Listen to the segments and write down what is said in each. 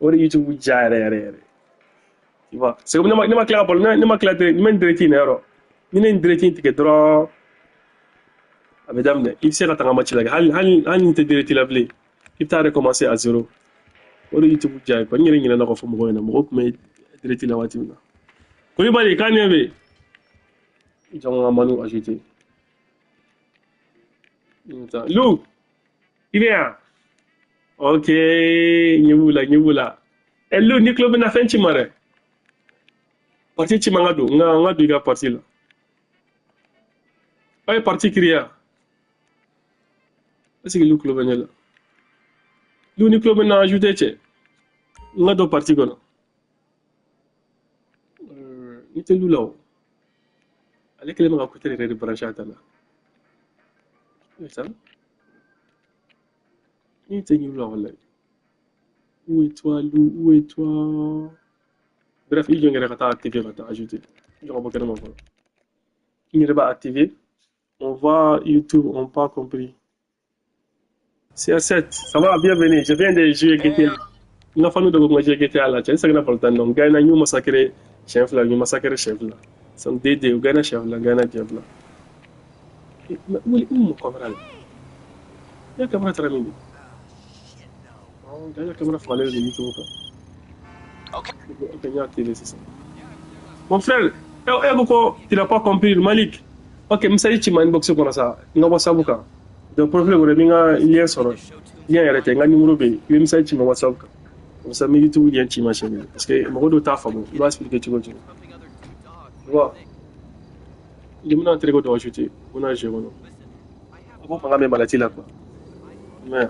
O de YouTube diya yɛrɛ yɛrɛ yɛrɛ. Tu vois, c'est comme ne ma tila ka bɔ, ne ma tila, ne ma nin direct in na yɔrɔ. Ni ne nin direct in tigɛ dɔrɔn, a bɛ daminɛ. I bɛ se ka taga match lajɛ. Hali hali hali ni tɛ direct la bilen, i bɛ taa recommencer à zéro. O de YouTube diya ye quoi. N yɛrɛ ɲinɛna k'a fɔ mɔgɔw ɲɛna, mɔgɔw tun bɛ direct la waati min na. Kulibali, k'a ɲɛ bɛ yen. Jɔn ka Manu ajouter. Lou, i bɛ yan? Ok, ɲɛ b'u la, ɲɛ b'u la. Ɛ Lou, ni tulo bɛ na fɛn ci ma dɛ. Parti ci ma, n ka don, n ka don i ka parti la. Aw ye parti créer. Est-ce que Lou tulo bɛ ne la? Lou, ni tulo bɛ na ajouter cɛ. N ka don parti kɔnɔ. Ni tɛ Lou la o. Ale kɛlen bɛ ka côté yɛrɛ de branché a ta la. Ça? Ni tɛ Lou la walayi. Où es toi, Lou? Où es toi? Bref, i jɔ n yɛrɛ ka taa activer, ka taa ajouter. I jɔ ka bɔ kɛnɛma fɔlɔ. I yɛrɛ b'a activer. On voit YouTube, on pas compris. CR7, ça va, bienvenue. Je viens de jouer GTA. N ka fanu dɔ ko n ka jouer GTA la, cɛ n seginna balontan dɔn. N gagné, n y'u massacrer siɲɛ 2, n y'u massacrer siɲɛ 2. Donc 2-2, u gagné siɲɛ 2, n gagné siɲɛ 2. Wuli, i mun caméra la? Ne caméra taara min de? Ɔ, ja caméra fagalen don YouTube kan. Okay. Ok, n y'a activé sisan. Mon frère, e ko tu n'as pas compris, Malik. Ok, message ci ma inbox kɔnɔ sa, n ka WhatsApp kan. Donc profil kɔnɔ, i bɛ n ka lien sɔrɔ. Lien yɛrɛ tɛ, n ka numéro bɛ yen. I bɛ message ci ma WhatsApp kan. Comme ça, n bɛ YouTube lien ci ma siɲɛ kelen. Parce que mɔgɔ dɔw t'a faamu, i b'a expliquer cogo cogo. Tu vois? I bɛna n terikɛ dɔ ajouter, u bɛna jeu kɔnɔ. A b'o mankan bɛ malati la quoi. Mais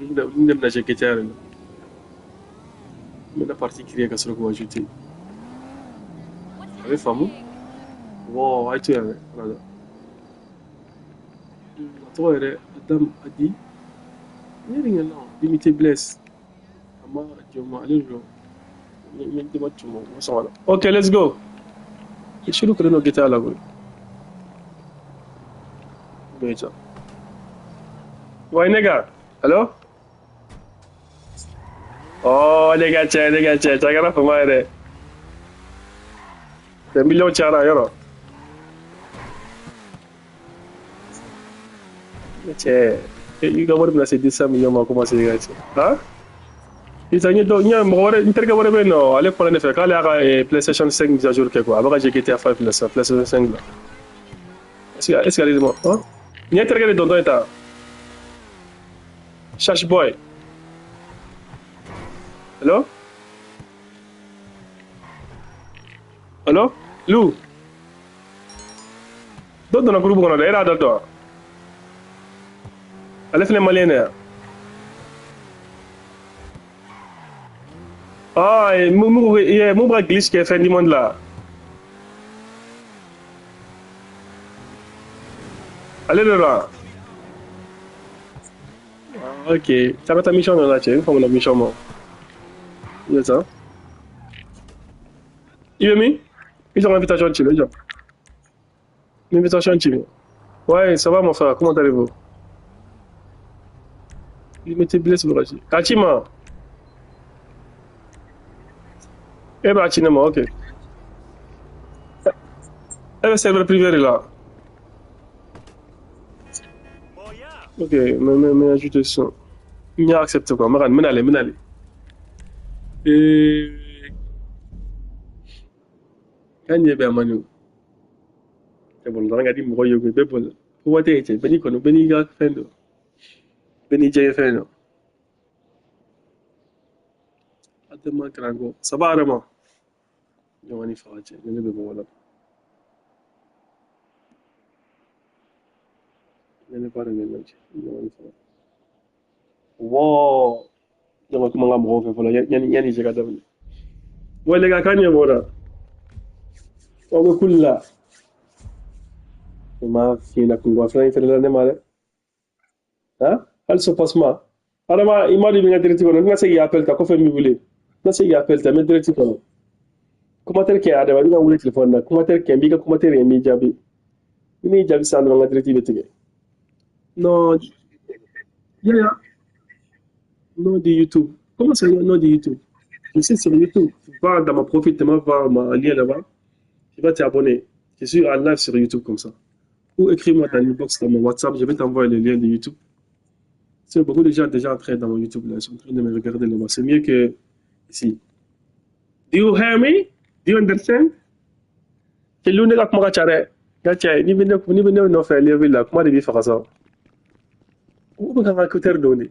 olu de bɛna jouer GTA yɛrɛ la. N bɛna parti créer ka sɔrɔ k'o ajouter. A bɛ faamu? Wow, a ye to yan dɛ. Voilà. A tɔgɔ yɛrɛ Adam Adi. Ne yɛrɛ ɲinɛna o. Limité Blaise. A ma jɔ ma ale de don. N ye ma tuma o sɔn la. Ok, let's go. I suru kɛlen don GTA la koyi. Bɛɛ ca. Ouais, nigga. Allo? Oh, ne ka cɛ, ne ka cɛ, cɛ kɛra fama ye dɛ. Cɛ miliyɔn cayara yɔrɔ. Ne cɛ, i ka wari bɛna se 200 millions ma commencer i ka cɛ. Han? Isa n ye dɔ, n ye mɔgɔ wɛrɛ, n terikɛ wɛrɛ bɛ yen nɔ, ale kumana ne fɛ k'ale y'a ka PlayStation 5 mise à jour kɛ quoi. A bɛ ka jouer GTA 5 la sisan, PlayStation 5 la. Est-ce que ale de ma? Han? Nin ye terikɛ de dɔntɔ ye tan. Shash Boy. Allo? Allo? Lou? Dɔ donna groupe kɔnɔ dɛ, e y'a dɔ dɔn. Ale fɛnɛ malien de ya. Ah, mun bɛ ka glitch kɛ fɛn du monde la. Ale de don wa? Ah, ok. Ça va ta mission dɔ la cɛ, i famana mission ma. I bɛ sa? I bɛ min? I jɔ ka invitation ci ma, i jɔ. Invitation ci ma. Ouais, ça va mon frère, comment allez-vous? Il m'était blessé wagati. K'a ci ma? E b'a ci ne ma, ok. E bɛ serveur privé de la. Ok, mais ajoute ça. N y'a accepté quoi. N bɛna ale, n bɛna ale. K'an ɲɛ bɛ a man ɲi. Cɛ balontan ka di mɔgɔ ye koyi, bɛɛ boli. Ko waati ye cɛ, bɛɛ n'i kɔni, bɛɛ n'i ka fɛn don. Bɛɛ n'i diya fɛn don. Adama Karanko. Ça va Adama? Ɲɔgɔn ni faga cɛ, ne bɛ mɔgɔ la. Ne ba de bɛ lajɛ ɲɔgɔn ni faga. Wow! Ɲɔgɔn kuma n ka mɔgɔw fɛ fɔlɔ yanni cɛ ka daminɛ. Ouais les gars, k'an ɲɛ bɔra. Aw bɛ kuli la. Ne m'a f'i ɲɛna kungo filanan in fɛnɛ la ne ma dɛ. Han? Hali soubassement. Adama, i ma don i bɛ n ka direct kɔnɔ, n tɛna se k'i appel ta kɔfɛ n b'i wele. N tɛna se k'i appel ta, n bɛ direct kɔnɔ. Commentaire kɛ Adama, i bɛ ka n wele téléphone na. Commentaire kɛ, n b'i ka commentaire ye, n b'i jaabi. Ni ne y'i jaabi sisan dɔrɔn, n ka direct bɛ tigɛ. Non, yaya, nom de YouTube. Comment ça, nom de YouTube? Je suis sur YouTube. Va dans mon profil, tu vas voir mon lien là-bas. Tu vas t'abonner. Je suis en live sur YouTube comme ça. Ou écris-moi dans l'inbox, dans mon WhatsApp, je vais t'envoyer le lien de YouTube. C'est beaucoup de gens déjà entrés dans mon YouTube là, ils sont en train de me regarder là-bas. C'est mieux que ici. Do you hear me? Do you understand? C'est l'une ka kuma ka ca dɛ. N ka cɛ, n'i bɛ ne nɔfɛ Libreville la, kuma de b'i faga sa. U bɛ ka n ka écouteur don de. N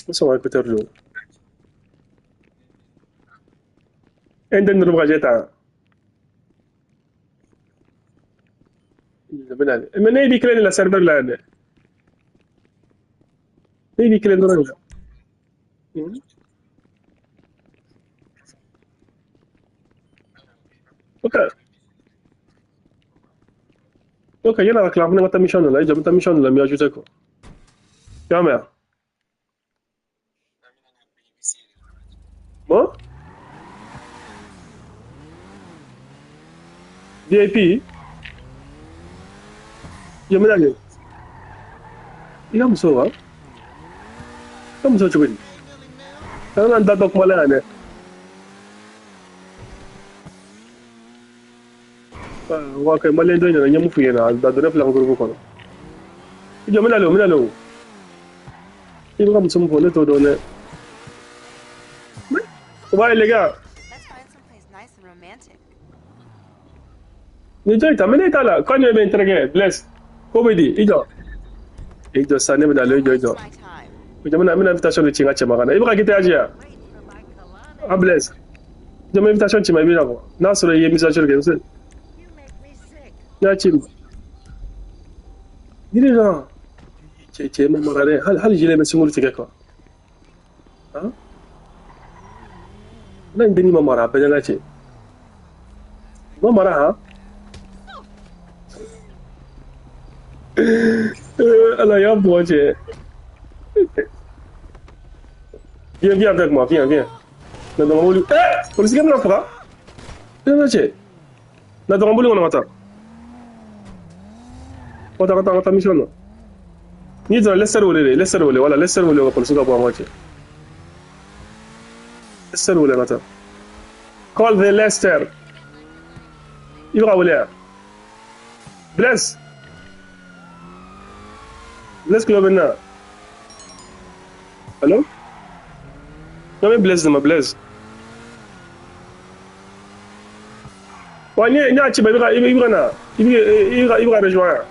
bɛ sɔn ka écouteur don. E n den ninnu bɛ ka jɛ tan. Mais ne b'i kelen de la serveur la yan dɛ. Ne b'i kelen dɔrɔn de la. Ok. Ok, yala ka tila fana ka taa mission dɔ la. I jɔ n bɛ taa mission dɔ la n bɛ ajouter quoi. I y'a mɛn wa? Bon? VIP? Jɔ n bɛna kɛ. I ka muso wa? I ka muso cogo di? An kana n da dɔ kuma la yan dɛ. Wa kɛ maliyɛn dɔ nana ɲɛ mun f'u ɲɛna a donna ne filɛ an ka groupe kɔnɔ. I jɔ n bɛna le o n bɛna le o. I bɛ ka muso min fɔ ne t'o dɔn dɛ. Ouais les gars. Ni jɔ ta mais ne t'a la. Quand ne bɛ n terikɛ Blaise ko bɛ di i jɔ. I jɔ sisan ne bɛna le i jɔ i jɔ. I jɔ n bɛna invitation de ci n ka cɛ ma ka na. I bɛ ka quitter Aji ya? Ah Blaise. I jɔ n bɛ invitation ci ma i bɛ na quoi. N'a sɔrɔ i ye mise à jour kɛ i bɛ se. N y'a ci ma. Ni de la. Cɛ cɛ ma mara dɛ. Hali gilet bɛ sunkuru tigɛ quoi. Han? N'a in denni ma mara a bɛɛ n'a cɛ. Ma mara han? Ala y'a bɔ cɛ. Viens, viens avec moi, viens, viens. Na dɔrɔn boli. Eh! Polisi kɛ bɛna faga. Bɛɛ n'a cɛ. Na dɔrɔn boli kɔnɔ ka taa. Ka taa ka taa ka taa mission na. N'i donna Lester wele de, Lester wele, voilà, Lester wele ka polisi ka bɔ an ka cɛ. Lester wele ka taa. Call the Lester. I bɛ ka wele yan. Blaise. Blaise kulo bɛ n na. Allo? Non mais Blaise de ma Blaise. Wa ni y'a ci ba i bɛ ka na. I bɛ ka rejoindre.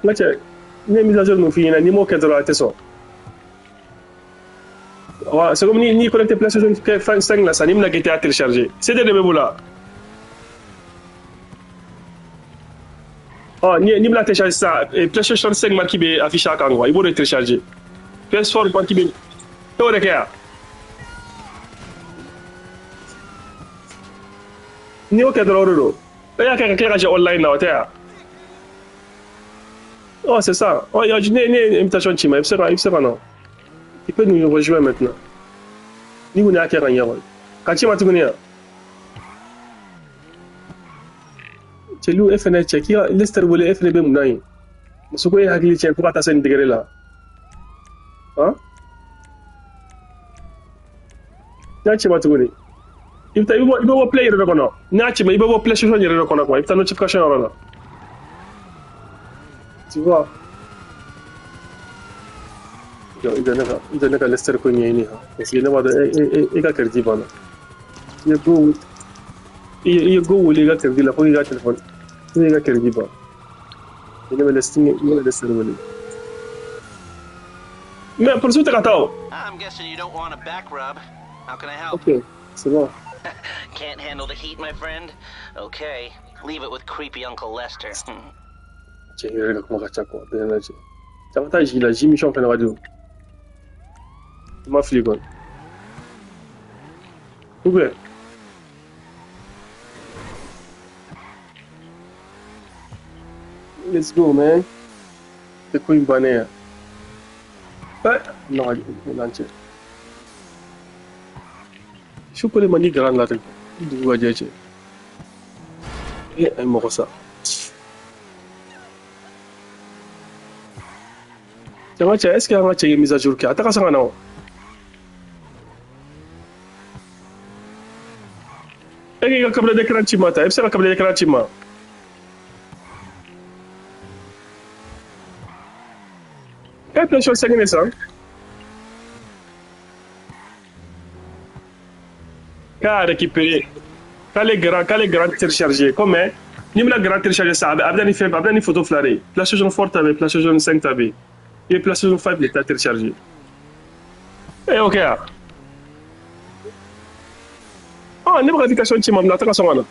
N ka cɛ, ne ye mise à jour min f'i ɲɛna n'i m'o kɛ dɔrɔn a tɛ sɔn. Ouais, c'est comme ni connecté PlayStation 5 là, ça ni bɛna GTA télécharger. CD de bɛ bolo wa? Oh, ni bɛna télécharger sisan, PlayStation 5 marque bɛ affiché a kan quoi, i b'o de télécharger. PS4 marque bɛ, e y'o de kɛ yan? N'i y'o kɛ dɔrɔn o de don. E y'a kɛ ka tila ka jɛ online na o tɛ yan? Oh, c'est ça. Oh, ne ye invitation ci ma, i bɛ se ka na. Tu peux nous rejoindre maintenant. Ni kun y'a kɛ ka ɲɛ kɔni. Ka ci ma tuguni yan. Cɛlu e fɛnɛ cɛ k'i ka Lester wele e fɛnɛ bɛ mun na yen? Muso ko e hakili tiɲɛ fo ka taa se nin degré la. Han? N'a ci ma tuguni. I bɛ taa i bɛ bɔ play yɛrɛ de kɔnɔ. N'a ci ma i bɛ bɔ PlayStation yɛrɛ de kɔnɔ quoi. I bɛ taa notification yɔrɔ la. Tu vois? I jɔ ne ka Lester ko ɲɛɲini han. Parce que ne b'a dɔn e ka crédit banna. I ye go wele i ka crédit la fo k'i ka téléphone. Fo k'i ka crédit ban. Ne bɛ Lester wele. Mais polisiw tɛ ka taa o. I'm guessing you don't want a back rub. How can I help? Ok, c'est bon. Can't handle the heat, my friend? Okay, leave it with creepy Uncle Lester. Cɛ yɛrɛ ka kuma ka ca quoi, bɛɛ n'a cɛ. Caman t'a jigi la, ji mission fɛnɛ ka di o. I ma fili kɔni. Ou bien? Let's go, man. Tɛ ko in bannen ya. Eh, non, non, cɛ. Su kolen man di garan la dɛ. Dugu ka jɛ cɛ. Eh, a ye mɔgɔ sa. An ka cɛ, est ce que an ka cɛ ye mise à jour kɛ? A tɛ ka sɔn ka na o. E k'i ka câble d'écran ci ma ta, i bɛ se ka câble d'écran ci ma. E ye PlayStation 5 de san? K'a récupéré. K'ale grand téléchargé. Comme n'i bɛna grand téléchargé sa, a bɛ na ni fɛn, a bɛ na ni photo fila de ye. PlayStation 4 ta bɛ, PlayStation 5 ta bɛ. I bɛ PlayStation 5 de ta téléchargé. Eh, ok. Ah, ne bɛ ka invitation ci ma, a tɛ ka sɔn ka na.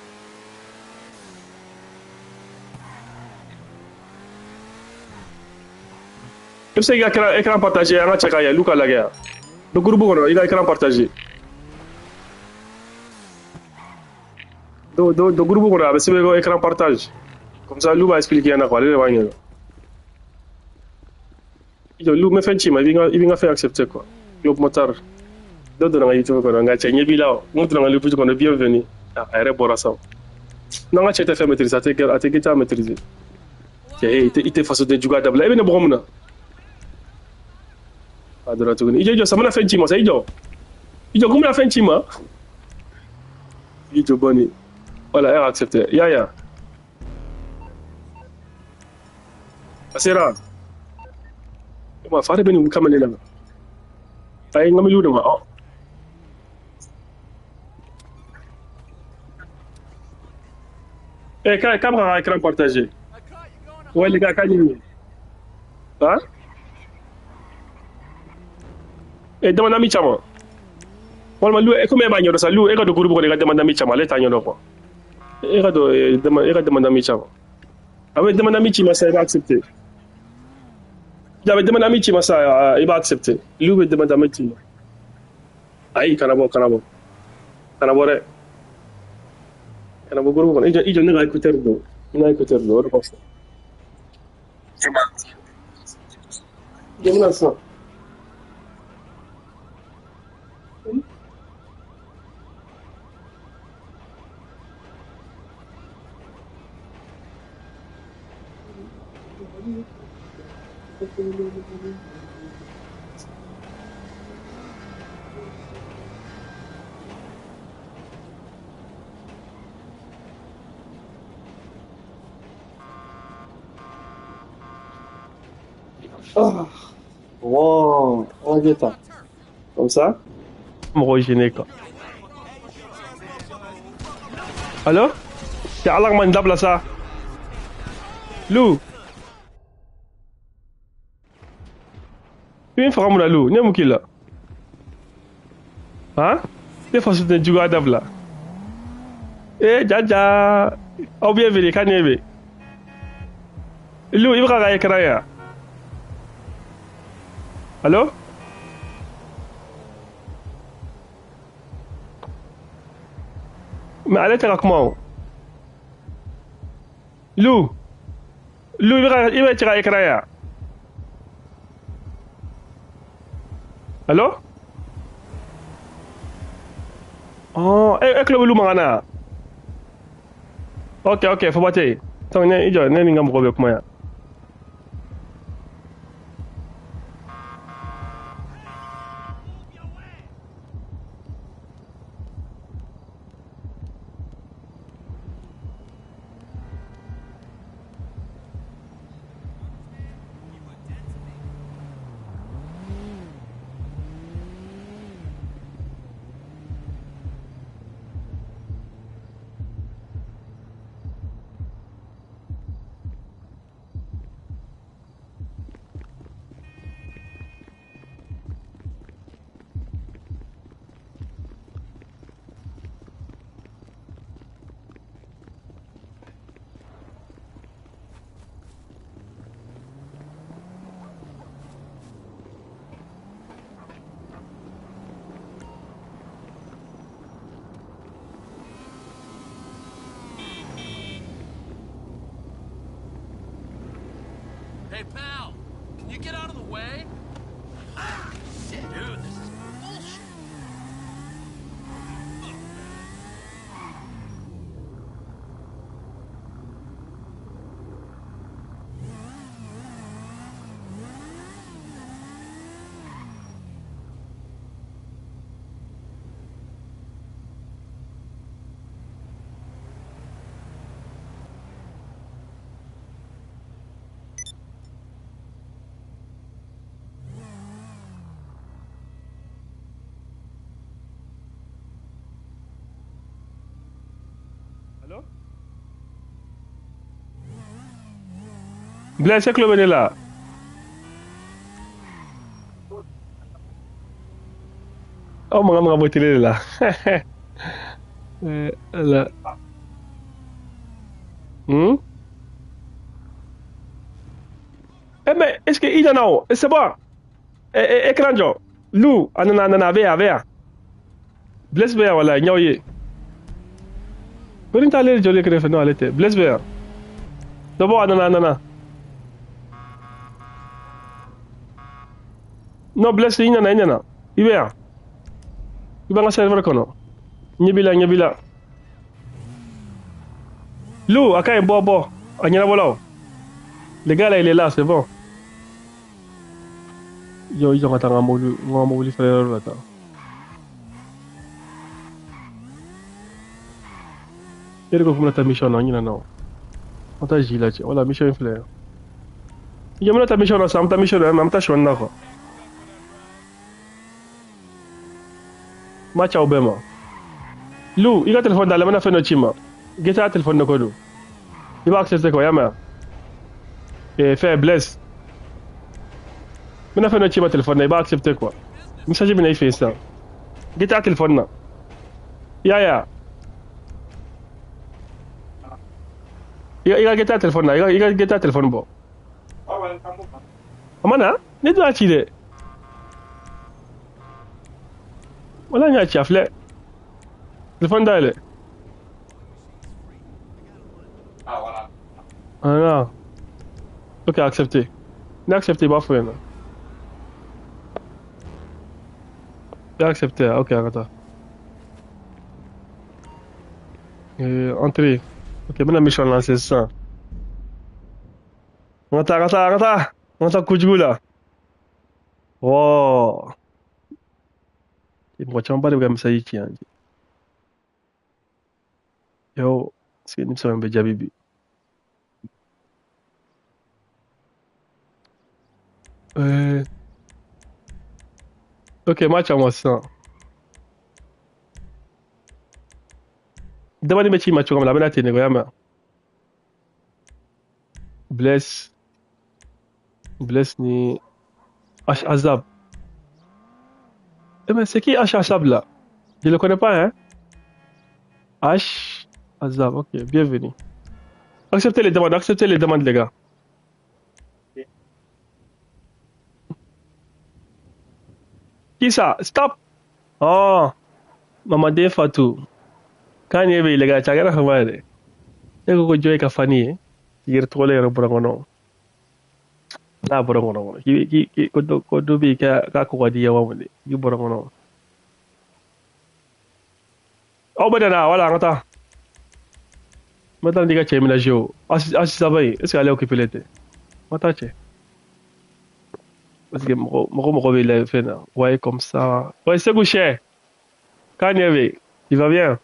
I bɛ se k'i ka écran partager, an ka cɛ ka yɛlɛ ka lajɛ yan. Don groupe kɔnɔ, i ka écran partager. Do groupe kɔnɔ, a bɛ sɛbɛn ko écran partage. Comme ça, Lou b'a expliquer ɲɛna quoi, ale de b'a ɲɛdɔn. I jɔ, Lou, n bɛ fɛn ci ma, i b'i ka fɛn accepter quoi. Club Motard. Dɔ donna n ka YouTube kɔnɔ, nka cɛ ɲɛ b'i la o. N donna n ka YouTube kɔnɔ, bienvenue. A yɛrɛ bɔra sa. N'an ka cɛ tɛ fɛn maîtriser, a tɛ GTA maîtriser. Cɛ, i tɛ fasoden juguya dabila. E bɛ ne bɔgɔ mun na? A donna tuguni. I jɔ, i jɔ, sa n bɛna fɛn ci ma sa, i jɔ. I jɔ, ko n bɛna fɛn ci ma. I jɔ bɔnni. Voilà, elle a accepté. Ya, ya. A sera. Ma fa de bɛ nin kamalen la. A ye n ka miliw de ma. Ɔ. Eh, k'a bɛ ka écran partager. Ouais, les gars, k'a ɲini. Hein? Eh, demande ami caman. Walima Lu, komi e b'a ɲɛdɔn sa, Lu, e ka don groupe kɔnɔ, i ka demande ami caman, ale t'a ɲɛdɔn quoi. E ka don, e ka demande ami caman. A bɛ demande ami ci ma sa, i b'a accepter. A bɛ demande ami ci ma sa, i b'a accepter. Lu bɛ demande ami ci ma. Ayi, kana bɔ, kana bɔ. Kana bɔ dɛ. Kana bɔ groupe kɔnɔ. I jɔ, ne ka écouteur don. N ka écouteur don, o de kɔsɔn. Jɔ, n bɛna sisan. Ah. Wow, on va ta. Comme ça, mɔgɔ gêné quoi. Allo? Cɛ, Ala kama nin dabila sa. Lu. I bɛ n faga mun na, Lu? Ne ye mun k'i la? Han? Ne faso tɛ juguya dabila. Eh, jaja. Aw bienvenue, k'a ɲɛ bɛ. Lu, i bɛ ka écran ye? Allo? Mais ale tɛ ka kuma o. Lu. Lu, i bɛ cɛ ka écran ye? Allo? Oh, e tulo bɛ Lu mankan na? Ok, ok, fɔba tɛ yen. Donc ne i jɔ, ne ni n ka mɔgɔw bɛ kuma yan. Hey, pal, can you get out of the way? Ah, shit. Dude, this is bullshit. Blaise e tulo bɛ ne la. Aw mankan bɛ ka bɔ télé de la. Ala. Eh mais est-ce que i nana o? C'est bon. Écran jɔ. Lou, a nana a bɛ yan a bɛ yan. Blaise bɛ yan wala n y'aw ye. Ko ni t'ale jɔlen kɛrɛfɛ n'o ale tɛ. Blaise bɛ yan. D'abord a nana. Non Blaise i nana. I bɛ yan. I b'an ka serveur kɔnɔ. Ɲɛ b'i la ɲɛ b'i la. Lou, a ka ɲi bɔ. A ɲɛnabɔla o. Le gars là, il est là, c'est bon. Yo, i jɔ ka taa n ka mobili feere yɔrɔ la tan. E de ko k'u bɛna taa mission na, n ɲinɛna o. An taa zi lajɛ, wala mission in filɛ yan. I jɔ n bɛna taa mission na sisan, an bɛ taa mission na, an bɛ taa sɔni na quoi. N b'a ci aw bɛɛ ma. Lou, i ka téléphone dayɛlɛ, n bɛna fɛn dɔ ci i ma. GTA téléphone de ko don. I b'a accepter quoi, i y'a mɛn wa? Fɛn Blaise. N bɛna fɛn dɔ ci i ma téléphone na, i b'a accepter quoi. Message bɛ na i fɛ yen sisan. GTA téléphone na. I y'a ye wa? I ka GTA téléphone na, i ka GTA téléphone bɔ. A ma na? Ne dun y'a ci dɛ. Wala n y'a ci a filɛ. Téléphone dayɛlɛ. Ah non. Ok, accepté. Ni accepté, i b'a fɔ ɲɛna. I accepté, ok, an ka taa. Entrée. Ok, n bɛna mission lancer sisan. An ka taa, an ka taa. An ka taa kojugu la. Wow. Mɔgɔ camanba de bɛ ka message ci yan. Yo, est-ce que nimisa bɛ jaabi bi? Ok, ma ci ma sisan. Dabani bɛ ci ma cogo min na, a bɛna ten de ko, i y'a mɛn? Blaise. Blaise ni H Azab. Eh mais c'est qui H Azab là? Je le connais pas, hein? H Azab, ok, bienvenue. Acceptez les demandes, les gars. Qui ça? Stop! Oh! Mamadé Fatou. Quand il y avait les gars, tu as regardé. E ko jɔ i ka fani ye k'i yɛrɛ tɔgɔ la yɛrɛ bɔra kɔnɔ n'a bɔra kɔnɔ k'i k'i ko dɔ bɛ yen k'a ko ka di ye wa mun de k'i bɔra kɔnɔ aw bɛ nana wala an ka taa n bɛ taa n'i ka cɛ minɛ o Asisaba in est ce que ale occupé tɛ n ma taa cɛ parce que mɔgɔ bɛ la fɛn na ouais comme ça ouais Sékou Chè k'a ɲɛ bɛ il va bien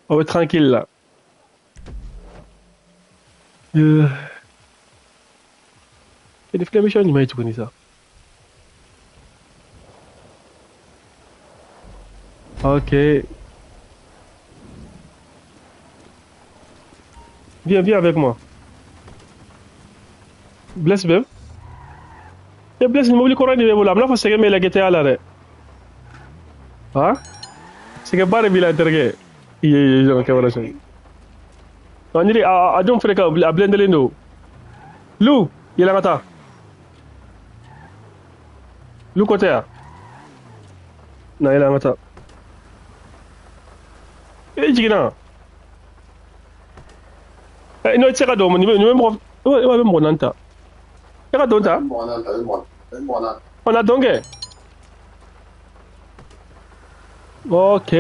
on est tranquille là. Et des mission jumɛn ye tuguni sa? Ok. Viens, viens avec moi. Blesse bɛɛ. E Blesse ni mobili kɔrɔ de b'e bolo a bɛna fɔ sɛgɛn b'e la GTA la dɛ. Han? Sɛgɛnba de b'i la n terikɛ. I ye ye kɛ wala sɛgɛn. Ɔ a dun fɛnɛ ka a blendelen don. Lu, yɛlɛ ka taa. Lu ko tɛ yan? Na yɛlɛ an ka taa. E jiginna. N'o tɛ se ka don nin bɛ mɔgɔ e bɛ mɔgɔ naani ta. E ka don ta? Mɔgɔ naani. Ɔ na don kɛ. Ok.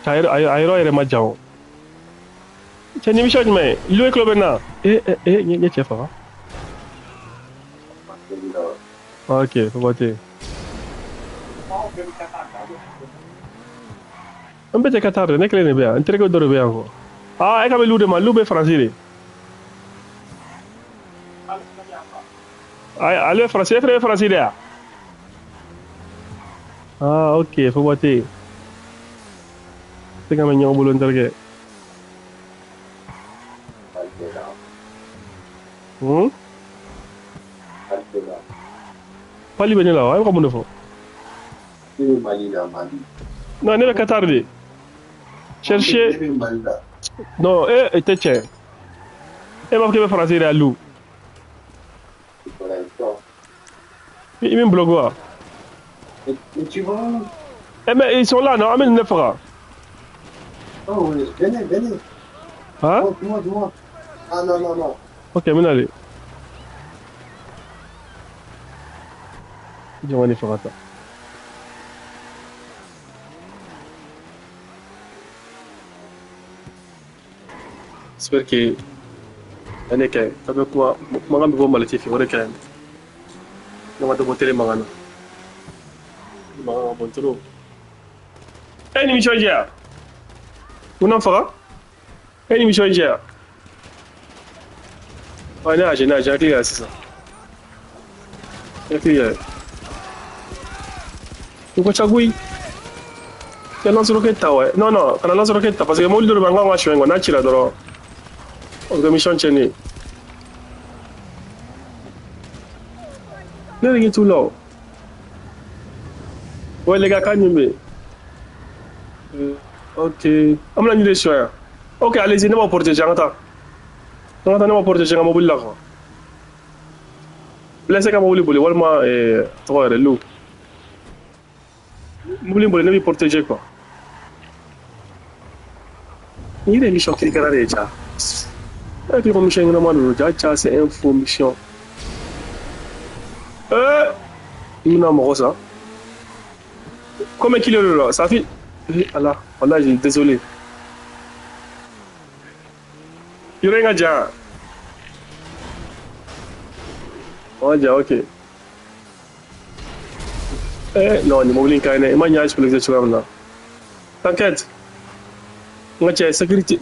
A yɔrɔ yɛrɛ ma jan o. Cɛ ni mission jumɛn ye? Lu e tulo bɛ n na? E n ye cɛ faga. Ok, fo tɛ yen. An bɛɛ tɛ ka taa dɛ, ne kelen de bɛ yan, n terikɛ dɔ de bɛ yan kɔ. Ah, e ka bɛ Lu de ma, Lu bɛ Faransi de. Ale bɛ Faransi, e fana bɛ Faransi de yan? Ah, ok, fo tɛ yen. Se ka bɛ ɲɔgɔn bolo n terikɛ. Hmm? Mali de la. Pali bɛ ne la wa? E bɛ ka mun de fɔ? Ne bɛ Mali la, Mali. Non, ne bɛ Qatar de. Ne Chercher. bɛ Mali la. Non, e tɛ tiɲɛ. E b'a fɔ k'e bɛ faransi de Aliou. Voilà, et toi? I bɛ n bloqué wa? Mais tu vas où? Eh mais ils sont là, non? An bɛ nin de faga. Oh, oui, venez, venez. Han? Monte, monte, monte. Ah non, non, non. Ok, n bɛna de. Jɔn ka ne faga tan. J'espère que ne ka ɲi. A bɛ kuma kumakan bɛ bɔ Mali fɛ, o de ka ɲi. Ne ma dɔ bɔ télé mankan na. Mankan ka bon trop. E ni mission jɛya. Mun na faga? E ni mission jɛya. Ah, ne y'a ne y'a hakili y'a sisan. Hakili y'a ye. I ko cagoyi. Cɛ lance-roquette ta wa? Non, non, kana lance-roquette ta parce que mobili dɔ de b'an kan ka suɲɛ quoi, n'a cira dɔrɔn o bɛ kɛ mission tiɲɛnen ye. Ne yɛrɛ ɲɛ t'u la o. Ouais les gars, k'a ɲɛ bɛ yen. Ok. An bɛna nin de suɲɛ yan. Ok, allez-y, ne b'aw protéger, an ka taa. An ka taa, ne b'aw protéger n ka mobili la quoi. Blessé ka mobili boli walima tɔgɔ yɛrɛ Lu. Mobili boli, ne b'i protéger quoi. Ni yɛrɛ ye mission kirikara de ye ja. E ko mission ɲɛnama de don ja ja, c'est un faux mission. N bɛna mɔgɔ san. Combien kilo de la? Ça fait. Eh, Allah, Allah, j'ai désolé. Yɔrɔ in ka jan. O ka jan, ok. Eh, non, nin mobili in ka ɲi dɛ. I ma ɲɛ expliquer cogoya min na. T'inquiète. N ka cɛ, sécurité.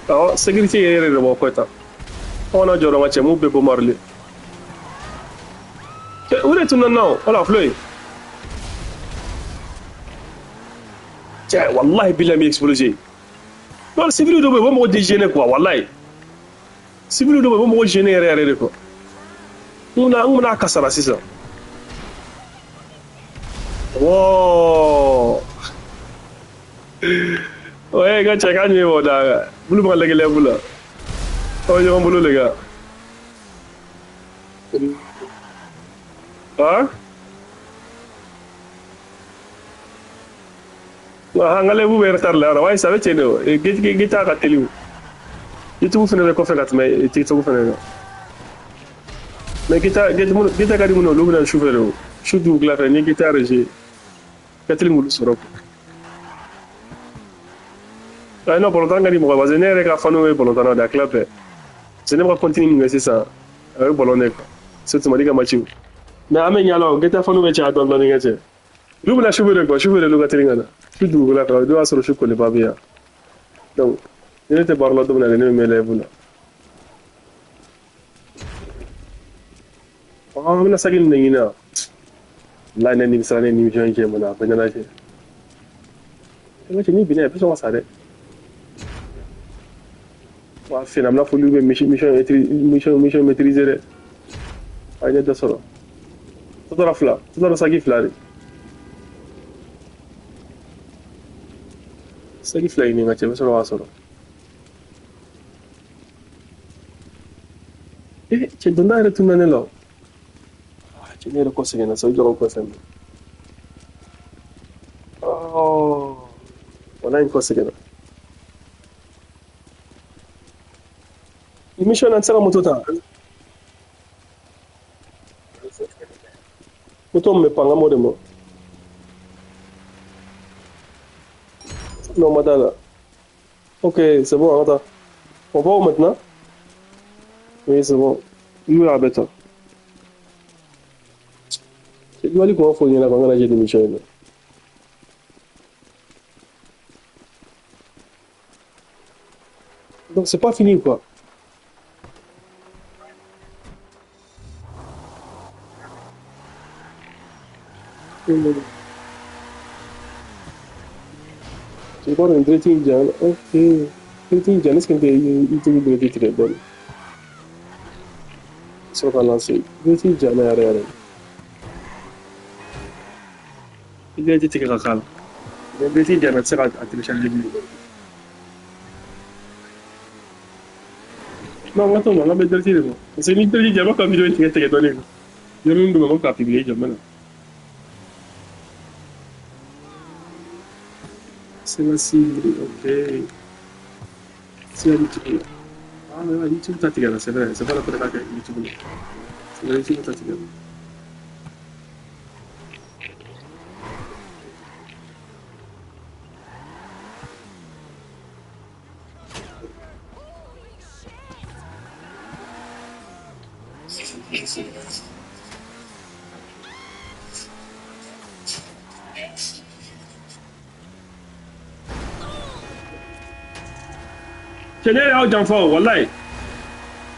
Awɔ, sécurité yɛrɛ yɛrɛ de b'aw kɔ tan. Aw kana jɔrɔ n ka cɛ, mun bɛɛ bɔ marili. Cɛ, o de tun nana o. Wala, filɛ yen. Cɛ, wallahi bilahi n bɛ exploser. Non, civil dɔw bɛ yen, u bɛ mɔgɔ dégêner quoi, wallahi. Civil dɔw bɛ yen, u bɛ mɔgɔ gêner yɛrɛ yɛrɛ de quoi. N bɛna kasara sisan. Wow. Ouais, n ka cɛ k'a ɲɛ b'o da. Bulu bɛ ka lɛgɛ lɛbu la. Aw bɛ ɲɔgɔn bolo les gars. Ah? N ka lɛbu bɛ retard la yɔrɔ. Ouais, ça bɛ ten de o. GTA ka teli o. YouTube fɛnɛ bɛ kɔfɛ ka tɛmɛ TikTok fɛnɛ kan. Mais GTA ka di minnu ye, olu bɛna sufɛ de o. Su dugukila fɛ ni GTA régie. Ka teli k'olu sɔrɔ. Ah non, balontan ka di mɔgɔ ye parce que ne yɛrɛ ka fanu ye balontan de ye a tila bɛɛ. Parce que ne bɛ ka continue min kɛ sisan, a bɛ balon de quoi. Surtout Mali ka match. Mais an bɛ ɲɛ la o, GTA fanu bɛ caya dɔɔni dɔɔni kɛ cɛ. Olu bɛna sufɛ de quoi, sufɛ de olu ka teli ka na. Su dugukila fɛ, o don y'a sɔrɔ su kolenba bɛ yan. Donc, ni ne tɛ baara la don min na, ne bɛ mɛn live la. Ah, an bɛna saki nin de ɲini yan. Wallahi ne nimisara, ne ni mission in kɛ mun na, a bɛ ɲɛnajɛ. N ka cɛ, n'i binna, i bɛ sɔn ka sa dɛ. Wa fɛnɛ, a bɛna fɔ olu bɛ mission maîtriser dɛ. A ye ne dɔ sɔrɔ. Tɔ fila, tɔ saki fila de. Saki fila ɲini n ka cɛ, i bɛ sɔrɔ k'a sɔrɔ. Eh, cɛ donda yɛrɛ tunna ne la o. Ah, cɛ ne yɛrɛ kɔ sɛgɛnna sa, o jɔrɔ kɔ sɛgɛnna. Oh, wallahi n kɔ sɛgɛnna. Ni mission na n tɛ se ka moto ta. Moto min bɛ pan, n ka m'o de ma. Non, ma da la. Ok, c'est bon, an ka taa. On va où maintenant? Oui, c'est bon. N'u y'a bɛɛ ta. Mali kun b'a fɔ ɲɛna ko an kana jɛ nin mission in na. Donc c'est pas fini quoi. Tu vois un rating jan, ok. Rating jan, est-ce que tu es rating tigɛ dɔɔni? Sɔrɔ ka lancer. Direct jana yɛrɛ yɛrɛ. I direct tigɛ ka k'a la. Mais direct jana tɛ se ka a télécharger bilen. Non, n ka t'o ma, n ka bɛ direct de ma. Parce que ni direct jara, n b'a ka vidéo tigɛ tigɛ dɔɔnin. Yɔrɔnin dɔ ma, n b'a k'a publier jɔ n bɛ na. C'est la cible, ok. C'est la YouTube. Ah, mais ouais, YouTube t'a tigɛ la, c'est vrai. C'est pas la peine k'a kɛ YouTube la. C'est vrai, YouTube t'a tigɛ la. Cɛ, ne yɛrɛ y'aw janfa o, walayi.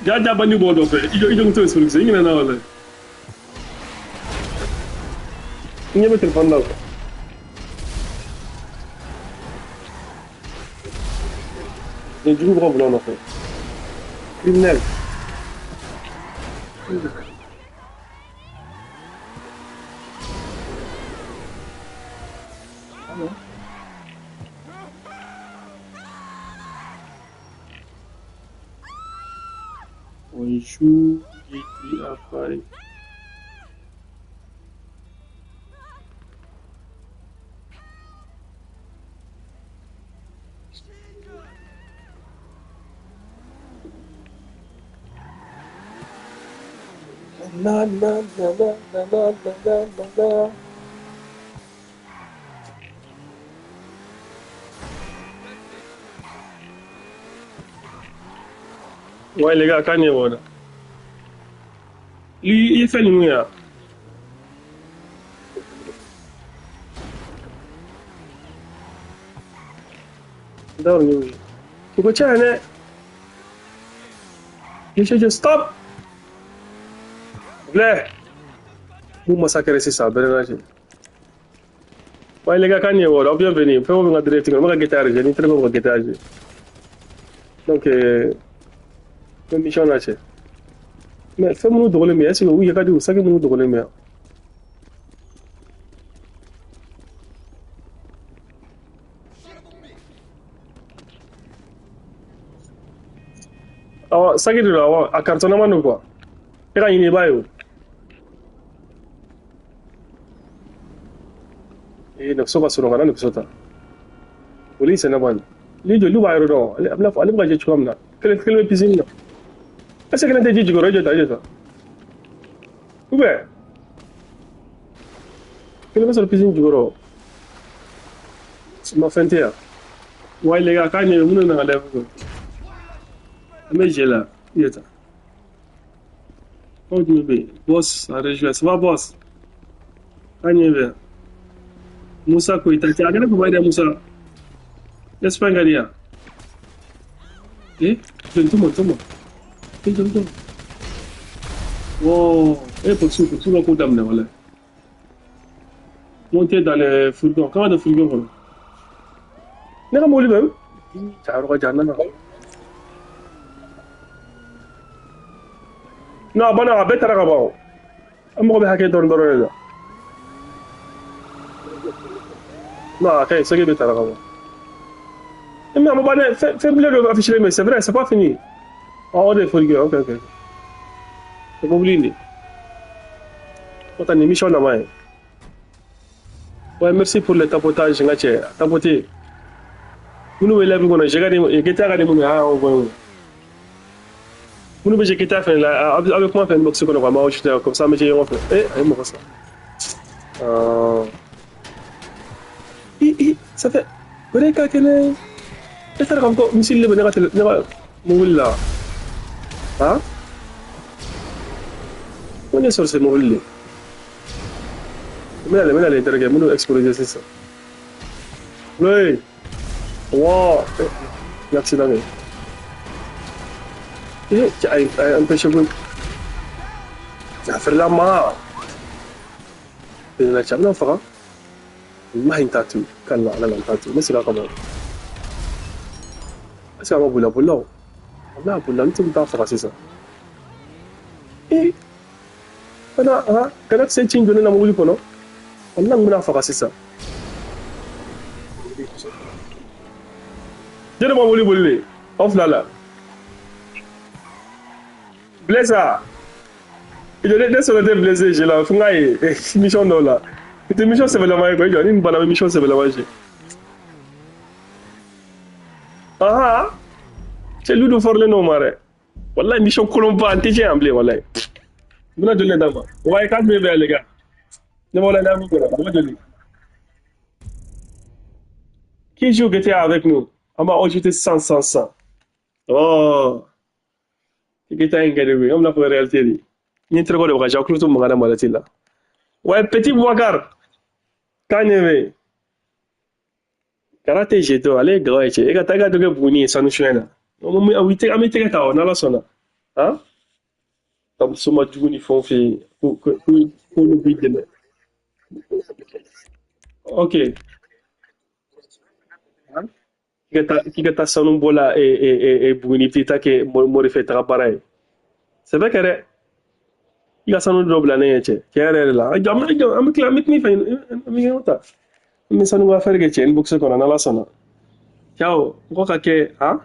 Ja ja bandi b'o nɔfɛ. I jɔ t'o expliquer, i ɲinɛna walayi. I ɲɛ bɛ téléphone la quoi. Nin jugu bɛ ka bila o nɔfɛ. Criminel. Bonjour, GTA 5. Na na na na na na na na na. Ouais les gars, k'an ye wɔ dɛ. I ye fɛn ninnu ye wa? N t'a dɔn nin ye. U ko cɛ dɛ. Je stop. Filɛ. Mun massacre sisan a bɛɛ n'a cɛ. Ouais les gars, k'an ye wɔ dɛ. Aw bienvenue. Fɛn o fɛn ka direct kɔnɔ, n bɛ ka GTA de jouer, ni terikɛw bɛ ka GTA jouer. Donc n bɛ mission na cɛ. Mais fɛn minnu dogolen bɛ yan, est ce que u ye ka di u saki minnu dogolen bɛ yan? Awɔ, saki de don, awɔ, a carton don quoi. E ka ɲini i b'a ye o. Ee, nɛgɛso ka surun ka na nɛgɛso ta. Olu sɛnɛ bani. Ni joli b'a yɔrɔ dɔn, ale bɛna fɔ ale bɛ ka jɛ cogoya min na. Kelen kelen bɛ piscine na. Est ce que kelen tɛ ji jukɔrɔ? I jɔ ta, i jɔ ta. Ou bien kelen bɛ sɔrɔ piscine jukɔrɔ. Ma fɛn tɛ yan. Ouais les gars, k'a ɲɛ minnu nana live kɛ. An bɛ jɛ la, i jɔ ta. Aw jumɛn bɛ yen? Boss, a rejoint. Ça va boss? K'a ɲɛ bɛ yan. Musa Koyita, cɛ a kɛra papa ye dɛ Musa. Espagne ka di yan. Eh, jɔn tɔmɔ tɔmɔ. Eh, jɔn tɔmɔ. Wow, eh, polisiw polisiw ka ko daminɛ walayi. Monter dans les fourgons. K'an ka don fourgon kɔnɔ. Ne ka mobili bɛ min? Cɛ, a yɔrɔ ka jan, n nana. Non, a banna, a bɛɛ taara ka ban o. An mago bɛ hakɛ dɔɔni dɔrɔn de la. Non, a ka ɲi, saki bɛɛ taara ka ban. Mais a ma ban dɛ, fɛn bilen dɔ affiché mais c'est vrai, c'est pas fini. Ah, o de ye fourgon, ok, ok. O mobili in de. O ta nin mission nama ye. Ouais, merci pour le tapotage, n ka cɛ. Tapoter. Minnu bɛ live kɔnɔ, GTA ka di minnu ye, a y'aw bɔ yen. Minnu bɛ GTA fɛnɛ la, aw bɛ kuma fɛn box kɔnɔ quoi, an b'aw ajouter comme ça an bɛ jɛ ɲɔgɔn fɛ. Eh, a ye mɔgɔ sa. I, ça fait. O de ka kɛnɛ. E taara k'a fɔ ko missile de bɛ ne ka télé, ne ka mobili la. Han? Ko ne sɔrɔ se mobili de. N bɛna n terikɛ minnu exploser sisan. Oui. Wow. Eh, accident kɛ. Eh, cɛ, a ye empêché ko. A feerela ma. Bɛnna cɛ, a bɛna faga. Wallahi n t'a to yen. K'ale ala la n t'a to yen. N bɛ segin a kama. Est ce que a ma boli a bolila o? Wallahi a bolila, n tɛ t'a faga sisan. Eh, kana ha kana kisɛ ci in don ne na mobili kɔnɔ. Walahi n bɛna faga sisan. Jɔn de ma mobili boli de? Aw fila la. Blaise ne sɔrɔ tɛ Blaise je la fo n k'a ye mission dɔw la. I tɛ mission sɛbɛlama ye quoi, i jɔ ni nin banna n bɛ mission sɛbɛlama je. Ahan, cɛ lu dun fɔrilen n'o ma dɛ. Wallahi mission kolonba n tɛ tiɲɛ yan bilen wallahi. N bɛna joli de d'a ma? Ouais, 4 000 bɛ yan les gars. Ne b'aw la n'a min kɔnɔ, a bɛ joli? Qui joue GTA avec nous? On va ajouter 100, 100, 100. Oh, GTA in ka di koyi, an bɛna fɔ réalité de. N ye terikɛw de bɛ ka ja, kulo to mankan na malati la. Ouais, petit Boubacar, k'a ɲɛ bɛ yen. Karate jeto, ale ye gawa ye cɛ. E ka taa i ka dɔ kɛ Buguni ye sanu suɲɛ na. An bɛ tɛgɛ ta o n'Ala sɔnna. Han? Ka muso ma jugu ni fɛnw fɛ yen, k'olu b'i dɛmɛ. Ok. K'i ka taa sanu bɔ la Buguni, i bɛ t'i ta kɛ morifɛ taga baara ye. C'est vrai que dɛ, i ka sanu dɔ bila ne ɲɛ cɛ. Tiɲɛ yɛrɛ yɛrɛ la. An bɛ tila, an bɛ tila fɛ, an bɛ ɲɔgɔn ta. An bɛ sanu ko affaire kɛ cɛ inbox kɔnɔ n'Ala sɔnna. Ciao, mɔgɔ ka kɛ han?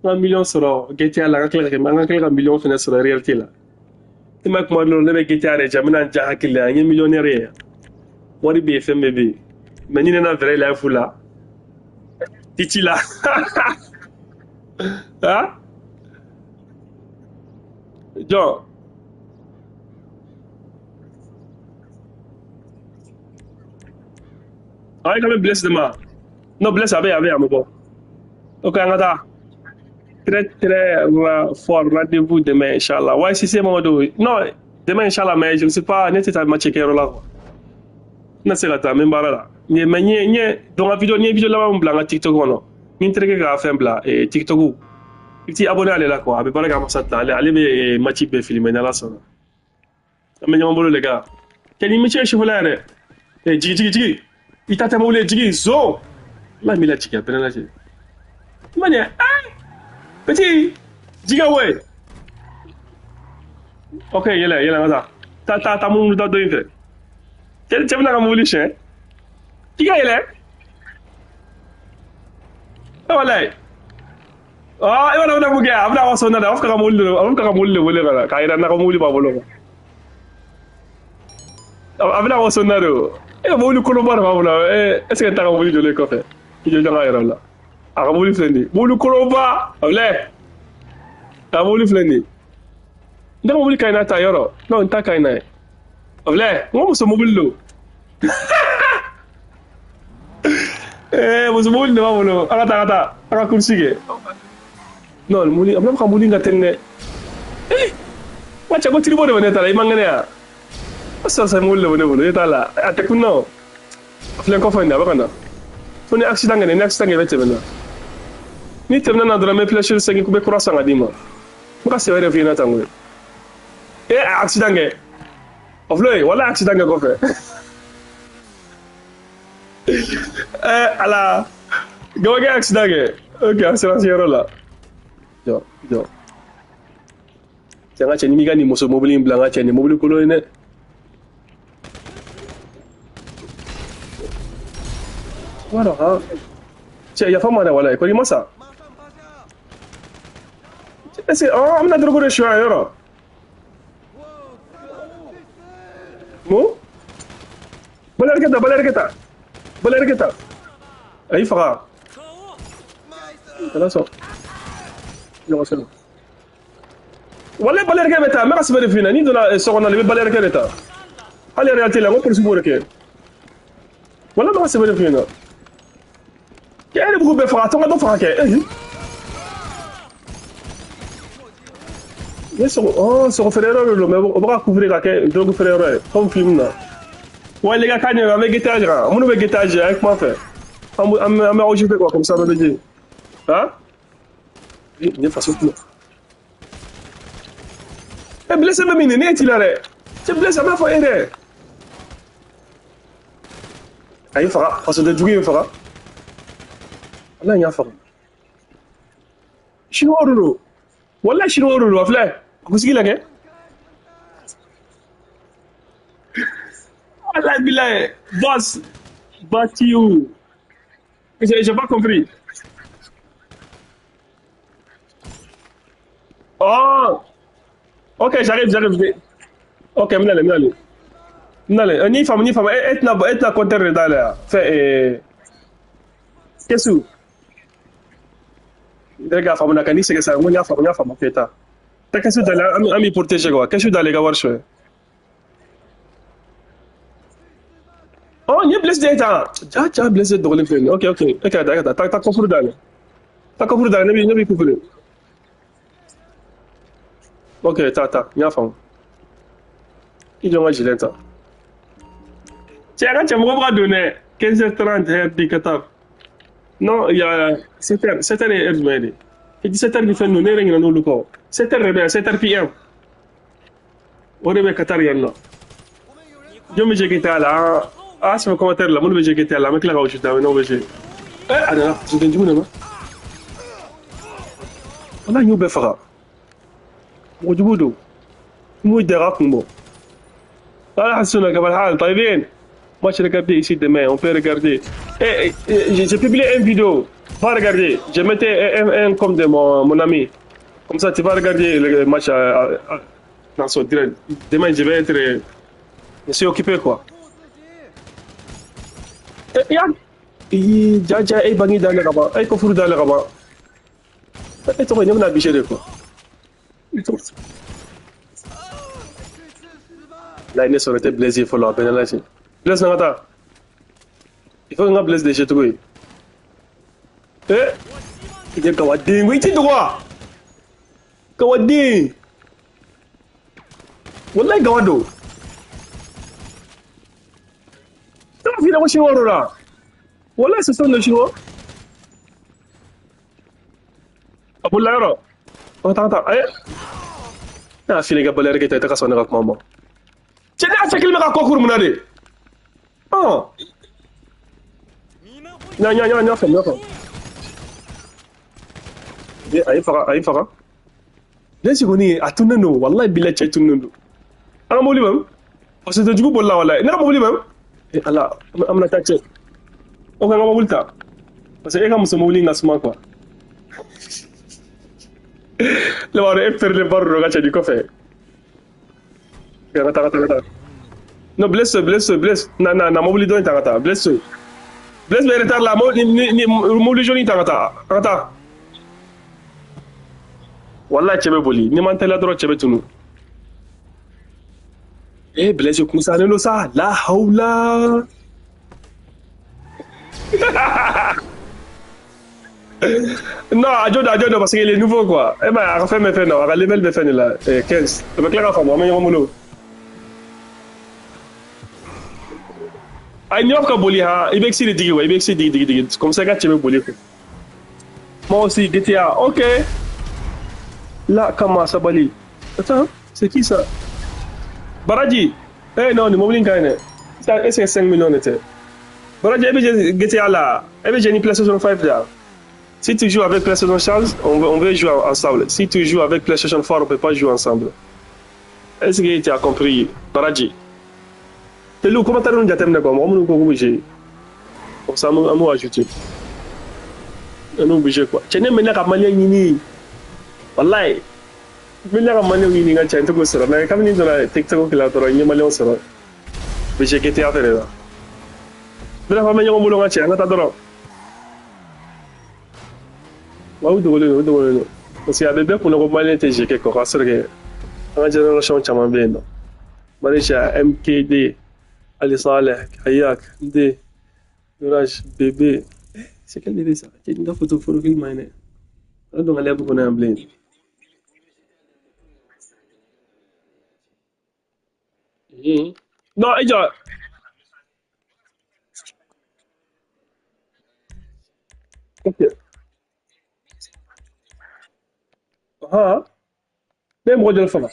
N ka miliyɔn sɔrɔ GTA la, an ka tila ka kɛ, an ka tila ka miliyɔn fɛnɛ sɔrɔ réalité la. I ma kuma dɔw ne bɛ GTA yɛrɛ jɛ, n bɛna n ja hakili la, n ye millionnaire ye. Wari bɛ yen, fɛn bɛɛ bɛ yen. Mais ni ne na vrai life la, titi la. Han? Jɔn? Ah, i ka bɛ Blaise de ma. Non, Blaise a bɛ yan, a bɛ yan, a bɛ bɔ. Ok, an ka taa. Très, très fort rendez-vous demain, Inch'Allah. Ouais, si c'est Mamadou. Non, demain, Inch'Allah, mais je ne sais pas, ne tɛ taa match kɛyɔrɔ la quoi. N tɛna se ka taa, n bɛ baara la. N ye, mais n ye, donc n ka vidéo, n ye vidéo laban min bila n ka TikTok kɔnɔ. Ni n terikɛ ka fɛn bila, TikTok. I bɛ t'i abonné ale la quoi, a bɛ baara kɛ ambassade la, ale bɛ match bɛɛ filmer n'Ala sɔnna. An bɛ ɲɔgɔn bolo les gars. Kɛ ni métier ye sufɛla yɛrɛ. Eh, jigi, jigi, jigi. I ta tɛ mobili ye, jigi, zon. Ala m'i lajigin, a bɛɛ lajɛ. I ma ɲɛ, ah! Petit, jigi ka bɔ yen. Ok, yɛlɛ, yɛlɛ, an ka taa. Taa, taa, taa munumunu taa dɔ in fɛ. Cɛ bɛna ka mobili siɲɛ. K'i ka yɛlɛ. E walayi. Ah, e b'a dɔn a bɛna mun kɛ? A bɛna waso na dɛ, a b'a fɛ ka mobili de, a b'a fɛ ka mobili de wele ka na, k'a yira n na ko mobili b'a bolo. A bɛna waso na de o. E ka mobili kolonba de b'a bolo. E, est ce que n t'a ka mobili jɔlen kɔfɛ? I jɔ jɔ ka yɛrɛ la. A ka mobili filɛ nin ye. Mobili kolonba. A filɛ. A ka mobili filɛ nin ye. N ka mobili ka ɲi n'a ta yɔrɔ. Non, n ta ka ɲi n'a ye. A filɛ, n ko muso mobili don. Eh, muso mobili de b'a bolo. An ka taa, an ka taa. An ka course kɛ. Non, mobili, a bɛna ka mobili ka teli dɛ. Eh, wa cɛ ko tiribo de bɛ ne ta la, i man kɛnɛ yan. O sɔrɔ sa mobili de bɛ ne bolo, e t'a la. A tɛ kun na o. A filɛ n kɔfɛ nin de, a bɛ ka na. Fo ni accident kɛ, ni accident kɛ, i bɛ tɛmɛ na. Ni tɛmɛna na dɔrɔn, n bɛ flèche segin, n bɛ kura san ka d'i ma. N bɛ ka sɛbɛ de f'i ɲɛna tan koyi. E, a accident kɛ. O filɛ yen, walahi accident kɛ kɔfɛ. Eh, ala. Gabakɛ accident kɛ. Ok, assurance yɔrɔ la. Jɔ, jɔ. Cɛ, n ka cɛ, ni m'i ka nin muso mobili in bila, n ka cɛ, nin mobili kolon ye dɛ. I b'a dɔn han. Cɛ, yafa n ma dɛ, walayi, kɔni i ma sa. Est ce que, oh, an bɛna drogue de suɲɛ yɔrɔ? Mun? Balerikɛ ta, balerikɛ ta. Balerikɛ ta. A y'i faga. Kana sɔn. Ɲɔgɔn sɔrɔ. Walayi balerikɛ bɛ taa, n bɛ ka sɛbɛn de f'i ɲɛna. N'i donna so kɔnɔ la, i bɛ balerikɛ de ta. Hali réalité la, n ko polisi b'o de kɛ. Walayi n bɛ ka sɛbɛn de f'i ɲɛna. Kɛ e de b'u bɛɛ faga, a tɔ ka dɔ faga kɛ. Ne sogo, oh, sogo feere yɔrɔ de don, mais o bɛ ka couvrir ka kɛ drogue feere yɔrɔ ye, comme film na. Ouais, les gars, k'a ɲɛ, an bɛ GTA kan. Minnu bɛ GTA jɛ, a ye kuma fɛ. An bɛ enregistrer quoi, comme ça, an bɛ jɛ. Han? Nin ye faso kuma. E, blessé bɛ min ne ye t'i la dɛ. Cɛ, blessé, a b'a fɔ e dɛ. A y'i faga, fasoden jugu ye faga. Ala y'a faga. Chinois de don. Walahi chinois de don, a filɛ. A kunsigi lajɛ. Wallahi billahi, boss, Batiou. J'ai pas compris. Oh, ok, j'arrive, j'arrive. Ok, m'nale, m'nale. M'nale, ni femme, ni femme. Etna, etna compteur dans Fait, qu'est-ce que Rega femme na kanisa kesa ngonya femme, nya femme feta. Ta qu'est-ce que dans ami protéger quoi? Qu'est-ce que dans les gars warshwe? Oh, ni blessé ta. Ja ja blessé dogolin fe. Ok, ok. Ok, d'accord. Ta ta kofuru dale. Ta kofuru dale, ne bi kofuru. Ok, ta ta, nya femme. I jɔ n ka gilet ta. Cɛ, a ka cɛ mɔgɔ bɛ ka don dɛ. 15h30 heure du Qatar. Non, il y a 7h, 7h ye heure jumɛn de? 17h ni fɛn ninnu, ne yɛrɛ ɲinɛ n'olu kɔ. 7h de bɛ yan, 7h PM. O de bɛ Qatar yan nɔ. Jɔn bɛ GTA la? A sɛbɛn commentaire la, minnu bɛ GTA la, an bɛ tila k'aw ajouter, n'aw bɛ jouer. Eh, a nana, soden jugu nana. Walahi n y'u bɛɛ faga. Mɔgɔ jugu don. N m'u da k'a kun bɔ. لا حسونا كيف الحال طيبين. Moi, je regarder ici demain, on peut regarder. Eh, eh, j'ai publié une vidéo. Va regarder. Je mettais un comme de mon ami. Comme ça, tu vas regarder le match dans son direct. Demain, je vais être. Je suis occupé, quoi. Eh, ya. Ja, eh, bangi dans le rabat. Eh, kofuru dans le rabat. Eh, toi, il y a un de quoi. Là, il aurait été blessé, il faut la peine. Blesse Nagata. Il faut que blesse des chetouilles. Eh, il est Kawadin. Oui, tu droit. Kawadin. Wallahi Gawado. Tu as vu la chinois là. Wallahi, ce sont les chinois. Aboula. Attends, attends. Eh. Ah, fini gabalaire qui était à son maman. Tu es à ce qu'il me raconte munade. Oh. Nya nya nya nya fam nya fam. Ayi faga ayi faga. Lesi koni a tunnen don wallahi billahi cɛ tunnen don. An ka mobili bɛ min? Parce que jugu bolila wallahi. Ne ka mobili bɛ min? Eh ala, an bɛna taa cɛ. Ok, an ka mobili ta. Parce que e ka muso mobili in ka suma quoi. Ne b'a dɔn e pɛrɛlen ba don ka cɛ di kɔfɛ. Ka taa ka taa ka taa. Non, blesse, blesse, blesse. Na na na mobili dɔ in ta ka taa. Blesse. Blesse bɛ retard la, ni ni mobili jaune in ta ka taa. Ka taa. Wallahi cɛ bɛ boli. Ni man teliya dɔrɔn cɛ bɛ tunu. Eh, Blaise kunsalen don sa. La hawla. Non, a jɔ don, a jɔ don parce qu'il est nouveau quoi. Eh ben, a ka fɛn bɛɛ fɛn na, a ka level bɛɛ fɛn de la. Eh, 15. O bɛ tila k'a faamu, an bɛ ɲɔgɔn bolo. Ayi, n'i b'a fɛ ka boli han, i bɛ x de digi quoi, i bɛ x digi digi digi. Comme ça i ka cɛ bɛ boli quoi. Moi aussi, GTA, ok. Là, comment ça bali? Attends, c'est qui ça? Baraji. Eh non, ni mobili in ka ɲi dɛ. Est-ce que 5 millions de tɛ? Baraji, e bɛ GTA la, e bɛ ni PlayStation 5 là. Si tu joues avec PlayStation 5, on veut jouer ensemble. Si tu joues avec PlayStation 4, on peut pas jouer ensemble. Est-ce que tu as compris, Baraji? Telou, comment t'as jateminɛ quoi? Mɔgɔ minnu ko k'u bɛ jouer. Comme ça, an b'o ajouter. An n'u bɛ jouer quoi. Cɛ ne mɛnna ka malien ɲini. Wallahi. N mɛnna ka malien ɲini n ka cɛ n tɛ k'o sɔrɔ. Mais kabini n donna TikTok la dɔrɔn n ye malien sɔrɔ. Bɛ jouer GTA fɛnɛ la. Bref, an bɛ ɲɔgɔn bolo n ka cɛ, an ka taa dɔrɔn. Wa u dogolen don, u dogolen don. Parce que a bɛ bɛɛ kunna ko malien tɛ jouer kɛ quoi, k'a sɔrɔ kɛ an ka génération caman bɛ yen nɔ. Malaysia, MKD, Ali Saleh, Hayak, D, Nuraj, bébé. C'est quel bébé ça? Cɛ, n ka photo profil ma ɲi dɛ. Ala don ka lɛbu kɔnɔ yan bilen. Non, i jɔ. Ok. Han. Ne ye mɔgɔ joli faga?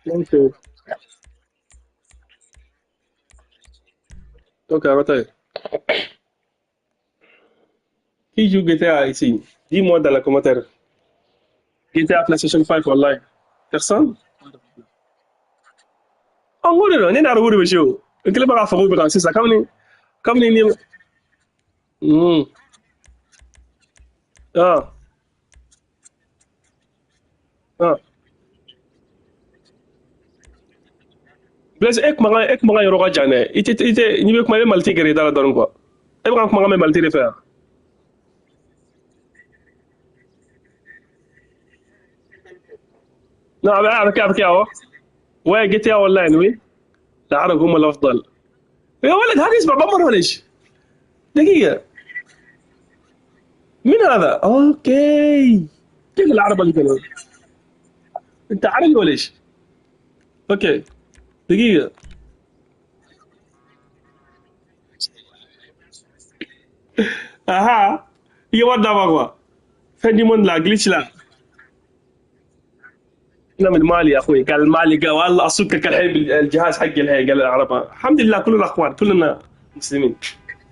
Ok. Ok, an ka taa yen. Qui joue GTA ici? Dis-moi dans les commentaires. GTA PlayStation 5 online. Personne? N ko de don, ne n'arabu de bɛ se o. N kelen bɛ k'a fɔ k'u bɛ kan sisan kabini ni ah ah Blaise, e kumakan yɔrɔ ka jan dɛ. I tɛ n'i bɛ kuma, i bɛ maliti gɛrɛ i da la dɔɔni quoi. E bɛ ka kumakan mɛn maliti de fɛ yan. Non, a bɛ kɛ awɔ. Ouais, GTA Online, oui. العرب هم الافضل يا ولد. هذا يسمع بمر ولا ايش؟ دقيقة، مين هذا؟ okay، كيف العرب اللي قالوا؟ انت عربي ولا ايش؟ okay، دقيقة. اها، هي ورده بابا fin du monde là، glitch là. انا من مالي يا اخوي. قال مالي، قال والله اصكك الحين بالجهاز حقي الحين. قال العرب، الحمد لله كلنا اخوان، كلنا مسلمين،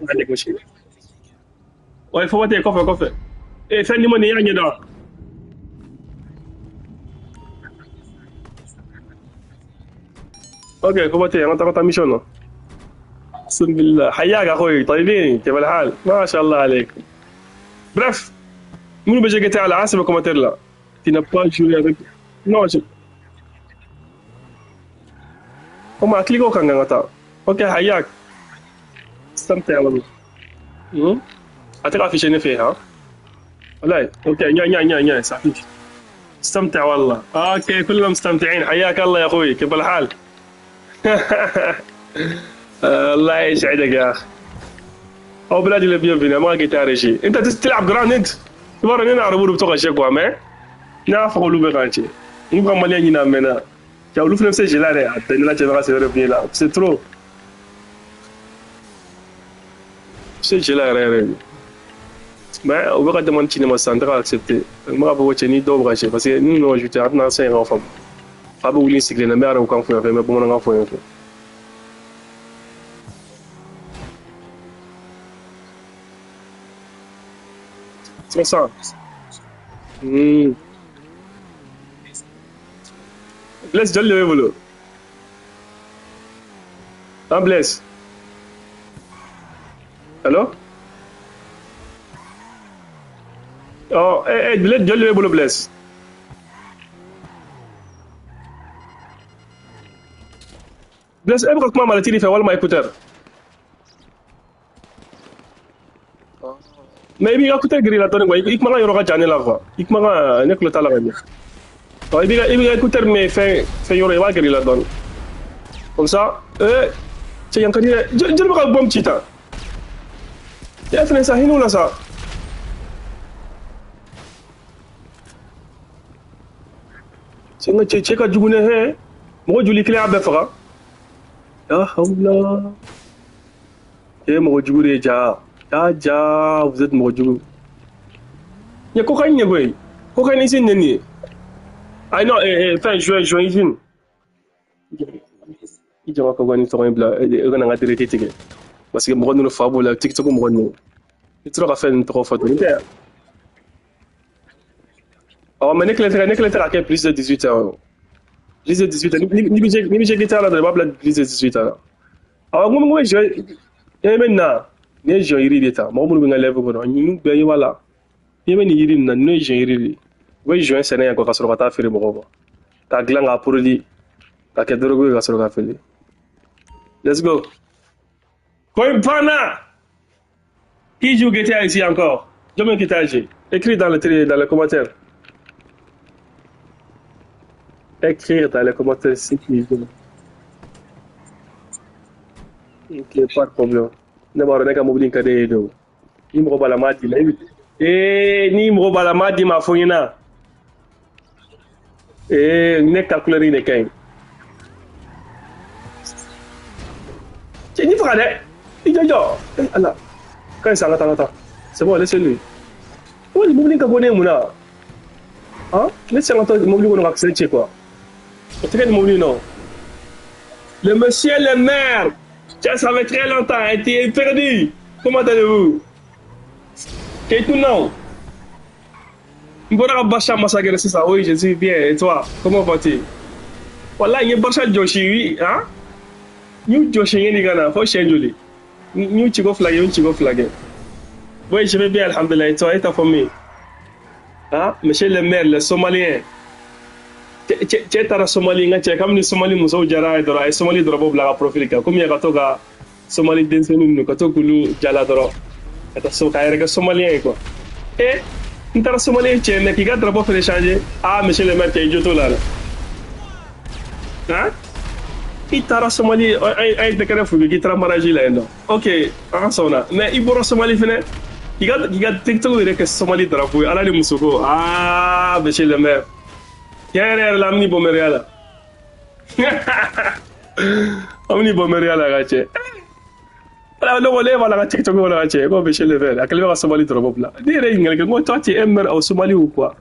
ما عندك مشكله. وي فوتي كوفي كوفي ايه fin du monde يعني ده. okay، كوفي انا تقطع mission. اقسم بالله. حياك اخوي، طيبين؟ كيف الحال؟ ما شاء الله عليك. Bref، منو بيجي على حسب commentaire là. Tu n'as pas joué avec. Non, je. هم كليكو كان غطا. okay، حياك، استمتع والله. هتلعب في شيء فيها لا؟ okay، نيا نيا نيا نيا صافي، استمتع والله. okay، كلنا مستمتعين. حياك الله يا اخوي، كيف الحال؟ الله يسعدك يا اخي. او بلادي اللي bienvenue. ما قلت شيء. انت تلعب Grand انت تبارك نعرف بتوع شيء ما نعرف olu bɛ kan cɛ n ka malien ɲini a mɛnna cɛ. Olu fana bɛ se jela dɛ. A tɛ ne la cɛ bɛ ka sɛbɛn f'i la, c'est trop se jela yɛrɛ yɛrɛ. Mais u bɛ ka demande ci ne ma sisan, n tɛ ka accepter. N bɛ k'a fɔ ko cɛ ni dɔw bɛ ka cɛ parce que ni n'o ajouté, a tɛna se ka faamu. Fa bɛ wuli sigilen na, n bɛ arabukan fɔ yan fɛ, n bɛ bamanankan fɔ yan fɛ. C'est ça. Blaise, joli de bɛ bolo? Hein, Blaise? Allo? Oh, eh, eh, Blaise, joli de bɛ bolo, Blaise? Blaise, e bɛ ka kuma maletini fɛ walima écouteur? Mais i b'i ka écouteur giri la dɔɔni quoi. I kumakan yɔrɔ ka jan ne la quoi. I kumakan, ne tulo t'a la ka ɲɛ. Ɔ, i b'i ka écouteur mɛn fɛn yɔrɔ, i b'a giri la dɔɔni. Comme ça, eh, cɛ yan ka di dɛ. Joli bɛ ka bombe ci tan? E fɛnɛ sa, hinɛ u la sa. Cɛ, n ka cɛ, cɛ ka jugu ne hɛ. Mɔgɔ joli kelen y'a bɛɛ faga? Ya hawla. Cɛ ye mɔgɔ jugu de ye ja. Ja ja, vous êtes mɔgɔ jugu. Ye cocaïne ye koyi. Cocaïne usine de nin ye. Ah non, eh, eh, fɛn joint usine. I jama ka ni tɔgɔ in bila, e kana n ka direct tigɛ. Parce que mɔgɔ ninnu fa b'o la, TikTok mɔgɔ ninnu. I tora ka fɛn ninnu tɔgɔ fɔ ten. Tɛ. Awɔ, mais ne kelen tɛ ka kɛ plus de 18 ans. Plus de 18 ans. Ni bɛ GTA la dɔrɔn, i b'a bila plus de 18 ans. Awɔ, n ko bɛ joint e bɛ na. Nin ye joint yiri de ta. Mɔgɔ minnu bɛ n ka live kɔnɔ, ninnu bɛɛ ɲɛ b'a la. N'i bɛ nin yiri nin na, ninnu ye joint yiri de ye. U bɛ joint sɛnɛ yan quoi, ka sɔrɔ ka taa feere mɔgɔw ma. K'a dilan k'a produit, k'a kɛ drogue ye ka sɔrɔ k'a feere. Let's go. Koy Pana! Qui joue GTA ici encore? Jɔn bɛ GTA jouer? Écris dans les commentaires. Écrire dans les commentaires si tu joues. Ok, pas de problème. Ne b'a dɔn ne ka mobili in ka di e ye de. Ni mɔgɔ b'a la, m'a d'i ma. Ee, ni mɔgɔ b'a la, m'a d'i ma, a fɔ n ɲɛna. Ee, ne ka couleur in de ka ɲi. Cɛ, n'i faga dɛ. I jɔ jɔ. Eh, Ala. Ka ɲi sa, an ka taa, an ka taa. C'est bon, laissez-lui. O nin mobili in ka go ne ye mun na? Han? Ne tɛ se ka taa mobili kɔnɔ ka kisɛ ci quoi. O tɛ kɛ nin mobili in nɔ. Le monsieur le maire. Tiens, ça fait très longtemps, tu es perdu. Comment allez-vous? Keituno. N bɔra ka Barça massacrer sisan. Oui, je suis bien. Et toi, comment vas-tu? Wallahi, n ye Barça jɔsi, oui, hein? N y'u jɔ siɲɛ kelen ka na fo siɲɛ joli? N y'u ci ko fila kɛ, n y'u ci ko fila kɛ. Oui, je vais bien, alhamdulillah. Et toi, et ta famille? Hein? Monsieur le maire, le Somalien. Cɛ taara Somali, n ka cɛ, kabini Somali musow jara ye dɔrɔn, a ye Somali dɔrɔn bila a ka profil kan. Komi a ka to ka Somali denmisɛnnin ninnu ka to k'olu jala dɔrɔn ka taa so k'a yɛrɛ kɛ Somalien ye quoi. Eh, n taara Somalien cɛ, mais k'i ka drapeau fɛnɛ changer. Ah, monsieur le maire, cɛ, i jo t'o la dɛ. Hein? I taara Somali, an ye décret f'u ye k'i taara mariage la yen nɔ. Ok, an sɔnna. Mais i bɔra Somali fɛnɛ, k'i ka TikTok yɛrɛ kɛ Somali drapeau ye, ala ni muso ko. Ah, monsieur le maire. Tiɲɛ yɛrɛ yɛrɛ la, an bɛ bɔ mɛriya la. An bɛ bɔ mɛriya la ka cɛ. Ala ne ko ne b'a la ka TikTok la ka cɛ ko monsieur le maire a kɛlen bɛ ka Somali drapeau bila. Ne yɛrɛ ye ɲininkali kɛ, n ko toi tu es un maire au Somali ou quoi?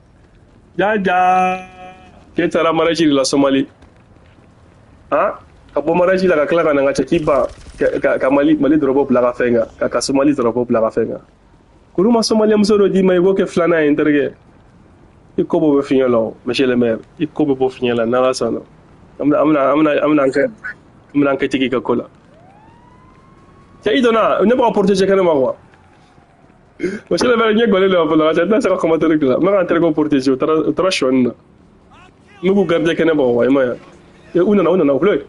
Ja ja. K'e taara mariage de la Somali. Han? Ka bɔ mariage la ka tila ka na n ka cɛ k'i ban ka Mali drapeau bila ka fɛn kan, ka Somali drapeau bila ka fɛn kan. Kuru ma Somalien muso dɔ d'i ma, i b'o kɛ filanan ye n terikɛ. I ko bɔ bɛ fiɲɛ la o, monsieur le maire, i ko bɛ bɔ fiɲɛ la n'Ala sɔnna. An bɛna an kɛ tigi ka ko la. Cɛ, i donna ne b'a ka protéger kɛnɛ ma quoi. Monsieur le maire, ɲɛ gɔlen don a bolo, cɛ tɛna se ka commentaire dilan. N bɛ ka n terikɛw protéger, u taara sɔɔni na. N bɛ k'u garder kɛnɛ ma quoi, i m'a ye. U nana, u nana, u filɛ.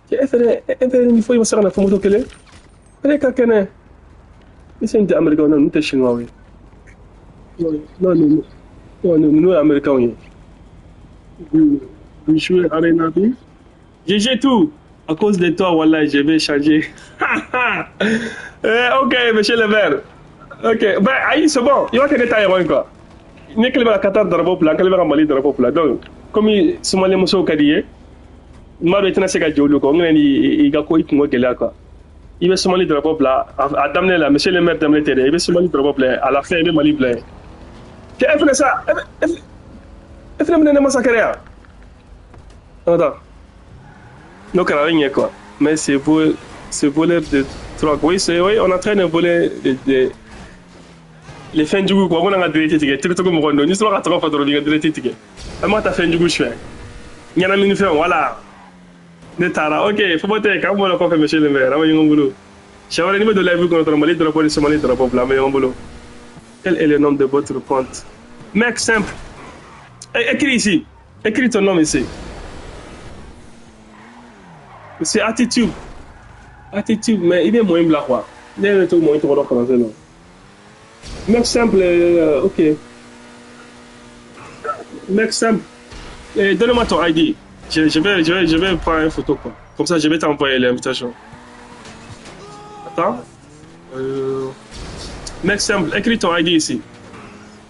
Cɛ, e fɛnɛ ni foyi ma se ka na fo moto kelen. E ka kɛnɛ. I sen tɛ Américain na, ninnu tɛ Chinois ye. Non, non, non, non, ninnu ye Américains ye. Vous jouez Arena B? GG tout. À cause de toi, wallah, je vais changer. Eh, ok, monsieur le maire. Ok, ben, aïe, c'est bon. Il va que détail, quoi. Ni kelen bɛ ka Qatar drapeau bila, kelen bɛ ka Mali drapeau bila. Donc, comme Somalie musow ka di ye, n b'a dɔn i tɛna se ka jɛ olu kɔ. N bɛna i ka ko i kungo gɛlɛya quoi. I bɛ Somali drapeau bila a daminɛ la, monsieur le maire daminɛ tɛ dɛ, i bɛ Somali drapeau bila, à la fin i bɛ Mali bila yen. Cɛ, e fɛnɛ sa, e fɛnɛ bɛna ne masakɛrɛ yan. An ka taa. N'o kɛra a bɛ ɲɛ quoi. Mais c'est voleur de drogue. Oui, c'est oui, on est en train de voler les fɛn jugu quoi. Ko n'an ka direct tigɛ, TikTok mɔgɔ ninnu, n'i sɔrɔ ka tɔgɔ fɔ dɔrɔn, i ka direct tigɛ. An ma taa fɛn jugu suɲɛ. Ɲɛnamini fɛnw, voilà. Ne taara, ok, fo tɛ k'an bɔra kɔfɛ, monsieur le maire, an bɛ ɲɔgɔn bolo. Siɲɛ wɛrɛ n'i bɛ don live kɔnɔ dɔrɔn, Mali drapeau ni Somali drapeau bila, an bɛ ɲɔgɔn bolo. Quel est le nom de votre compte? Mec simple. Écris ici. Écris ton nom ici. C'est attitude. Attitude, mais il est moins blanc quoi. Il est tout moins trop français non. Mec simple, ok. Mec simple. Eh, donne-moi ton ID. Je vais prendre une photo quoi. Comme ça, je vais t'envoyer l'invitation. Attends. Mec simple, écris ton ID ici.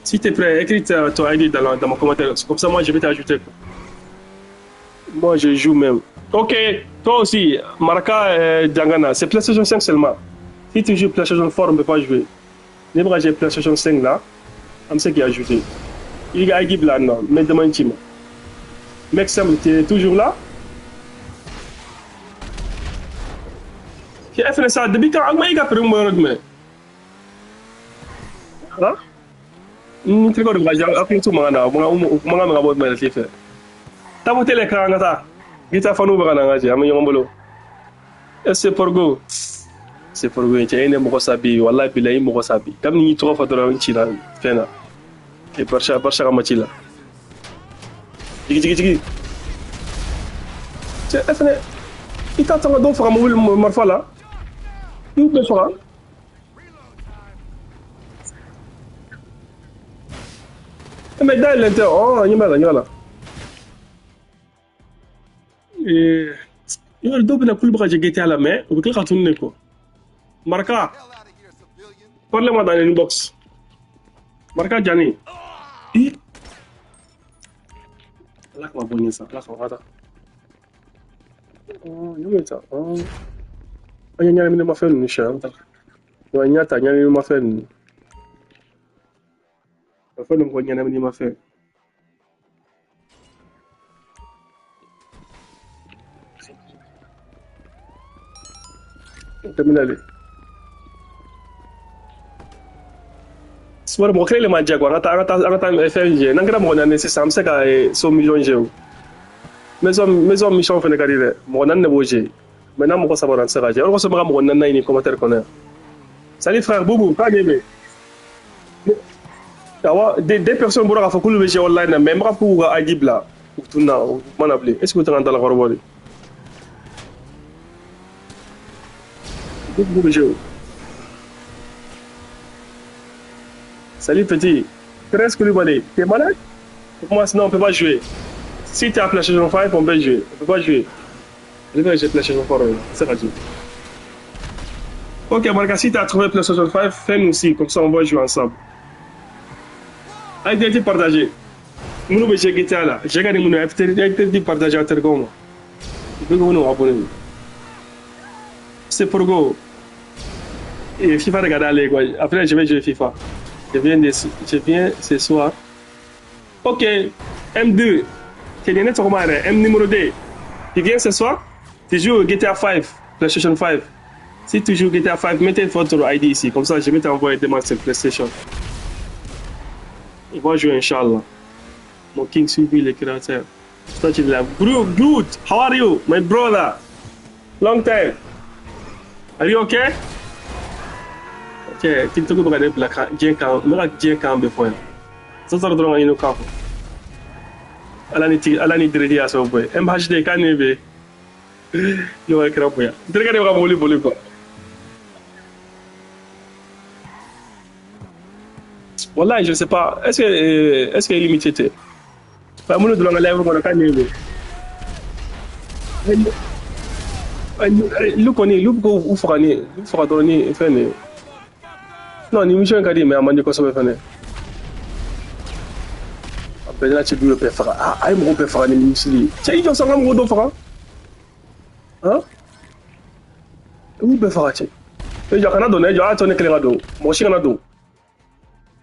Si tu es prêt, écris ton ID dans mon commentaire. Comme ça, moi, je vais t'ajouter. Moi, je joue même. Ok, toi aussi, Maraka Dangana, c'est PlayStation 5 seulement. Si tu joues PlayStation 4, on ne peut pas jouer. N'importe j'ai PlayStation 5 là, on sait qui a ajouté. Il y a ID là, non, mais demande tu. Mec simple, tu es toujours là? Qui a fait ça depuis quand? Il a pris un mais. Hein? Ni terikɛw de bɛ ka hakili to mankan na, mankan bɛ ka bɔ mɛlɛti fɛ. Tabu tele kan an ka taa. Guitar fanu bɛ ka na an ka cɛ, an bɛ ɲɔgɔn bolo. FC Porgo. FC Porgo cɛ, e ne mɔgɔ sa bi, walahi bilahi i mɔgɔ sa bi. Kabini y'i tɔgɔ fɔ dɔrɔn n cira fɛn na. E Barça ka match la. Jigi jigi jigi. Cɛ, e fɛnɛ i t'a to an ka dɔw faga mobili marifa la. I y'u bɛɛ faga. Mais dayɛlɛ tɛ, ɔ ɲɛ b'a la, ɲɛ b'a la. I b'a dɔn dɔw bɛna k'olu bɛ ka jɛ GTA la, mais u bɛ tila ka tunun de quoi. Maraka, parlez-moi dans l'inbox. Maraka Jani. I. Ala kama bɔ ɲɛ sa, ala kama ka taa. Ɔ, ɲɔ bɛ taa. Ɔ. An ye ɲɛnaminimafɛn ninnu siyɛ, an bɛ taa. Wa n y'a ta ɲɛnaminimafɛn ninnu. A fɔ nin ko ɲɛnaminimafɛn. Tɛmɛna de. Wari mɔgɔ kelen de ma jɛ quoi, an ka taa fɛn jɛ. N'an kɛra mɔgɔ naani sisan, an bɛ se ka so miliyɔn jɛ o. Maison mission fɛnɛ ka di dɛ. Mɔgɔ naani de b'o jɛ. Maintenant mɔgɔ saba tɛ se ka jɛ. O kosɔn n bɛ ka mɔgɔ naani ɲini commentaire kɔnɔ yan. Salut frère Boubou, k'a ɲɛ bɛ. Awɔ, des personnes bɔra k'a fɔ k'olu bɛ jouer online na, mais n b'a fɔ k'u ka ID bila. U tununa, u ma na bilen. Est ce que u tɛ ka n dalakɔrɔbɔ de? K'u bɛ jouer. Salut petit. Thérèse Koulibaly, t'es malade? Moi sinon on peut pas jouer. Si t'es à PlayStation 5, on peut jouer. On peut pas jouer. Je vais jouer PlayStation 4, c'est radio. Ok, Marca, si t'as trouvé PlayStation 5, fais-nous aussi, comme ça on va jouer ensemble. Allez, partager. Nous avons GTA là. J'ai gagné mon FT, partager à terre. Il faut que vous nous abonnez. C'est pour go. Et FIFA regarde aller quoi. Après je vais jouer FIFA. Je viens ce soir. Ok, M2. C'est M numéro 2. Tu viens ce soir? Tu joues GTA 5, PlayStation 5. Si tu joues GTA 5, mettez votre ID ici. Comme ça, je vais t'envoyer demain sur PlayStation. On va jouer, Inch'Allah. Mon King suivi le créateur. Good, how are you, my brother? Long time. Are you okay? Ok, TikTok bɛ ka ne bila diɲɛ kan, n bɛ ka diɲɛ kan bɛɛ fɔ yan. Sisan dɔrɔn ka ɲini kan fɔ. Ala ni diredi y'a sababu ye. MHD k'a ne bɛ. Ne b'a kɛra bonya. N terikɛ de bɛ ka mobili boli quoi. Wallahi, je sais pas. Est-ce que limité tɛ? Fa minnu donna n ka live kɔnɔ k'a ne bɛ. Lu kɔni, lu bɛ k'u faga ni, u faga dɔrɔn ni fɛn de ye. Non, ni mission ka di mais a man di kosɛbɛ fɛnɛ. A bɛɛ n'a cɛ du bɛɛ faga. A ye mɔgɔw bɛɛ faga ni misiri ye. Cɛ i jɔ sa n ka mɔgɔ dɔ faga. Han? I b'u bɛɛ faga cɛ. E jɔ kana don dɛ, e jɔ a y'a to ne kelen ka don. Mɔgɔ si kana don.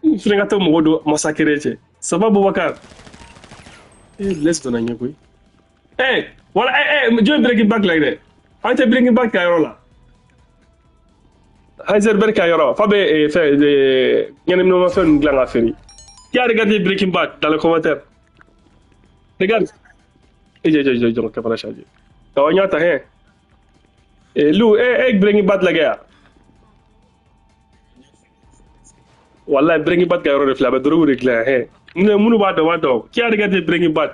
N fɛnɛ ka taa mɔgɔ dɔ massacrer cɛ. Ça va Boubacar? Eh, laisse donna ɲɛ koyi. Eh, wala eh eh jɔn Breaking Bad la dɛ. An tɛ Breaking Bad ka yɔrɔ la. Heisenberg ka yɔrɔ fa bɛ fɛn ɲɛnaminimafɛn ninnu dilan ka feere. Qui a regardé Breaking Bad dans les commentaires? Regarde. Eh, jɔ ka fana changer. Ka wa ɲa ta hɛn. Eh, Lou, eh Breaking Bad lajɛ yan. Wallahi Breaking Bad ka yɔrɔ de filɛ, a bɛ drogue de dilan hɛn. Minnu b'a dɔn, b'a dɔn. Qui a regardé Breaking Bad?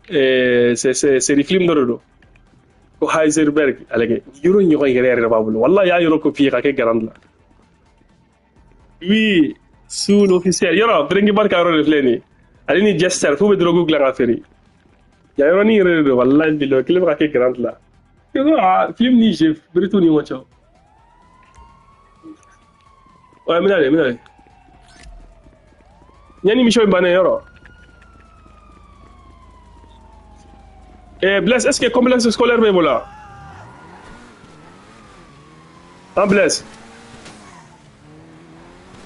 Eh, c'est des films dɔ de don. Ko Heisenberg a lajɛ yɔrɔ ɲɔgɔn yɛrɛ yɛrɛ b'a bolo. Wallahi y'a yɔrɔ copier ka kɛ garante la. Oui, sous l'officiel. Yɔrɔ Breaking Bad ka yɔrɔ de filɛ nin ye. Ale ni Jester f'u bɛ drogue dilan ka feere. Yan yɔrɔnin yɛrɛ de don wallahi bilahi kelen bɛ ka kɛ garante la. Film ni jeu bere t'u ni ɲɔgɔn cɛ o. Ouais, n bɛna de, n bɛna de. Yanni mission in bannen yɔrɔ. Eh, Blaise, est-ce que complexe scolaire bɛ bolo? Hein, Blaise?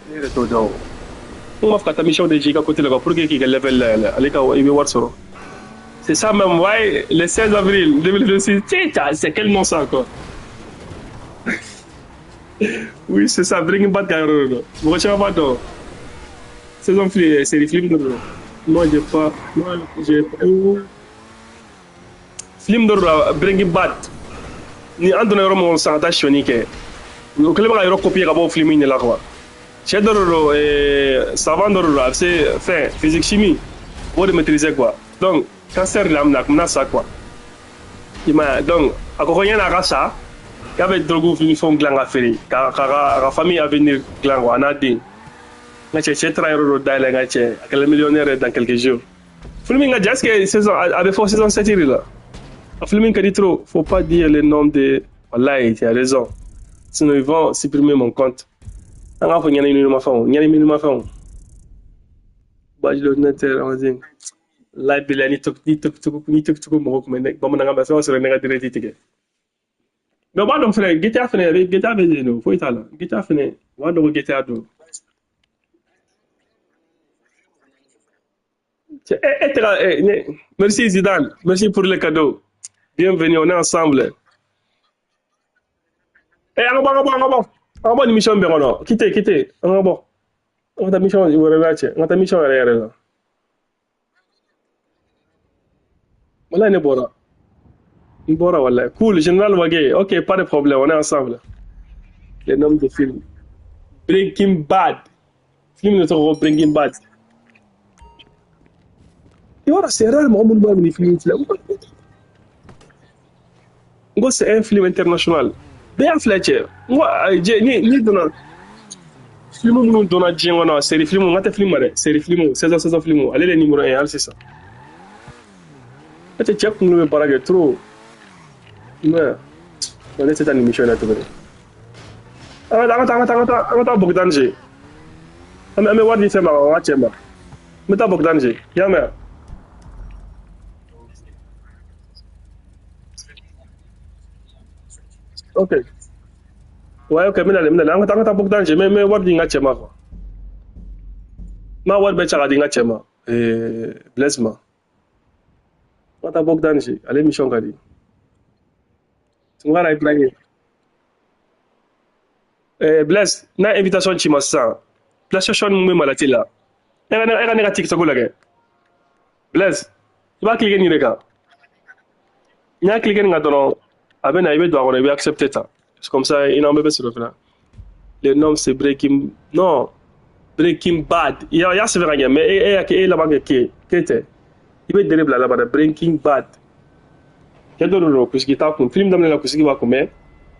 Ne yɛrɛ t'o dɔn o. N b'a fɛ ka taa mission de jigin i ka côté la quoi, pour que k'i ka level layɛlɛ, ale ka i bɛ wari sɔrɔ. C'est ça même, ouais, le 16 avril 2026. C'est quel nom ça quoi? Oui, c'est ça, Breaking Bad ka yɔrɔ de don. Mɔgɔ caman b'a dɔn. Saison série film dɔ don. Moi, j'ai pas, moi, j'ai film dɔ don Breaking Bad. Ni an donna yɔrɔ min kɔnɔ sisan ka taa sonyani kɛ. O kɛlen bɛ ka yɔrɔ copier ka bɔ film in de la quoi. Cɛ dɔ de don, savant dɔ de don, a bɛ se fɛn physique chimie, o b'o de maîtriser quoi. Donc cancer de l'a minɛ, a kun bɛna sa quoi. I m'a ye, donc a ko ko yanni a ka sa, k'a bɛ drogue ni fɛnw dilan ka feere, ka ka famille avenir dilan quoi, a n'a den. N ka cɛ taara yɔrɔ dɔ dayɛlɛ n ka cɛ, a kɛla millionnaire dans quelques jours. Film in ka ja, est-ce que saison a bɛ fɔ saison 7 de la? A film in ka di trop, faut pas dire le nom de. Wallahi, tu as raison. Sinon ils vont supprimer mon compte. An k'a fɔ ɲɛnaminimafɛnw, ɲɛnaminimafɛnw. Baji l'ordinateur, on dit. Wallahi bilahi ni tok mɔgɔ kun bɛ ne bamanankan mɛn, fɛn sɔrɔ ne ka direct tigɛ. Mais u b'a dɔn fɛnɛ GTA fɛnɛ, a bɛ GTA bɛ yen nɔ, foyi t'a la. GTA fɛnɛ, u b'a dɔn ko GTA don. Merci Zidane, merci pour le cadeau. Bienvenue, on est ensemble. Eh, an ka bɔ, an ka bɔ, an ka bɔ. An ka bɔ nin mission bɛɛ kɔnɔ. Quittez, quittez. An ka bɔ. An ka taa mission wɛrɛ la cɛ. An ka taa mission yɛrɛ yɛrɛ la. Walahi ne bɔra. N bɔra wallahi. Cool, Général Wagé. Ok, pas de problème, on est ensemble. Les noms de films. Breaking Bad. Film de tɔgɔ ko Breaking Bad. I b'a dɔn, c'est rare mɔgɔ minnu b'a nin film filɛ. N ko c'est un film international. Bɛɛ y'a filɛ cɛ. N ko ayi, ni donna film minnu donna diɲɛ kɔnɔ, série film, n ka tɛ film ma dɛ, série film, saison saison film, ale de ye numéro 1 hali sisan. Ne tɛ cɛ kunkolo bɛ baara kɛ trop. Mais ne tɛ taa nin mission in na tuguni. An ka taa, an ka taa, an ka taa, an ka taa Bogdan je. An bɛ wari di fɛn ma, an ka cɛ ma. N bɛ taa Bogdan je. I y'a mɛn? Ok. Ouais, ok, n bɛ nalen, n bɛ nalen. An ka taa Bogdan je. N bɛ wari di n ka cɛ ma quoi. N b'a wari bɛɛ cɛ ka di n ka cɛ ma. Blaise ma. N ka taa Bogdan je. Ale mission ka di. Tunkara Ibrahim. Blaise, n'a invitation ci ma sisan, PlayStation mun bɛ Malati la. E ka ne ka TikTok lajɛ. Blaise, i b'a cliquer nin de kan. N'i y'a cliquer nin kan dɔrɔn, a bɛ na, i bɛ don a kɔnɔ, i bɛ accepter ta. C'est comme ça, i n'an bɛɛ bɛ sɔrɔ fana. Le nom c'est Breaking, non, Breaking Bad. I y'a sɛbɛn ka ɲɛ, mais e y'a kɛ e laban kɛ K, K tɛ. I bɛ dere bila laban na, Breaking Bad. Cɛ dɔ de don, kunsigi t'a kun. Film daminɛ la, kunsigi b'a kun, mais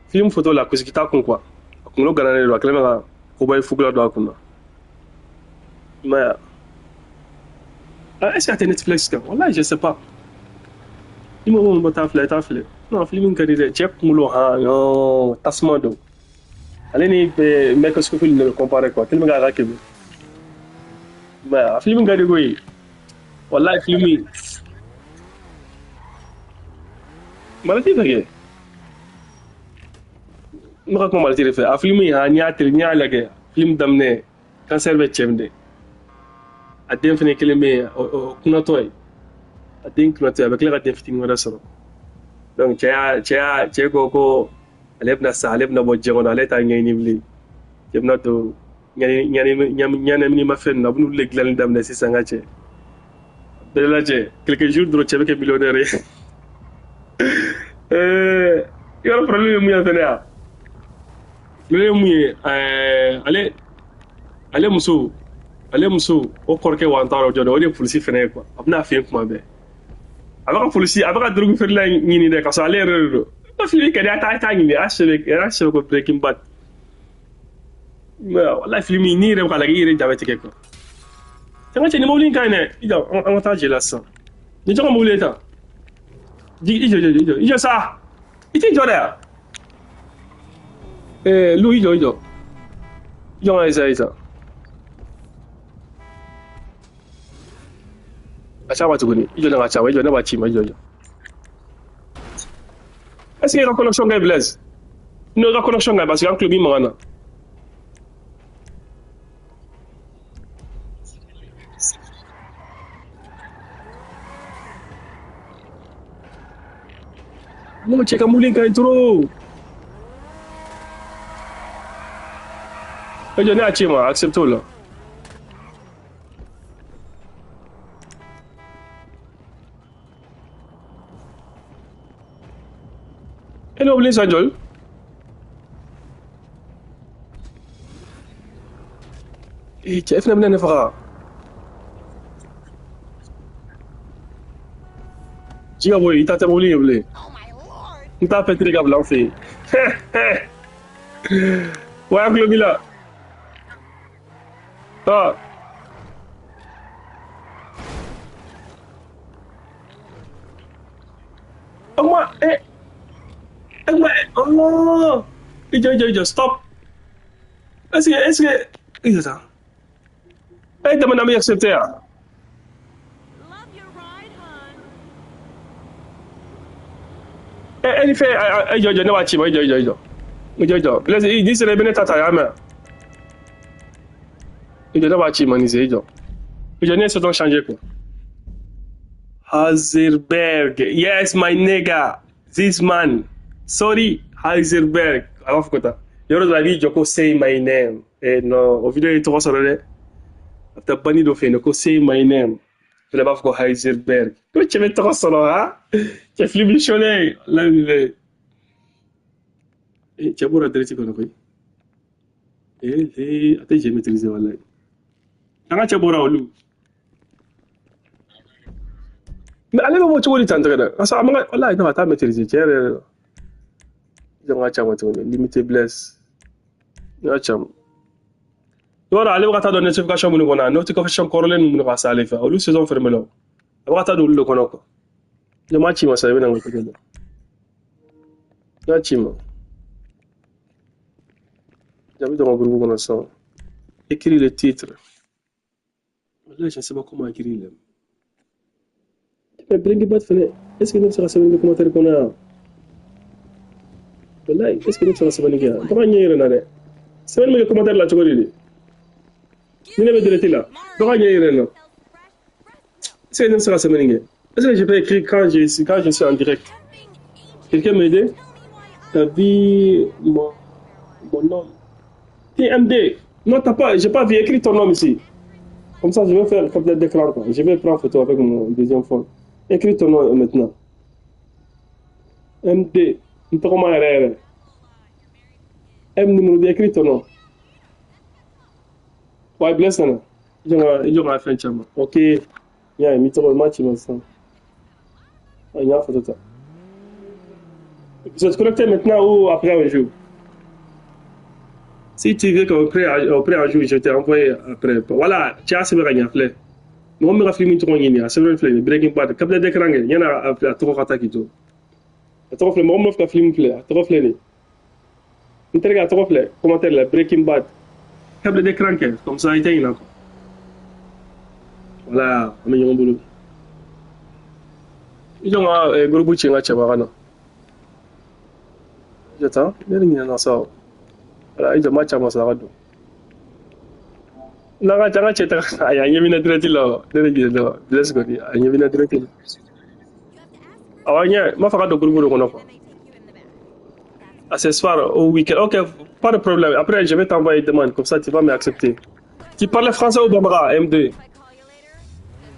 film photo la, kunsigi t'a kun quoi. A kunkolo gananen don, a kɛlen bɛ ka koba fugula don a kun na. I m'a ye wa? Ah, est-ce que a tɛ Netflix kan? Wallahi, je sais pas. Ni mɔgɔ min bɛ taa filɛ, i t'a filɛ. Non, film in ka di dɛ. Cɛ kunkolo han, non, tasuma don. Ale ni Michael Scofield de bɛ comparer quoi. Tellement k'a ka kɛmɛ. I m'a ye wa? A film ka di koyi. Wallahi, film in. Malati fɛ kɛ. N bɛ ka kuma Malati de fɛ. A film in han, n'i y'a teli, n'i y'a lajɛ, film daminɛ, cancer bɛ cɛ minɛ. A den fɛnɛ kelen bɛ yen, o kunnatɔ ye. A den kunnatɔ ye, a bɛ tila ka den fitinin wɛrɛ sɔrɔ. Donc cɛ y'a cɛ ko ale bɛna sa, ale bɛna bɔ diɲɛ kɔnɔ, ale t'a ɲɛɲini bilen. Cɛ bɛna don ɲɛnaminimafɛn ninnu na, a bɛn'olu de dilanni daminɛ sisan ka cɛ. Bɛɛ lajɛ, quelques jours dɔrɔn cɛ bɛ kɛ millionnaire ye. I b'a dɔn problème ye mun ye fɛnɛ ya? Problème ye mun ye, ale muso o kɔrɔkɛ wa n t'a dɔn jɔn o de ye polisi fɛnɛ ye quoi. A bɛna fɛ yen kuma bɛɛ. A bɛ ka polisi, a bɛ ka drogue feerela ɲini dɛ, k'a sɔrɔ ale yɛrɛ de don. Ko film ka di, a t'a ɲini, a y'a sɛbɛn ko Breaking Bad. Mais wallahi, film n'i yɛrɛ bɛ k'a lajɛ, i yɛrɛ ja bɛ tigɛ quoi. Cɛ, n ka cɛ, nin mobili in ka ɲi dɛ. I jɔ, an ka taa je la sisan. Nin jɔn ka mobili ye tan? I jɔ, i jɔ, i jɔ, i jɔ sa. I t'i jɔ dɛ. Lu, i jɔ, i jɔ. I jɔ n ka essayer sisan. A ca ma tuguni. I jɔ ne ka ca ma, i jɔ ne b'a ci ma, i jɔ, i jɔ. Est-ce que i ka connexion ka ɲi, Blaise? N'o i ka connexion ka ɲi, parce que an tulo b'i mankan na. Non, cɛ ka mobili in ka ɲi trop. E jɔ ne y'a ci ma, accepte o la. E ni mobili in san joli? Ee cɛ, e fana bɛna ne faga. Ji ka bɔ yen, i ta tɛ mobili in ye bilen. Oh my lord! N t'a pɛntiri ka bila an fɛ yen. Wa an tulo b'i la. Ah, o kuma e kuma oh, i jɔ, i jɔ, i jɔ, stop. Est-ce que i jɔ sa. E dama na bɛ accepter ya? Love your ride, hon. E ni fɛn e jɔ, jɔ ne b'a ci ma, i jɔ, i jɔ, i jɔ. I jɔ, i jɔ. Blaise, i ni sera i bɛ ne ta ta, y'a mɛn? I jɔ ne b'a ci ma nin sen, i jɔ. I jɔ ne ye saison changer quoi. Heisenberg. Yes, my nigga. This man. Sorry, Heisenberg. A b'a fɔ ko tan. Yɔrɔ dɔ la i b'i jɔ ko say my name. Eh non, o vidéo ye tɔgɔ sɔrɔ dɛ. A bɛ taa banni dɔ fɛ yen nɔ ko say my name. Fɛnɛ b'a fɔ ko Heisenberg. Ko cɛ bɛ tɔgɔ sɔrɔ ha? Cɛ film cholet. Wallahi. Eh, cɛ bɔra direct kɔnɔ koyi. Eh, eh, a tɛ jɛ maîtriser wallahi. An ka cɛ bɔra olu. Mais ale bɛ bɔ cogo di tan tɛgɛ dɛ? Ka sɔrɔ a ma ka wallahi non a t'a maîtriser tiɲɛ yɛrɛ yɛrɛ la. Jɔn ka ca ma tuguni. Limité blesse. N ka ca ma. I b'a dɔn ale bɛ ka taa don notification minnu kɔnɔ, notification kɔrɔlen ninnu ka s'ale fɛ, olu saison fermé la o. A bɛ ka taa don olu de kɔnɔ quoi. Ne m'a ci ma sa, i bɛna n ka tɛgɛ da. N y'a ci ma. Jaabi dɔ ka groupe kɔnɔ sisan. Écris le titre. Wallahi, je ne sais pas comment écrire le. Mais Breaking Bad fɛnɛ, est-ce que ne bɛ se ka sɛbɛnni kɛ commentaire kɔnɔ yan? Wallahi, est-ce que ne bɛ se ka sɛbɛnni kɛ yan? N taga ɲɛ yɛrɛ na dɛ. Sɛbɛnni bɛ kɛ commentaire la cogo di de? Ni ne bɛ direct la, dɔ ka ɲɛ yɛrɛ na. Est-ce que ne bɛ se ka sɛbɛnni kɛ? Est-ce que je peux écrire quand je suis en direct? Quelqu'un m'aider? T'as vu mon nom? TMD. Non, t'as pas, j'ai pas vu écrit ton nom ici. Comme ça, je vais faire capture d'écran, quoi. Je vais prendre photo avec mon deuxième phone. Écris ton nom maintenant. MD. N tɔgɔ ma yɛrɛ yɛrɛ. M numéro 2, écris ton nom. Ouais, Blaise nana. I jɔ ka fɛn caman. Ok. N y'a ye, n tɔgɔ ma ci ma sisan. N y'a photo ta. Vous êtes connecté maintenant ou après un jour? Si tu veux qu'on crée un jour, je t'ai envoyé après. Voilà, tu as sɛbɛn ka ɲɛ filɛ. Mɔgɔ min ka film tɔgɔ ɲini, a sɛbɛn filɛ nin Breaking Bad. Capture d'écran kɛ, yanni a tɔgɔ ka taa k'i to. A tɔgɔ filɛ, mɔgɔ min b'a fɛ ka film filɛ, a tɔgɔ filɛ nin. N terikɛ a tɔgɔ filɛ, commentaire la, Breaking Bad. Capture d'écran kɛ, comme ça i tɛ ɲinɛ quoi. Voilà, an bɛ ɲɔgɔn bolo. I jɔ n ka groupe ci n ka cɛba ka na. J'attends, ne yɛrɛ ɲinɛna sa o. Voilà, i jɔ n b'a caman sa a ka don. N'an ka an ka cɛ ta ayi a ɲɛ bɛ na direct la o. Ne yɛrɛ ɲinɛna o. Blaise kɔni a ɲɛ bɛ na direct la. Awɔ ɲɛ, n b'a fɛ ka don groupe dɔ kɔnɔ quoi. À ce soir, au week-end. Ok, pas de problème. Après, je vais t'envoyer une demande, comme ça tu vas m'accepter. Tu parles français ou bambara, M2?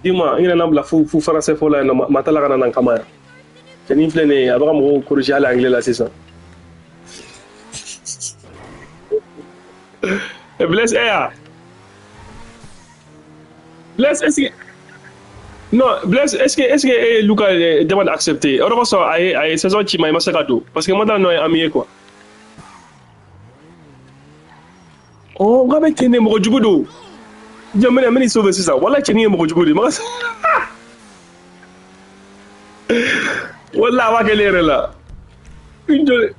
Dis-moi, i nana bila fu fu français fɔ la yen nɔ, ma tala ka na n kama yan. Cɛnin filɛ nin ye, a bɛ ka mɔgɔw corriger hali anglais la sisan. Blaise, eh ya. Blaise, est-ce que non, Blaise, est-ce que eh, Luka demande accepter? O de kosɔn a ye saison ci ma, i ma se ka don parce que ma t'a dɔn ye ami ye quoi. Oh, n k'a bɛ ten de, mɔgɔ jugu don. Jɔn bɛna n bɛn'i sauver sisan. Walahi cɛnin ye mɔgɔ jugu de ye. Walahi a b'a kɛ ne yɛrɛ la. N jɔ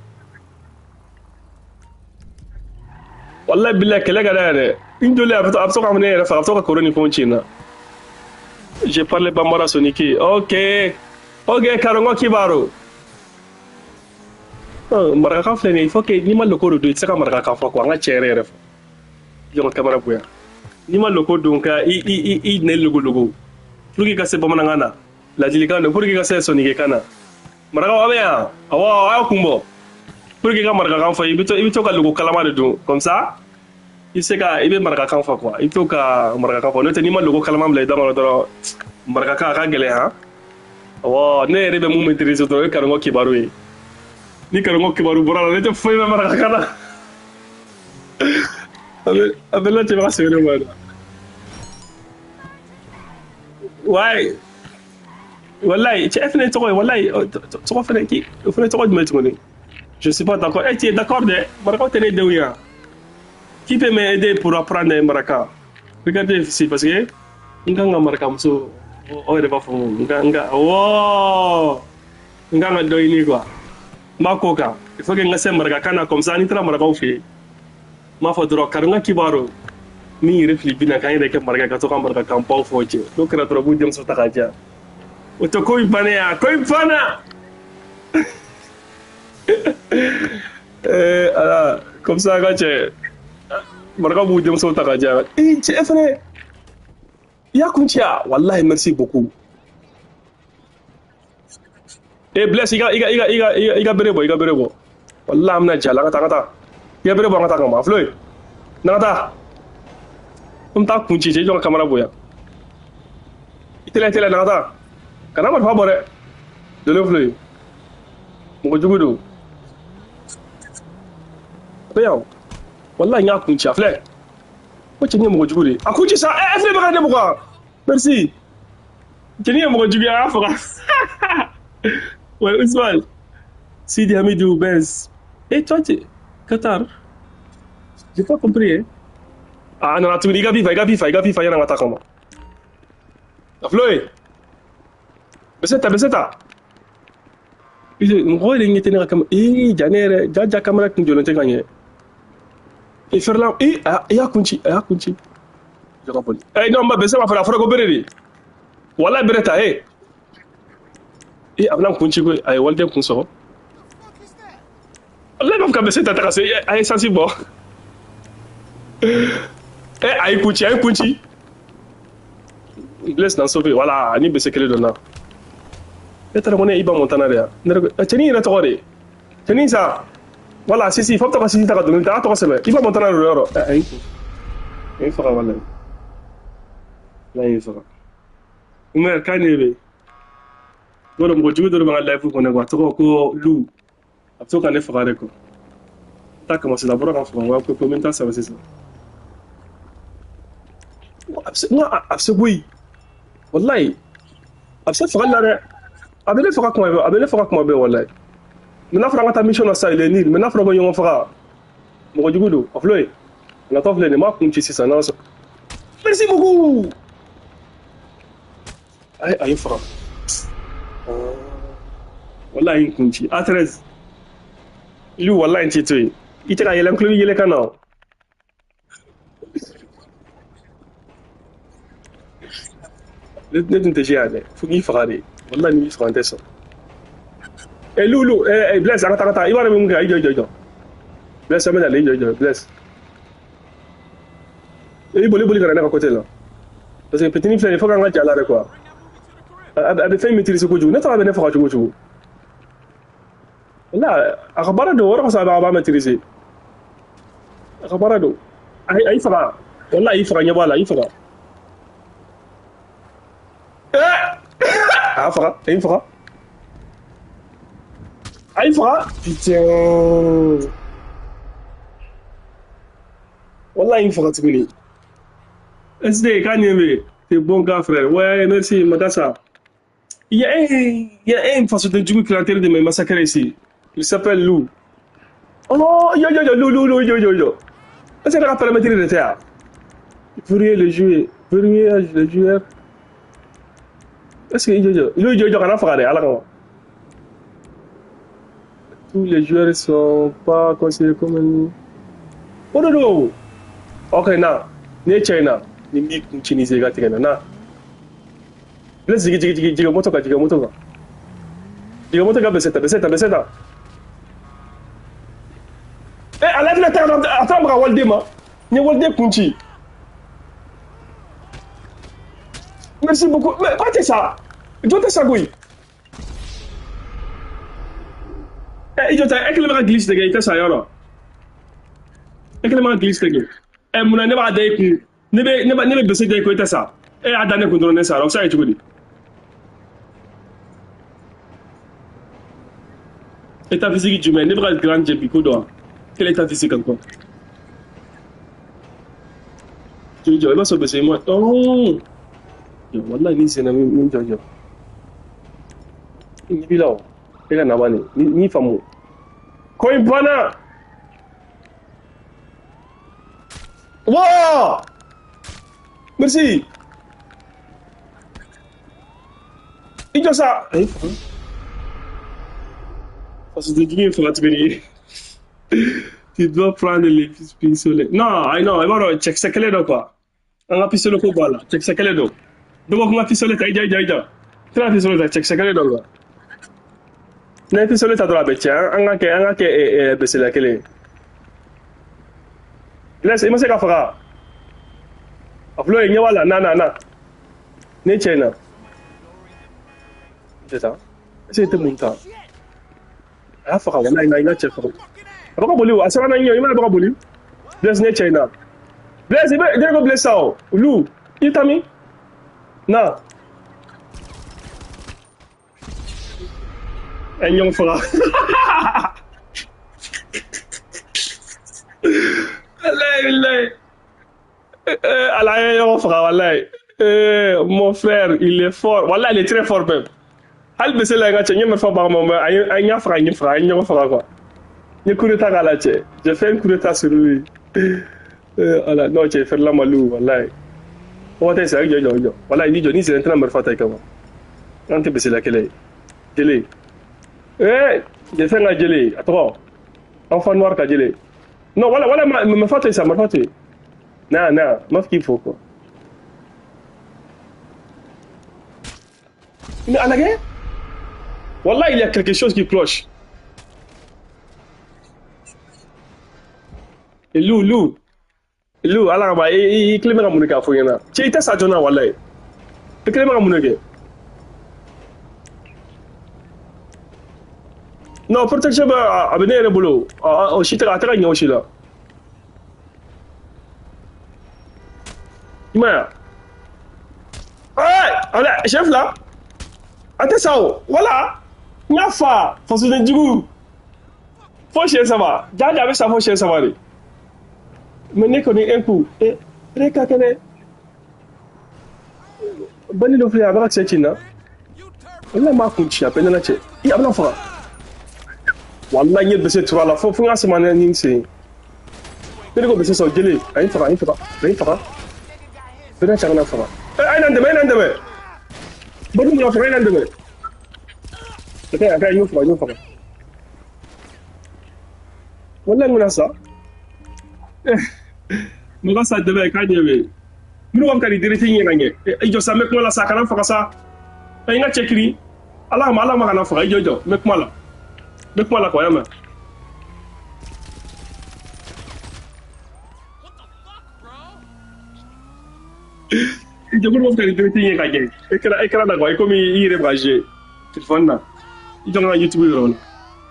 wallahi billahi kɛlɛ ka d'a ye dɛ. N joli a bɛ to ka ne yɛrɛ faga, a bɛ to ka koro ni fɛnw ci n na. J'ai parlé bambara soninké. Ok. Ok, Karongo Kibaro. Marakakan filɛ nin ye, il faut que n'i ma loko don i tɛ se ka marakakan fɔ quoi. An ka tiɲɛ yɛrɛ yɛrɛ fɔ. I jɔ ka kamera bonya. N'i ma loko don ka i i i i nɛn logo logo. Pour que i ka se bamanankan na. Ladilikan don pour que i ka se soninké na. Marakaw aw bɛ yan. Awɔ, aw y'aw kun bɔ. Pour que i ka marakakan fɔ, i bɛ to ka logo kalama de don. Comme ça, i bɛ se ka i bɛ marakakan fɔ quoi. I bɛ to ka marakakan fɔ. N'o tɛ n'i ma logo kalama bila i da kɔnɔ dɔrɔn, marakakan a ka gɛlɛn han. Awɔ, ne yɛrɛ bɛ mun maîtriser dɔrɔn, o ye Karongo kibaru ye. Ni Karongo kibaru bɔra la, ne tɛ foyi mɛn marakakan na. A bɛ la cɛ bɛ ka sɛbɛnni ma dɛ. Ouais. Wallahi, cɛ e fɛnɛ tɔgɔ ye, wallahi, tɔgɔ fɛnɛ ki o fɛnɛ tɔgɔ jumɛn tuguni? Je suis pas d'accord. Eh, tu es d'accord dɛ? Marakaw tɛ ne denw ye wa? Qui peut m'aider pour apprendre maraka? Regardez ici, parce que n kan ka marakamuso o yɛrɛ b'a fɔ n ka awɔ n kan ka dɔ ɲini quoi. N b'a k'o kan. Il faut que n ka se marakakan na comme ça ni taara marakaw fɛ yen. N b'a fɔ dɔrɔn Karonga kibaru min yɛrɛ fili bi na k'an yɛrɛ kɛ maraka ka to ka marakakan baw fɔ cɛ. N'o kɛra dɔrɔn u b'u denmuso ta k'a diyan. O tɛ ko in bannen ya, ko in banna. Eh, ala, comme ça ka cɛ marakaw b'u denmuso ta k'a diyan. Eh, cɛ e fɛnɛ i y'a kun ci ya, wallahi merci beaucoup. Eh, Blaise, i ka bere bɔ, i ka bere bɔ. Wallahi an bɛna ja la, an ka taa, an ka taa. I ka bere bɔ, an ka taa kama. Flo, n'an ka taa. An bɛ taa kun ci cɛ, i jɔ ka kamera bonya. I teliya teliya na ka taa. Kana marifa bɔ dɛ. Dolen filɛ yen. Mɔgɔ jugu don. A bɛ yan o. Walahi n y'a kun ci a filɛ. Ko cɛnin ye mɔgɔ jugu de ye. A kun ci sa ɛ filɛ bɛ ka ne bugɔ. Merci. Cɛnin ye mɔgɔ jugu ye a y'a faga. Ouais, Ousmane. Sidi Hamidou Bez. Et toi, tu... Qatar. J'ai pas compris, hein. Ah, non, tuguni, i ka FIFA, i ka FIFA, i ka FIFA, yan'an ka taa kama. A filɛ ye. Bɛ se ta. Mɔgɔ yɛrɛ ɲɛ tɛ ne ka kamera. Ee, ja ne yɛrɛ, ja ja kamera kun jɔlen tɛ ka ɲɛ. E fɛrɛla, ee, a y'a kun ci, a y'a kun ci. Jɔ ka boli. Eh, non, ma bɛ se b'a fɔ a fɔra ko bere de. Walahi bere ta, eh. Eh, a bɛna n kun ci koyi, a ye waliden kun sɔgɔ. Walahi b'a fɔ ka bɛ se ta ka se, a ye essence bɔ. Eh, a ye kun ci, a ye kun ci. Blaise n'an sauvé, voilà, ni bɛ se kelen donna. Ne taara ko ne Iba Montana de ya. Ne yɛrɛ ko cɛnin yɛrɛ tɔgɔ de. Cɛnin sa. Voilà, Sisi, fo bɛ to ka Sisi ta ka dɔnkili da, a tɔgɔ sɛbɛn. Iba Montana de don yɔrɔ. A ye a ye faga walahi. Ala ye faga. Umar k'a ne bɛ. Yɔrɔ mɔgɔ jugu dɔ de b'an ka live kɔnɔ quoi, a tɔgɔ ko Lu. A bɛ to ka ne faga de quoi. N t'a kama sisan, a bɔra ka faga, n ko ko n bɛ n ta sɛbɛn sisan. A bɛ se, n ko a bɛ se koyi. Walahi. A bɛ se fagali la dɛ. A bɛ ne faga kuma bɛɛ, a bɛ ne faga kuma bɛɛ walahi. Mais n'a fɔra an ka taa mission na sisan, il est nul. Mais n'a fɔra ko ɲɔgɔn faga, mɔgɔ jugu don. A filɛ yen. A natɔ filɛ nin ye, n b'a kun ci sisan n'ala sɔnna. Merci beaucoup. A ye faga. Walahi n kun ci. A13. Lu walahi n t'i to yen. I tɛ ka yɛlɛ n tulo bɛ yɛlɛ kan na o. Ne tun tɛ se yan dɛ. Fo k'i faga de. Walahi ni m'i faga n tɛ sɔn. Eh Lu Lu, eh Blaise, an ka taa ka taa. I b'a dɔn mun kɛ? I jɔ i jɔ i jɔ. Blaise, an bɛ nalen, i jɔ i jɔ Blaise. I boli boli ka na ne ka côté la. Parce que petit filɛ nin ye, fo k'an ka ja la de quoi. A bɛ fɛn maîtriser kojugu. Ne taara a bɛ ne faga cogo o cogo. Walahi a ka baara don, o yɔrɔ kosɔn a b'a maîtriser. A ka baara don. A y'i faga. Walahi a y'i faga, ɲɛ b'a la, a y'i faga. Eh! A y'a faga, a y'i faga. A y'i faga. Putain. Walahi a y'i faga tuguni. SD, k'a ɲɛ bɛ. T'es bon gars, frère. Ouais, merci, Madassa. Il y a un fasoden jugu qui est en train de me massacrer ici. Il s'appelle Lou. Oh, yo, yo, yo, Lou, Lou, Lou, yo, yo, yo. Est-ce que la paramètre de terre? Verrouiller le joueur. Verrouiller le joueur. Est-ce que yo, yo, yo, yo, yo, kana faga dɛ, Ala kama. Tous les joueurs sont pas considérés comme un... Oh non, non. Ok, na. Ni ye cɛ in na. Ni n b'i kun ci ni se i ka tigɛ na. Na. Blaise, jigin, jigin, jigin, jigin moto kan, jigin moto kan. Jigin moto kan, bɛ se ta, bɛ se ta, bɛ se ta. Eh, a lajɛ ta a taara maga waliden ma. N ye waliden kun ci. Merci beaucoup. Mais quoi tɛ sa? Jɔn tɛ sa koyi. Eh, i jɔ ta, e kelen bɛ ka glisse de kɛ, i tɛ sa yɔrɔ. E kelen bɛ ka glisse de kɛ. Eh, munna ne b'a da e kun? Ne bɛ bese da e kun, e tɛ sa. E y'a da ne kun dɔrɔn ne sara, o bɛ se ka kɛ cogo di? État physique jumɛn? Ne bɛ ka grand jɛ bi ko dɔn wa? Quel état physique encore? Jɔ jɔ, i b'a sɔrɔ bese ma. Oh! Jɔ, walahi ni senna min jɔ jɔ. Ni b'i la o. E ka na bani, ni faamu. Ko in banna! Wow! Merci! I jɔ sa! Ayi faga. Fasoden jugu ye faga tuguni. Tu dois prendre les pistolets. Non, ayi non, i b'a dɔn cɛkisɛ kɛlɛ dɔ quoi. An ka pistolet ko b'a la. Cɛkisɛ kɛlɛ don. Dɔw b'a fɔ n ka pistolet ta, i jɔ i jɔ i jɔ. Tɛna pistolet ta, cɛkisɛ kɛlɛ dɔ quoi. N'a ye pistolet ta dɔrɔn a bɛ tiɲɛ. An ka kɛ beseliya kelen ye. Blaise, i ma se ka faga. A filɛ yen, ɲɛ b'a la, na na na. Ne cɛ in na. Tɛ taa. Est-ce que i tɛ mun ta? A y'a faga, walahi n ka cɛ faga. A bɛ ka boli o, a siranna ɲɛ, i mana bɛ ka boli. Blaise, ne cɛ in na. Blaise, i bɛ, ne ko Blaise sa o. Lu, i ta min? Na. A ye ɲɔgɔn faga. Walayi bilayi. Ala ye ɲɔgɔn faga walayi. Mon frère, il est fort. Walayi, il est très fort même. Hali bɛ se la n ka cɛ n ye marifa baga ma mais a ye a ye ɲa faga n ye faga a ye ɲɔgɔn faga quoi. N ye coup d'état k'a la cɛ. J'ai fait un coup d'état sur lui. Ala non cɛ fɛrɛla malu walayi. O waati sa jɔ jɔ jɔ. Walayi ni jɔ ni sera n tɛna marifa ta i kama. An tɛ bɛsela kɛlɛ ye. Jele. Jɛ fɛn ka jele a tɔgɔ. Enfant noir ka jele. Non wala wala ma marifa to yen sa marifa to yen. Na na n b'a fɔ k'i fo quoi. Mais a lajɛ. Wallah, il y a quelque chose qui cloche. Et Lou, Lou, Lou, ala kama i kelen bɛ ka mun de kɛ a fɔ ɲɛna. Cɛ i tɛ sa joona walayi. I kelen bɛ ka mun de kɛ. Non, protection bɛ a bɛ ne yɛrɛ bolo. O si tɛ a tɛ ka ɲɛ o si la. I m'a ye wa? Ala siɲɛ fila. A tɛ sa o. Wala. N y'a fa fasoden jugu. Fo siɲɛ saba. Jaja a bɛ sa fo siɲɛ saba de. Mais ne kɔni un coup. E ka kɛnɛ. Bandi dɔ filɛ a bɛ ka cɛ ci n na. Walayi n b'a kun ci a bɛɛ nana cɛ. I a bɛna faga. Walayi n ye bese turu a la fo n ka sama ni n sen ye. Ne de ko bese sɔrɔ jele a ye n faga a ye n faga a ye n faga. Bɛɛ n'a cɛ kana faga. A ye na n dɛmɛ a ye na n dɛmɛ. Bandi bɛna faga a ye na n dɛmɛ. A ka ɲi a ka ɲi n y'o faga n y'o faga. Walayi n bɛna sa. Mɔgɔ sa dɛmɛ k'a ɲɛ bɛ yen. Minnu b'a fɛ ka nin direct ɲɛ ka ɲɛ. I jɔ sa n bɛ kuma la sa kana n faga sa. N ka cɛ kiri. Ala ma ala ma kana faga i jɔ jɔ n bɛ kuma la. N bɛ kuma la quoi y'a mɛn. I jɔ minnu b'a fɛ ka nin direct ɲɛ ka ɲɛ. Écran na quoi i komi i yɛrɛ bɛ ka jouer téléphone na. I jɔ n ka YouTube yɔrɔ la.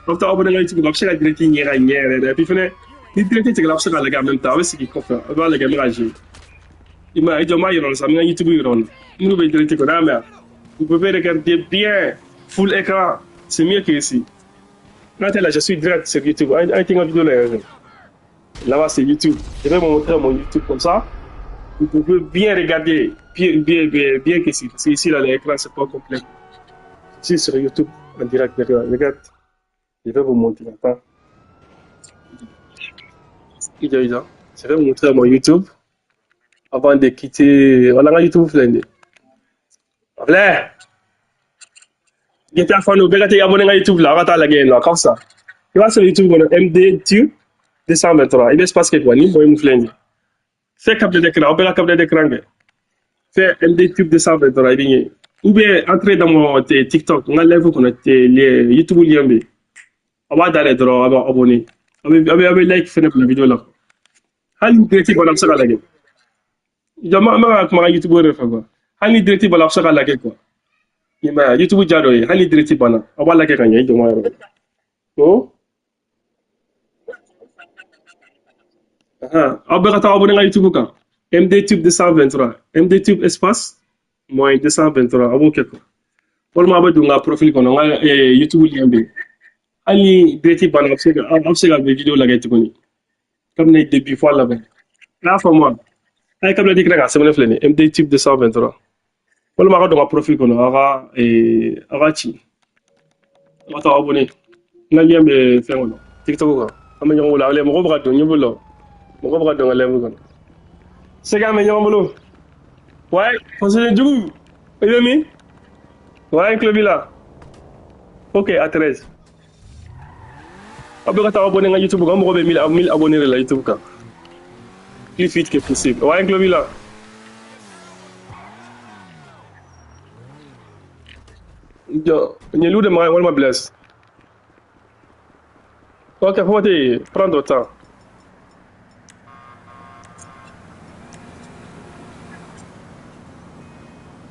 A bɛ taa abonné n ka YouTube kan a bɛ se ka direct ɲɛ ka ɲɛ yɛrɛ yɛrɛ. Et puis fɛnɛ ni direct tigɛla a bɛ se k'a lajɛ en même temps a bɛ sigi kɔfɛ a b'a lajɛ n bɛ ka jouer. I m'a ye i jɔ n b'a yɔrɔ la sa n bɛ n ka YouTube yɔrɔ la. Minnu bɛ direct kɔnɔ y'a mɛn. Vous pouvez regarder bien full écran, c'est mieux que ici. Là, là, je suis direct sur YouTube. Un vidéo là. Là-bas, c'est YouTube. Je vais vous montrer mon YouTube comme ça. Vous pouvez bien regarder, bien, bien, bien, bien qu'ici. Parce qu'ici, là, l'écran, c'est pas complet. Ici, sur YouTube, en direct, regarde. Regarde. Je vais vous montrer. Attends. Je vais vous montrer mon YouTube avant de quitter. Voilà, YouTube, Voilà. GTA fan bɛɛ ka t'i abonné n ka YouTube la aw ka taa lajɛ yen nɔ a ka fisa. I b'a sɔrɔ YouTube kɔnɔ MD Tube 223 i bɛ espace kɛ quoi ni mɔgɔ min filɛ nin ye. Fais capture d'écran aw bɛɛ ka capture d'écran kɛ. Fais MD Tube 223 i bɛ ɲɛ. Ou bien entrez dans mon TikTok n ka live kɔnɔ YouTube lien bɛ yen. Aw b'a dayɛlɛ dɔrɔn aw b'a abonné. Aw bɛ like fɛnɛ bila vidéo la. Hali ni direct banna a bɛ se k'a lajɛ. Jɔ n bɛ ka kuma n ka YouTube yɛrɛ fɛ quoi. Hali ni direct banna a bɛ se k'a lajɛ quoi. I m'a ye YouTube ja dɔ ye hali ni direct banna aw b'a lajɛ ka ɲɛ i jɔ ma yɔrɔ. O aw bɛɛ ka taa abonné n ka YouTube kan. MD Tube 223 MD Tube espace moins 223 a b'o kɛ quoi. Walima a bɛ don n ka profil kɔnɔ n ka YouTube lien bɛ yen. Hali ni direct banna a bɛ se ka aw bɛ se ka vidéo lajɛ tuguni. Kabini début fo a laban. A y'a faamu wa? A ye kabila d'écran k'a sɛbɛnnen filɛ nin ye MD Tube 223. Walima a ka don n ka profil kɔnɔ aw ka aw ka ci. Aw ka taa abonné. N ka lien bɛ fɛn kɔnɔ TikTok kan. An bɛ ɲɔgɔn bolo ale mɔgɔw bɛ ka don ɲɛ bolo. Mɔgɔw bɛ ka don n ka live kɔnɔ. Sɛgɛ an bɛ ɲɔgɔn bolo. Ouais, fasoden jugu. I bɛ min? Ouais, n tulo b'i la. Ok, à 13. Aw bɛɛ ka taa abonné n ka YouTube kan. N mago bɛ 1000 abonnés de la YouTube kan. Plus vite que possible. Ouais, n tulo b'i la. Jɔ, nin ye Lou de mankan ye walima Blaise? Ok, Fomati, prends ton temps.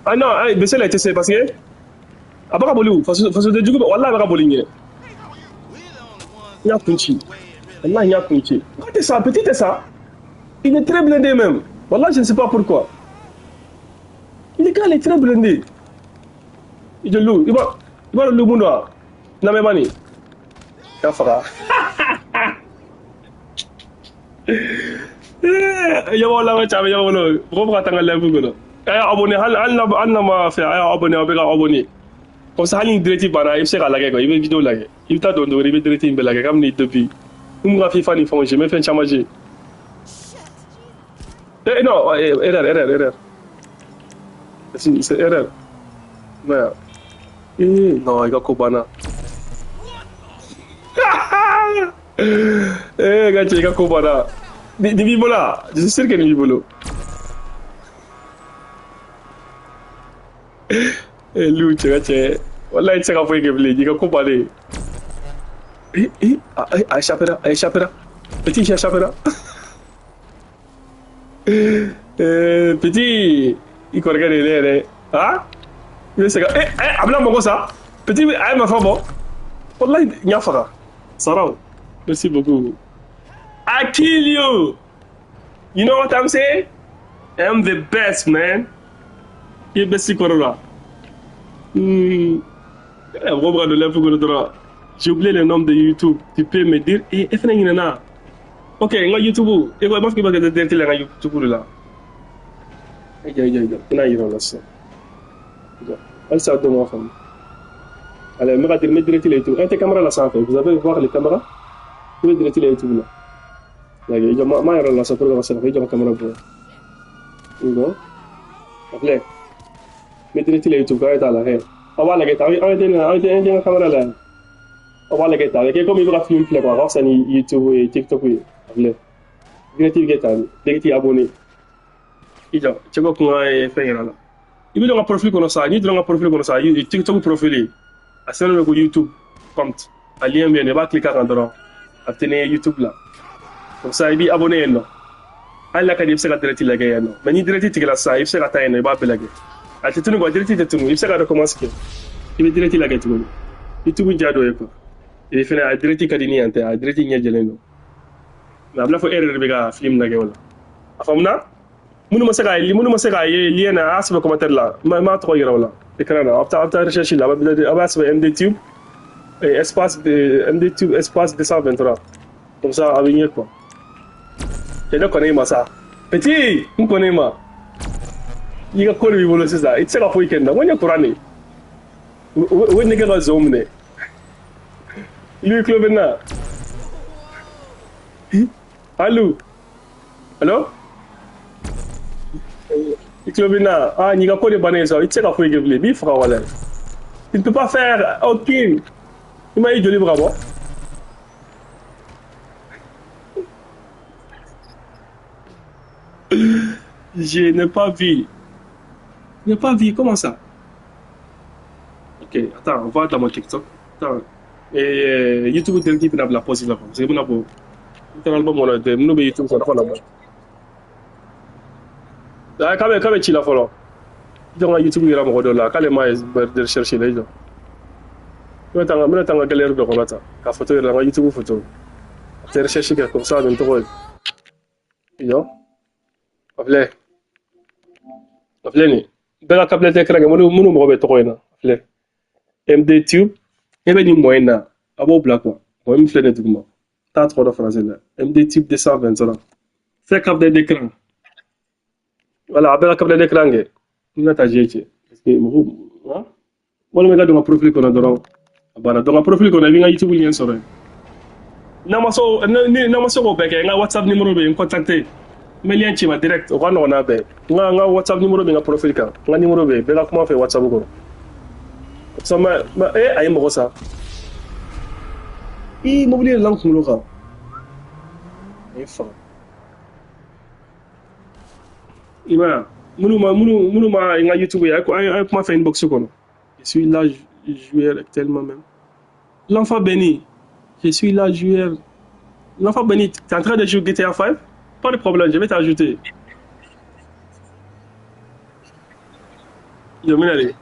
Ah non, ayi, bese la i tɛ se parce que a bɛ ka boli o fasoden jugu bɛ walahi a bɛ ka boli ɲɛ. N y'a kun ci. Wallahi n y'a kun ci. Quand c'est ça, petit c'est ça. Il est très blindé même. Wallahi, je ne sais pas pourquoi. Le gars, il est très blindé. I jɔ Lou, i b'a dɔn Lou mun don wa? Namɛ nin ka faga. Ɲɛbɔ la ka ca bɛ ɲɔgɔn bolo mɔgɔ bɛ ka taa n ka live kɔnɔ. A y'a abonné hali n'a ma fɛ a y'a abonné aw bɛ ka abonné. Comme ça hali ni direct banna i bɛ se k'a lajɛ quoi, i bɛ vidéo lajɛ. I bɛ taa don dɔrɔn i bɛ direct in bɛɛ lajɛ kabini depuis. N ka FIFA ni fɛnw je n bɛ fɛn caman je. Eh non, erreur, erreur, erreur. C'est erreur. Ouais. Eh non, i ka ko banna. Eh, ka cɛ i ka ko banna. Nin b'i bolo wa? Je suis sûr que nin b'i bolo. Eh, Lou, cɛ ka cɛ. Wallahi i tɛ se ka foyi kɛ bilen, i ka ko bannen. Eh, eh, a échappera, a échappera. Petit, échappera. Eh, petit, i kɔrɔkɛ de ye ne yɛrɛ. Ah? I bɛ se ka eh, eh, a bɛna mɔgɔ sa. Petit, a ye marifa bɔ. Wallahi, n y'a faga. Saraw. Merci beaucoup. I kill you. You know what I'm saying? I'm the best, man. I ye best kɔrɔ la. Mɔgɔ bɛ ka don live kɔnɔ dɔrɔn. J'ai oublié le nom de YouTube. Tu peux me dire? Eh, e fɛnɛ ɲinɛna. Ok, n ka YouTube. E ko i b'a fɔ k'i b'a kɛ direct la n ka YouTube de la. I jɔ, i jɔ, i jɔ. N bɛna yira o la sisan. Jɔ. Halisa dɔ m'a faamu. Allez, n bɛ ka n bɛ direct la YouTube. An tɛ caméra la sanfɛ. Vous avez voir les caméras? I bɛ direct la YouTube la. Lajɛ, i jɔ, ma yɛrɛ la sa pour que ka se ka i jɔ ka caméra bɔ. I jɔ. A filɛ. N bɛ direct la YouTube kan, an ye t'a la hɛ. Aw b'a lajɛ tan, an tɛ an tɛ an tɛ n ka caméra la yan. Aw b'a lajɛ tan, a bɛ kɛ komi i bɛ ka film filɛ quoi, a ka fisa ni YouTube ye, TikTok ye. A filɛ. Direct bɛ kɛ tan, direct abonné. I jɔ, cɛ ko kun ka ye fɛn yira la. I bɛ don n ka profil kɔnɔ sa, n'i donna n ka profil kɔnɔ sa, TikTok profil a sɛbɛnnen bɛ ko YouTube compte. A lien bɛ yen nɔ, i b'a cliquer a kan dɔrɔn, a bɛ taa n'i ye YouTube la. Comme ça i b'i abonné yen nɔ. Hali n'a ka di i bɛ se ka direct lajɛ yen nɔ. Mais ni direct tigɛla sisan, i bɛ se ka taa yen nɔ, i b'a bɛɛ lajɛ. A tɛ tunu quoi, direct tɛ tunu, i bɛ se ka recommence kɛ. I bɛ direct lajɛ tuguni. YouTube ja dɔ ye quoi. Et fɛnɛ a direct ka di ni yan tɛ, a direct ɲɛ jɛlen don. Mais a bɛ n'a fɔ e yɛrɛ de bɛ ka film lajɛ o la. A faamuna? Minnu ma se k'a minnu ma se k'a ye lien na, a y'a sɛbɛn commentaire la. N m'a tɔgɔ yira o la. Écran na, aw bɛ taa recherche la, a b'a sɛbɛn MD Tube espace MD Tube espace 223. Comme ça a bɛ ɲɛ quoi. Cɛ ne kɔni ma sa. Petit, n kɔni ma. I ka ko de b'i bolo sisan, i tɛ se ka foyi kɛ nin na. N ko n ye kuran de. U bɛ ne kɛ ka zon minɛ. Lui tulo bɛ n na. Allo? Allo? I tulo bɛ n na. Ah, n'i ka ko de bannen ye sa, i tɛ se ka foyi kɛ bilen. I b'i faga walayi. Tu ne peux pas faire aucune. I ma i joli bɛ ka bɔ. Je n'ai pas vu. Je n'ai pas vu, comment ça? Ok, attends, on va dans mon TikTok. Attends. Et YouTube direct bɛna bila post la quoi. Parce que bɛna bɔ. N taara album kɔnɔ, minnu bɛ YouTube kɔnɔ, kɔnɔ bɔ. Ah, k'a bɛ ci la fɔlɔ. I jɔ n ka YouTube yira mɔgɔ dɔ la, k'ale ma ye recherche la, i jɔ. N bɛna taa n ka galerie dɔ kɔnɔ tan, ka photo yira n ka YouTube photo. A tɛ recherche kɛ comme ça a bɛ n tɔgɔ ye. I jɔ. A filɛ. A filɛ nin ye. Bɛɛ ka capture d'écran kɛ minnu mago bɛ tɔgɔ in na. A filɛ. MD Tube. E bɛ nin mɔ in na, a b'o bila quoi. Mɔ min filɛ nin duguma. T'a tɔgɔ dɔn français la. MD Tube 223. Fais capture d'écran. Voilà, a bɛɛ ka capture d'écran kɛ. N bɛna taa cɛ. Parce que mɔgɔw, han? Walima i ka don n ka profil kɔnɔ dɔrɔn. A banna. Don n ka profil kɔnɔ i bɛ n ka YouTube lien sɔrɔ yen. N'a ma se n'a ma se k'o bɛɛ kɛ, n ka WhatsApp numéro bɛ yen, n contacter. N bɛ lien ci ma direct, o ka nɔgɔn n'a bɛɛ. N ka WhatsApp numéro bɛ n ka profil kan. N ka numéro bɛ yen, bɛɛ ka kuma n fɛ WhatsApp kɔnɔ. Comme ça, ma, eh, a ye mɔgɔ sa. Ii, mobili yɛlɛla n kunkolo kan. A ye n faga. I m'a ye wa? Minnu ma n ka YouTube ye, a ye kuma fɛ inbox kɔnɔ. Je suis là joueur actuellement même. L'enfant béni. Je suis là joueur. L'enfant béni, tu es en train de jouer GTA 5? Pas de problème, je vais t'ajouter. Je vais aller.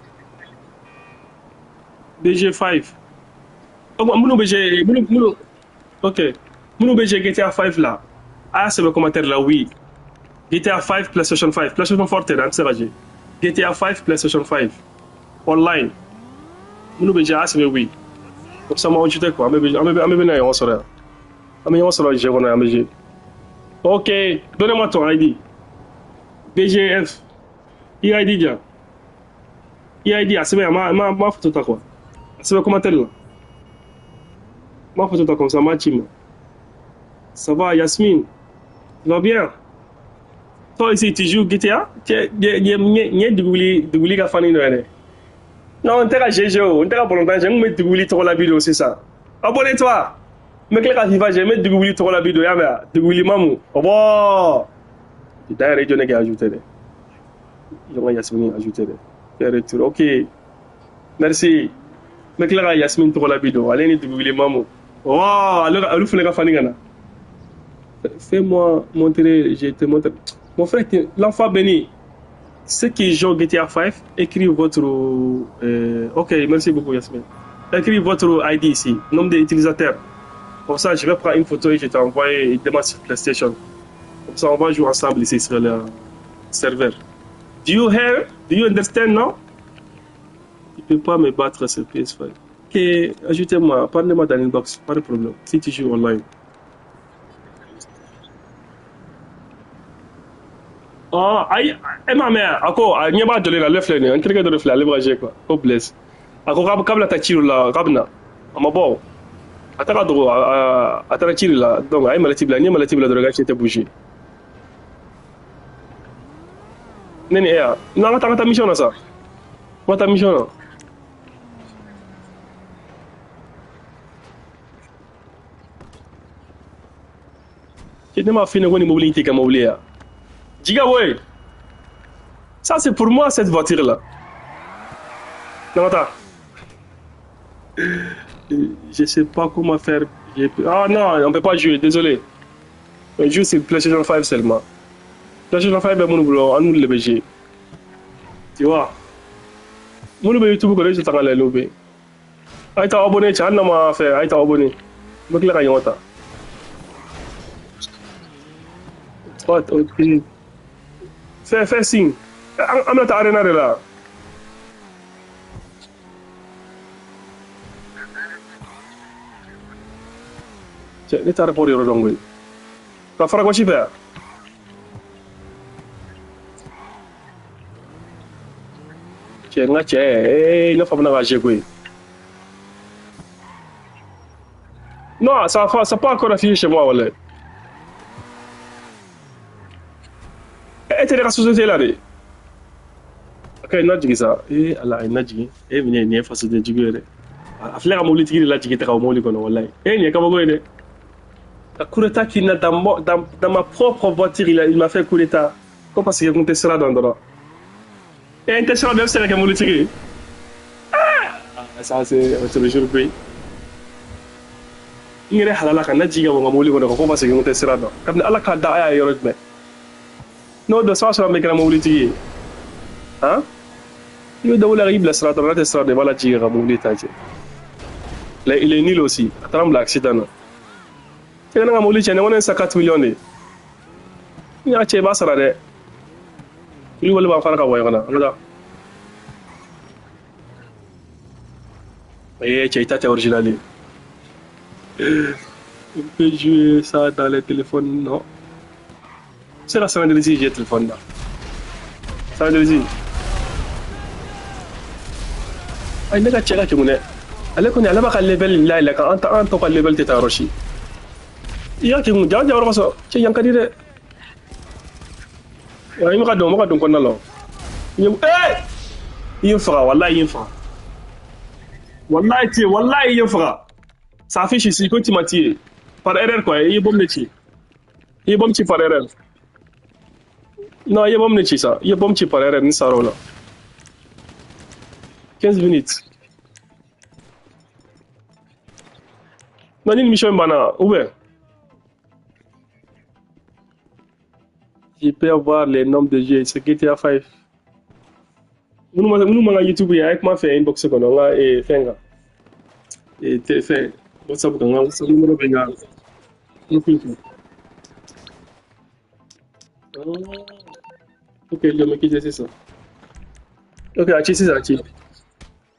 BG5. Oh, minnu bɛ jouer, minnu, ok. Minnu bɛ jouer GTA 5 là. Ah, c'est le commentaire là, oui. GTA 5, PlayStation 5. PlayStation 4 tɛ dɛ, an tɛ se ka jouer. GTA 5, PlayStation 5. Online. Minnu bɛ jouer, a sɛbɛn oui. Comme ça, moi, ajouter quoi. An bɛ bɛna ɲɔgɔn sɔrɔ yan. An bɛ ɲɔgɔn sɔrɔ jeu kɔnɔ yan, an bɛ jouer. Ok, donnez-moi ton ID. BGF. I ID di yan. I ID a sɛbɛn yan, ma photo ta quoi. A sɛbɛn commentaire la. Ma photo ta comme ça, ma ci ma. Ça va, Yasmine? Tu vas bien? Toi ici, tu joues GTA? N ye duguli ka fani dɔ yɛrɛ. Non, n tɛ ka GG o, n tɛ ka balontan jɛ, n kun bɛ duguli tɔgɔ la vidéo sisan. Abonne-toi. N bɛ tila ka FIFA jɛ, n bɛ duguli tɔgɔ la vidéo, y'a mɛn wa? Duguli mamu. Ɔbɔ! D'ailleurs, i jɔ ne k'i ajouter dɛ. Jɔn ka Yasmine ajouter dɛ. Faire retour. Ok. Merci. N bɛ tila ka Yasmine tɔgɔ la vidéo, ale ni duguli mamu. Oh, olu fana ka fani ka na. Fais-moi montrer, je te montre. Mon frère, l'enfant béni. Ceux qui jouent GTA 5, écrivez votre... Ok, merci beaucoup Yasmine. Écrivez votre ID ici, nom d'utilisateur. Comme ça, je vais prendre une photo et je t'envoie demain sur PlayStation. Comme ça, on va jouer ensemble ici sur le serveur. Do you hear? Do you understand, non? Tu peux pas me battre sur PS5. Ok, ajoutez-moi, parlez-moi dans l'inbox, pas de problème. Si tu joues online. Oh, ayi, e m'a mɛn a ko a ɲɛ b'a jɔlen na, ale filɛ nin ye, n terikɛ dɔ de filɛ, ale bɛ ka jouer quoi, ko Blaise. A ko k'a bɛna taa ci dɔ la, k'a bɛ na. A ma bɔ o. A taara dogo, a taara ci de la, donc a ye mallette bila, n'i ye mallette bila dɔrɔn i ka cɛ tɛ bouger. Ne ni e ya, n'an ka taa, an ka taa mission na sa. An ka taa mission na. Cɛ, ne m'a f'i ɲɛna ko nin mobili in t'i ka mobili ye wa? Jiga, ouais. Ça, c'est pour moi, cette voiture-là. Non, attends. Je sais pas comment faire. Ah non, on peut pas jouer, désolé. On joue sur PlayStation 5 seulement. PlayStation 5 bɛ minnu bolo, an n'olu de bɛ jouer. Tu vois? Minnu bɛ YouTube kɔnɔ, i tɛ taga lajɛ n'u bɛ yen. A ye taa abonné cɛ, hali n'a ma fɛ, a ye taa abonné. N bɛ tila ka ɲɔgɔn ta. Droite, ok. Fais signe. An bɛna taa arena de la. Cɛ, ne taara port yɔrɔ dɔn koyi. Ka fara gosi fɛ yan. Cɛ, n ka cɛ, ee, ne fa bɛna ka jouer koyi. Non, ça pas encore affiché chez moi, walayi. E tɛ ne ka société la de. Ok, na jigin sa. Ee Ala, a ye na jigin. E minɛ, nin ye fasoden jugu ye dɛ. A filɛ ka mobilitigi de lajigin ta ka bɔ mobili kɔnɔ, walayi. E nin ye kabako ye dɛ. Ka coup d'état qui n'a dans ma propre voiture, il m'a fait coup d'état. Ko parce que n tɛ sira dɔn dɔrɔn. E n tɛ sira dɔn, e bɛ se ka kɛ mobilitigi ye. Ah, ça c'est autre jour koyi. N yɛrɛ halala ka na jigin ka bɔ n ka mobili kɔnɔ ko parce que n tɛ sira dɔn. Kabini Ala k'a da, a y'a yɔrɔ jumɛn? N'o don, s'a sɔrɔ an bɛ kɛra mobilitigi ye. Han? I bɛ dɔ wele k'i bila sira dɔrɔn, n'a tɛ sira dɔn, i b'a lajigin ka mobili ta cɛ. Là, il est nul aussi. A taara n bila accident na. E ka ne ka mobili cɛ, ne ko ne ye san 4 millions de ye. N y'a cɛ, i b'a sara dɛ. Kulubali b'an fara ka bɔ ɲɔgɔn na. An ka taa. Eh, cɛ, i ta tɛ original ye. On peut jouer ça dans les téléphones, non? C'est la San Andreas, j'ai téléphone là. San Andreas. Ay, ne ka cɛ ka kegun dɛ. Ale kɔni, ale b'a ka level layɛlɛ kan, an ta an tɔ ka level tɛ taa yɔrɔ si. I y'a kegun, ja ja yɔrɔ ka sɔrɔ, cɛ yan ka di dɛ. I ma ka don, ma ka don kɔnɔna la. I ye ee! I ye n faga, walahi i ye n faga. Walahi cɛ, walahi i ye n faga. Ça affiche ici que tu m'as tiré. Par erreur quoi, i ye bombe de ci. I ye bombe ci par erreur. Non, i ye bombe de ci ça. I ye bombe ci par erreur ni sara o la. 15 minutes. Non, ni mission banna, ou bien? Je peux avoir les noms de jeux, c'est GTA 5. Minnu ma ka YouTube ye, a ye kuma fɛ inbox kɔnɔ, n ka fɛn kan. Tɛ fɛn WhatsApp kan, n ka WhatsApp numéro bɛ n ka profil kan. Ok, je me quitte sisan. Ok, a ci sisan, a ci.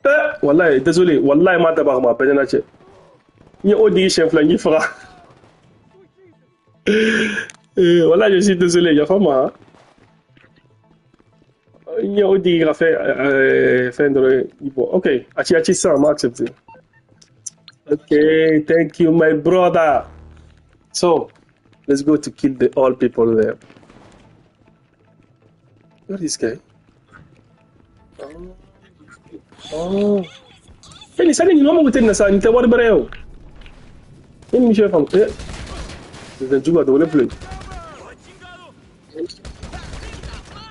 Eh, wallahi, désolé, wallahi ma dab'a kama, a bɛɛ ɲɛna cɛ. N ye o digi siɲɛ fila n y'i faga. Voilà, je suis désolé, yafa n ma. N ye o digi ka fɛn fɛn dɔrɔn i bɔ. Ok, a ci sisan, n b'a accepter. Ok, thank you, my brother. So, let's go to kill the all people there. Where is this guy? Oh. Eh, ni sani ni mama ko na sa ni tɛ wari bɛrɛ ye o. E ni misi faamu. Eh. Jugu a dogolen filɛ.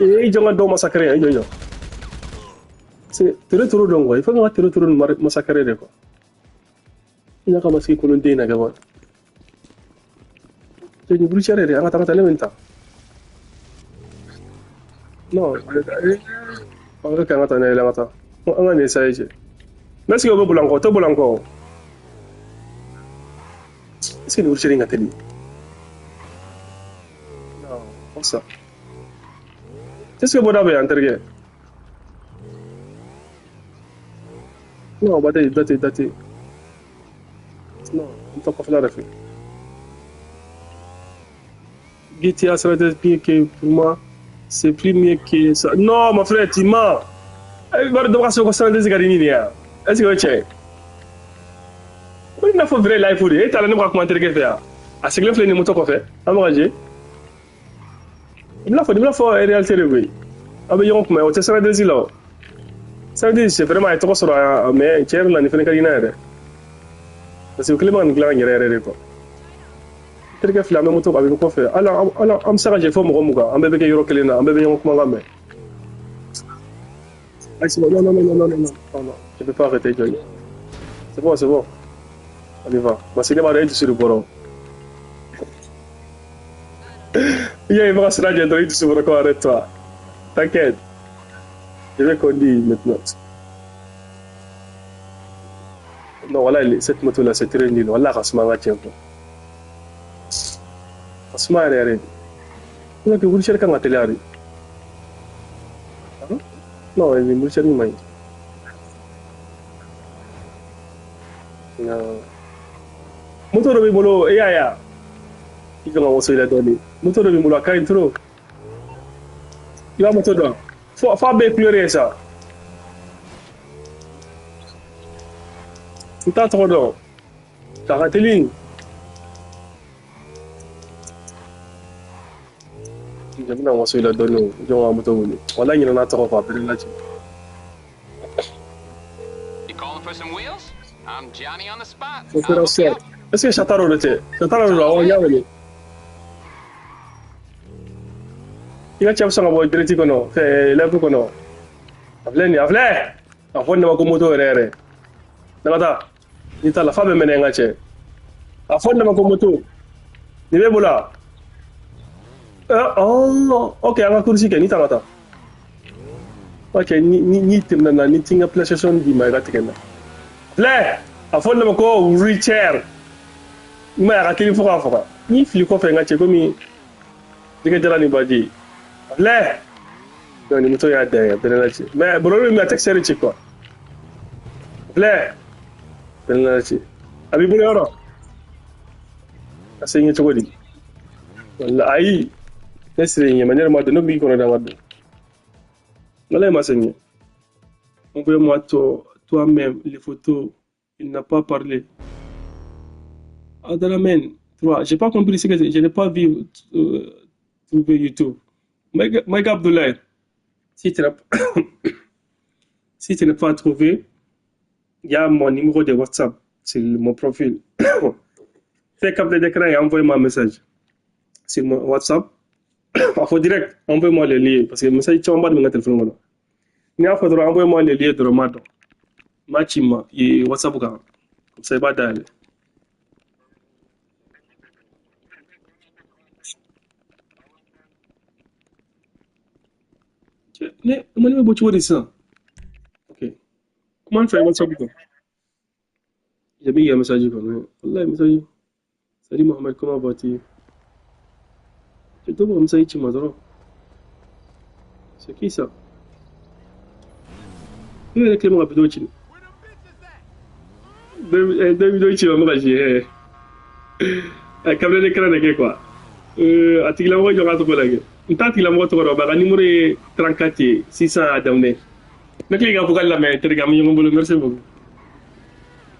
Eh, i jɔ n ka dɔw massacrer yan, i jɔ i jɔ. C'est tere toro dɔn quoi. Il faut que n ka tere toro nin massacrer de quoi. I n'a ka masigi kolonden na kɛ quoi. Cɛ nin broussière yɛrɛ an ka taa an ka taa ne bɛ nin ta. Non, an ka kɛ an ka taa n'a ye an ka taa. An ka nin essayer cɛ. Mais est-ce que o bɛ boli an kɔ? O tɛ boli an kɔ o. Est-ce que nin broussière in ka teli? Non, pas ça. Est-ce que bɔda bɛ yan n terikɛ? Non, ba tɛ da tɛ da tɛ. Non, n tɛ kɔfɛla de fɛ. GTA serait mieux que pour moi. C'est plus mieux que ça. Non, mon frère, tu mens. Bari dɔ ka se ko San Andreas ka di ni nin ye wa? Est-ce que o ye tiɲɛ ye? Ko i n'a fɔ vrai life de. E t'a la ne bɛ ka kuma n terikɛ fɛ yan. A sigilen filɛ nin moto kɔfɛ. An bɛ ka je. I bɛna fɔ nin bɛna fɔ réalité de koyi. Aw bɛ ɲɔgɔn kunbɛn o tɛ San Andreas la o. San Andreas c'est vraiment a ye tɔgɔ sɔrɔ mais tiɲɛ yɛrɛ la nin fana ka di n'a yɛrɛ. Parce que o kelen bɛ ka nin dilan ka yɛrɛ yɛrɛ de quoi. Terikɛ filɛ an bɛ moto a bɛ kɔfɛ hali an bɛ se ka jɛ fo mɔgɔ 20 an bɛɛ bɛ kɛ yɔrɔ kelen na an bɛɛ bɛ ɲɔgɔn kumakan mɛn. Ah, c'est bon, non, non, non, non, non, non, non, non, je peux pas arrêter, Joy. C'est bon, c'est bon. On y va. Parce que ne b'a dɔn e dusu de bɔra o. I y'a ye i bɛ ka sira jɛ dɔrɔn i dusu bɔra ko arrête-toi. T'inquiète. Je vais conduire maintenant. Non, voilà, cette moto-là, c'est très nul. Voilà, ka suma an ka tiɲɛ fɔ. Ka suma yɛrɛ yɛrɛ de. Ne ko wheelchair kan ka teliya de. Non, nin wheelchair man ɲi. Non. Moto dɔ b'i bolo, e y'a ye wa? I jɔ ka waso i la dɔɔnin. Moto dɔ b'i bolo, a ka ɲi trop. I b'a moto dɔn? Fo a bɛɛ ye couleur ye sa. N t'a tɔgɔ dɔn. A ka teli. N bɛna waso i la dɔɔnin o. I jɔ ka moto wuli. Walahi n ɲinɛna a tɔgɔ kɔ, a bɛɛ lajɛ. You calling for some wheels? I'm Johnny on the spot. Opération. Est-ce que Chataro de tɛ? Chataro de don, awɔ n y'a wele. I ka cɛ bɛ sɔn ka bɔ direct kɔnɔ, fɛn live kɔnɔ. A filɛ nin ye, a filɛ! A fɔ nin de ma ko moto yɛrɛ yɛrɛ. Na ka taa. N'i t'a la, f'a bɛ mɛnɛ n ka cɛ. A fɔ nin de ma ko moto. Nin b'e bolo wa? Oh, ok, an ka course kɛ, n'i t'a ka taa. Ok, ni tɛmɛna na, ni ti n ka PlayStation d'i ma, i ka tigɛ n na. Filɛ! A fɔ nin de ma ko wheelchair. I m'a ye a ka teli fo k'a faga. N'i fili kɔfɛ n ka cɛ komi jɛgɛ jala ni baji. A filɛ! Non, nin moto y'a dan ye, a bɛɛ lajɛ. Mais bɔrɔ min a tɛ kisɛ de ci quoi. A filɛ! Bɛɛ lajɛ. A b'i bolo yɔrɔ? A se ɲɛ cogo di? Wala ayi. Ne siri ɲɛ ma, ne yɛrɛ ma dɔn, ne b'i kɔnɔ da n ka don. Wala ma se ɲɛ. Envoie-moi toi-même les photos. Il n'a pas parlé. Adalamen 3. J'ai pas compris ce que je n'ai pas vu trouver YouTube. Mike Abdoulaye, si tu n'as si tu n'as pas trouvé, il y a mon numéro de WhatsApp, c'est mon profil. Fais capture d'écran et envoie-moi un message sur mon WhatsApp. Parfois direct, envoie-moi le lien parce que le message tu en bas de mon téléphone. Ni a faudra envoie-moi le lien de Romado. Machima et WhatsApp comme ça il va d'aller. Ne ne bɛ bɔ cogo di sisan? Ok. Comment faire WhatsApp quoi? J'ai mis un message quoi. Wallahi message. Salut Mohamed, comment vas-tu? Tu dois message ci ma dɔrɔn. C'est qui ça? Ne yɛrɛ kelen bɛ ka vidéo ci. Dɔ vidéo ci ma n bɛ ka jouer. A capture d'écran de kɛ quoi. A tigilamɔgɔ jɔ k'a tɔgɔ lajɛ. N t'a tigilamɔgɔ tɔgɔ dɔn, a ka numéro ye 34 ye 600 a daminɛ. Ne kelen ka vocal lamɛn terikɛ, an bɛ ɲɔgɔn bolo, merci beaucoup.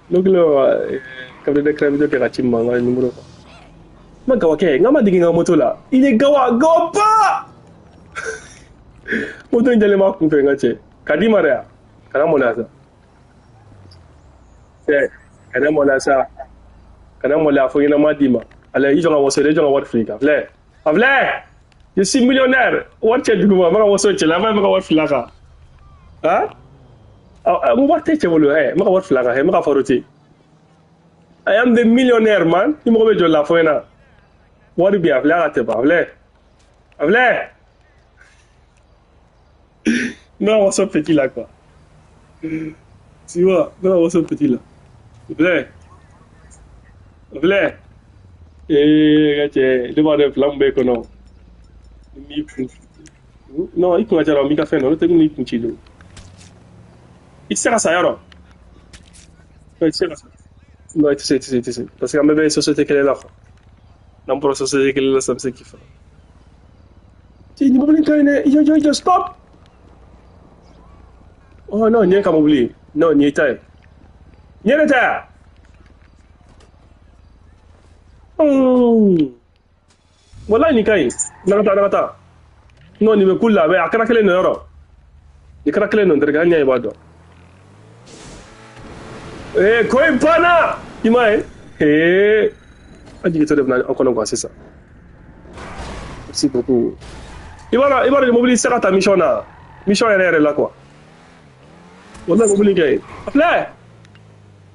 Ne kelen ka capture d'écran vidéo kɛ ka ci n ma n ka numéro kan. N ma gawa kɛ, n k'a ma dege n ka moto la. Il est gawa, gawa ba! Moto in jalen b'a kun fɛ n ka cɛ. Ka d'i ma dɛ, kana maloya sa. Cɛ, kana maloya sa. Kana maloya fo ɲɛnama d'i ma. Allez, i jɔ ka waso dɛ, i jɔ ka wari fili kan. Filɛ, a filɛ! Je suis millionnaire. Wari cɛ duguma, n bɛ ka waso cɛ la, n bɛ ka wari fili a kan. Han? N wari tɛ cɛ bolo, ɛ, n bɛ ka wari fili a kan, n bɛ ka faro ten. I am the millionaire, man. Ni mɔgɔ bɛ jɔ la fɔ ɲɛna. Wari bɛ yan, a filɛ a ka tɛ ban, a filɛ. A filɛ! N bɛ ka waso petit la quoi. Tu vois, n bɛ ka waso petit la. A filɛ. A filɛ. Ee, ka cɛ, ne b'a dɔn fila min b'e kɔnɔ. N'i kun. Non, i kun ka ca dɔrɔn, n b'i ka fɛn dɔn, n'o tɛ n'i kun ci don. I tɛ se ka sa yɔrɔ. I tɛ se ka sa. Non, i tɛ se, i tɛ se, i tɛ se. Parce que an bɛɛ bɛ société kelen la quoi. N'an bɔra société kelen la sisan, an bɛ se k'i faga. Cɛ, nin mobili in ka ɲi dɛ. I jɔ, i jɔ, stop! Oh non, nin ye ka mobili ye. Non, nin y'i ta ye. Nin ye ne ta ye wa? Wallahi nin ka ɲi. N'an ka taa, n'an ka taa. Non, nin bɛ kuli la, mais a kɛra kelen don yɔrɔ. Nin kɛra kelen don, terikɛ, hali n'i y'a ye i b'a dɔn. Ee, ko in banna! I m'a ye? Ee, an jigintɔ de bɛna an kɔnɔ quoi sisan. Merci beaucoup. I b'a dɔn nin mobili tɛ se ka taa mission na. Mission yɛrɛ yɛrɛ la quoi. Wallahi mobili ka ɲi. A filɛ!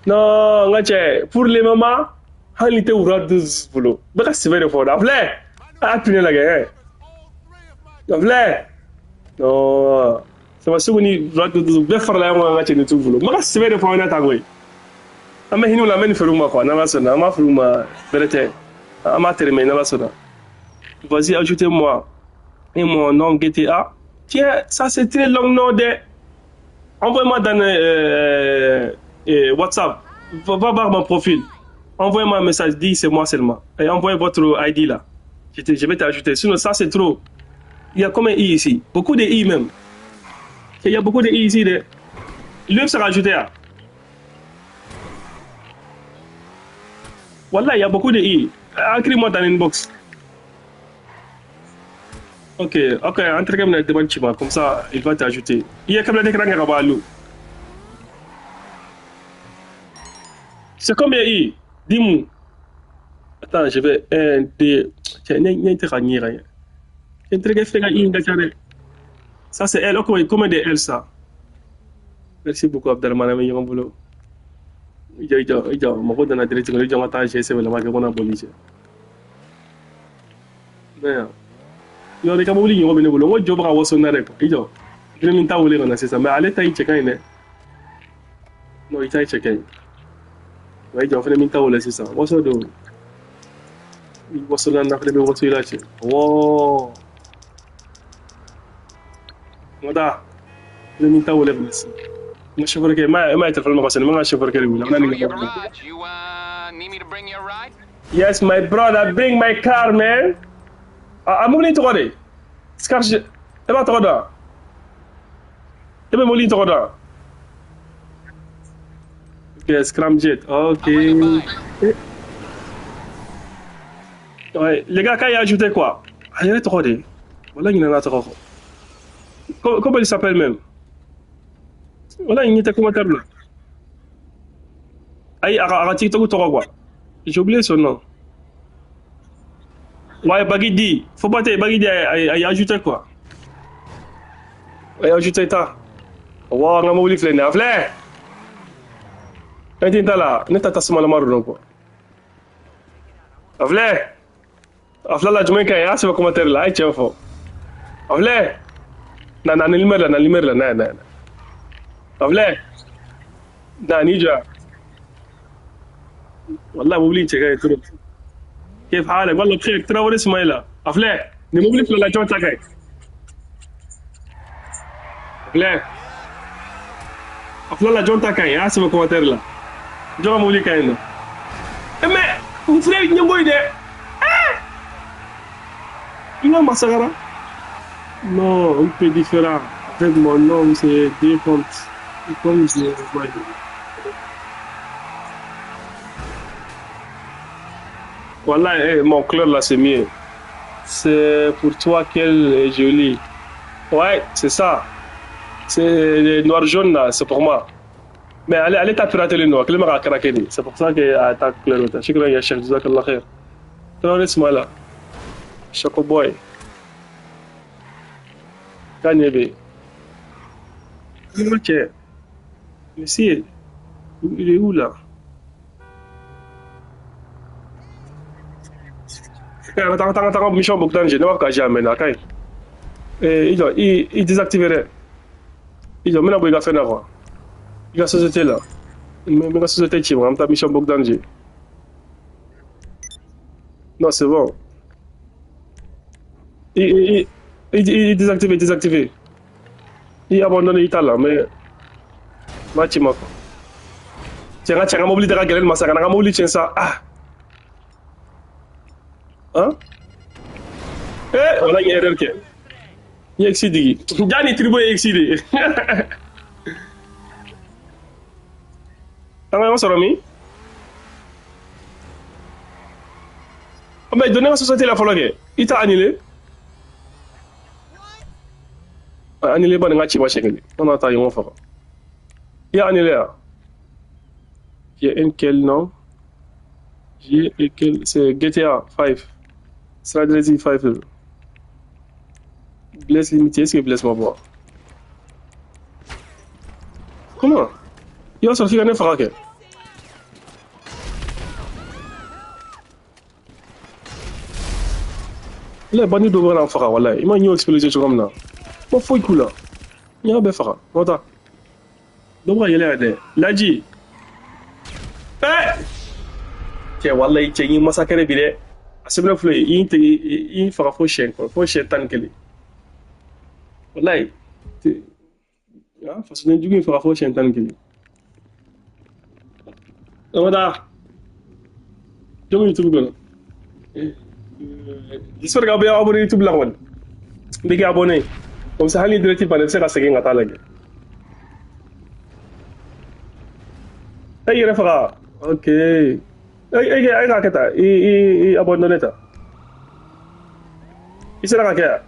Non, n ka cɛ, pour le moment, hali tɛ wura 12 bolo. Bɛɛ ka sɛbɛ de fɔ dɛ. A filɛ! A y'a pneu lajɛ, ɛ. A filɛ! Non, Samaseku ni wura 12 bɛɛ farala ɲɔgɔn kan n ka cɛ nin t'u bolo. N bɛ ka sɛbɛ de fɔ aw ɲɛna tan koyi. An bɛ hinɛ u la, an bɛ nin feere u ma quoi, n'Ala sɔnna. An b'a feere u ma bɛrɛ tɛ. An b'a tɛrɛmɛ n'Ala sɔnna. Vas-y, ajoutez-moi. Et mon nom GTA. Tiens, ça c'est très long nom de. Envoyez-moi dans WhatsApp. Va voir mon profil. Envoyez-moi un message, dis c'est moi seulement. Et envoyez votre ID là. Je vais t'ajouter. Sinon, ça c'est trop. Il y a combien I ici? Beaucoup de I même. Il y a beaucoup de I ici. De... Lui sera ajouté. Hein. Wallah, il y a beaucoup de I. Écris-moi dans l'inbox. Ok, ok, entre comme demande Chima, comme ça il va t'ajouter. Il y a comme l'écran qui va. C'est combien I? Dis-moi. Attends, je vais 1, 2. Tiens, ça c'est L. Ok, combien de L ça? Merci beaucoup Abdelman, mais il boulot. Il mɔgɔ nana direct kɔnɔ, i jɔ n ka taa GSM la, kɛ ko na boli cɛ. Mais yɔrɔ i ka mobili ɲɔgɔn bɛ ne bolo, n ko jɔ bɛ ka waso n na dɛ quoi. I jɔ. Ne min t'a wele ka na sisan, mais ale ta in cɛ ka ɲi dɛ. Non, i ta in cɛ ka ɲi. Wa i jɔ fɛnɛ min t'a wele sisan. Waso don. I waso la na fɛnɛ bɛ waso i la cɛ. Wɔɔ. N ka taa. Ne min t'a wele ka na sisan. N ka chauffeur kɛ, e ma ye téléphone ma ka sonner, n ka chauffeur kɛ de wele. N bɛna nin kɛ. Yes, my brother, bring my car, man. A mobili tɔgɔ de? Scarge, e b'a tɔgɔ dɔn? E bɛ mobili tɔgɔ dɔn? Ok, Scramjet, ok. Ouais, les gars, quand il a ajouté quoi? A yɛrɛ tɔgɔ de? Wala ɲinɛna tɔgɔ kɔ. Comment il s'appelle même? Wala ɲɛ tɛ commentaire la. Ayi, a ka TikTok tɔgɔ quoi. J'ai oublié son nom. Ouais, Bagidi. Faut pas te Bagidi a ajouté quoi. A ajouté ta. Wa nga mobili filɛ nin ye, a filɛ. Fɛn tɛ n ta la, ne ta tasuma lama don quoi. A filɛ. A filɛ la jumɛn ka ɲi? A y'a sɛbɛn commentaire la, a ye tiɲɛ fɔ. A filɛ. Na na ni numéro la, na numéro la, na na na. A filɛ. Na ni jɔ. والله mobili cɛ ka ɲi trop. كيف حالك؟ والله بخير، تراوري اسماعيل. افلاه، ni mobili filɛ la jɔn ta ka ɲi. A filɛ. A filɛ la jɔn ta ka ɲi, a y'a sɛbɛn commentaire la. Jɔn ka mobili ka ɲi nɔ. Mais n filɛ ɲɛngo ye dɛ. I ka masakara. Non, un peu différent. Avec mon nom, c'est deux comptes. Comme je vois. Voilà, hey, mon couleur là, c'est mieux. C'est pour toi qu'elle est jolie. Ouais, c'est ça. C'est noir-jaune là, c'est pour moi. Mais allez, allez, t'as piraté le noir. C'est pour ça que t'as couleur. Shukran ya Cheikh, jazakallah khair. Traoré Ismaila. Choco boy. Kanyebe. Ok. Monsieur, il est où là? Attends, attends, attends, mission Bogdan, je ne vais pas jamais là. Il désactiverait. Il a maintenant il a fait là. Il a société là. Mais la société qui va mission Bogdan. Non, c'est bon. Il désactivé, désactivé. Il abandonne l'Italie là, mais. Match ma. Tiens, tiens, mobili de la galère, massacre, mobili tiens ça. Ah. Hein? Eh, on a une erreur qui. Il y a excédé. Gianni Tribo est excédé. On s'est remis. Mais donnez la société la folle. Il t'a annulé. Annulé, bon, on a On a taillé, on fera. Il a annulé. Il y a un quel nom? J'ai quel. C'est GTA 5. Strategy 5. Blesse limité, est-ce que blesse ma voix? Comment? Il va sortir un frac. Là, bandit doit en faire, voilà. Il m'a mis explosé comme ça. Pas fou coup là. Il y a un bel. Voilà. Donc, il y a Ladji. Eh! Tiens, voilà, il tient un massacre billet. C'est bien flou, il fera faux chien, quoi. Faux chien tan kele. Voilà. Ah, façon du il fera faux chien tan kele. Voilà. Donc YouTube quoi. J'espère que vous avez abonné YouTube là, man. Dès que abonné, comme ça, les directives vont se casser en catalan. Hey, refera. Ok. Hey, hey, hey, raketa. I abandonné ta. Il sera raquette.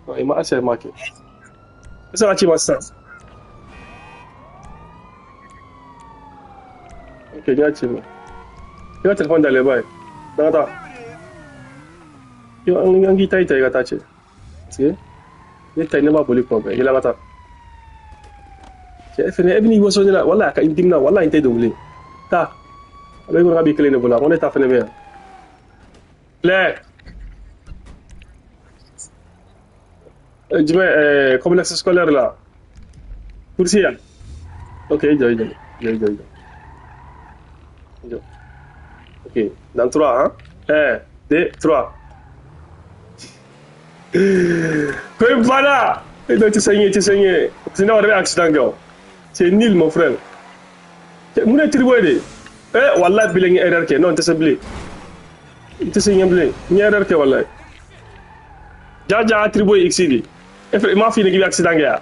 Non, il m'a assez marqué. Il sera chi ça. Ok, bien chi. Il va téléphone d'aller bye. D'accord. Yo an gi tai tai ga ta ce. C'est ne tai ne ba boli ko ba. Il a ta. C'est fene ebni waso ni la wala ka intimna wala inte double. Ta. Avec un rabbi clé ne voilà, on est à fene bien. Claire. Jumɛn complexe scolaire la. Kursi yan. Ok, i jɔ i jɔ i jɔ i jɔ i jɔ. Ok, dans 3, hein. 1, 2, 3. Comme voilà. Et donc tu saignes, tu saignes. Sinon on aurait accident gars. C'est nul mon frère. Mun ye tribo ye de. Eh wallahi bilen n ye erreur kɛ. Non n tɛ se bilen. N tɛ se ɲɛ bilen. N ye erreur kɛ wallahi. Ja tribo ye X de. E fɛ i m'a f'i ɲɛna k'i bɛ accident kɛ ya.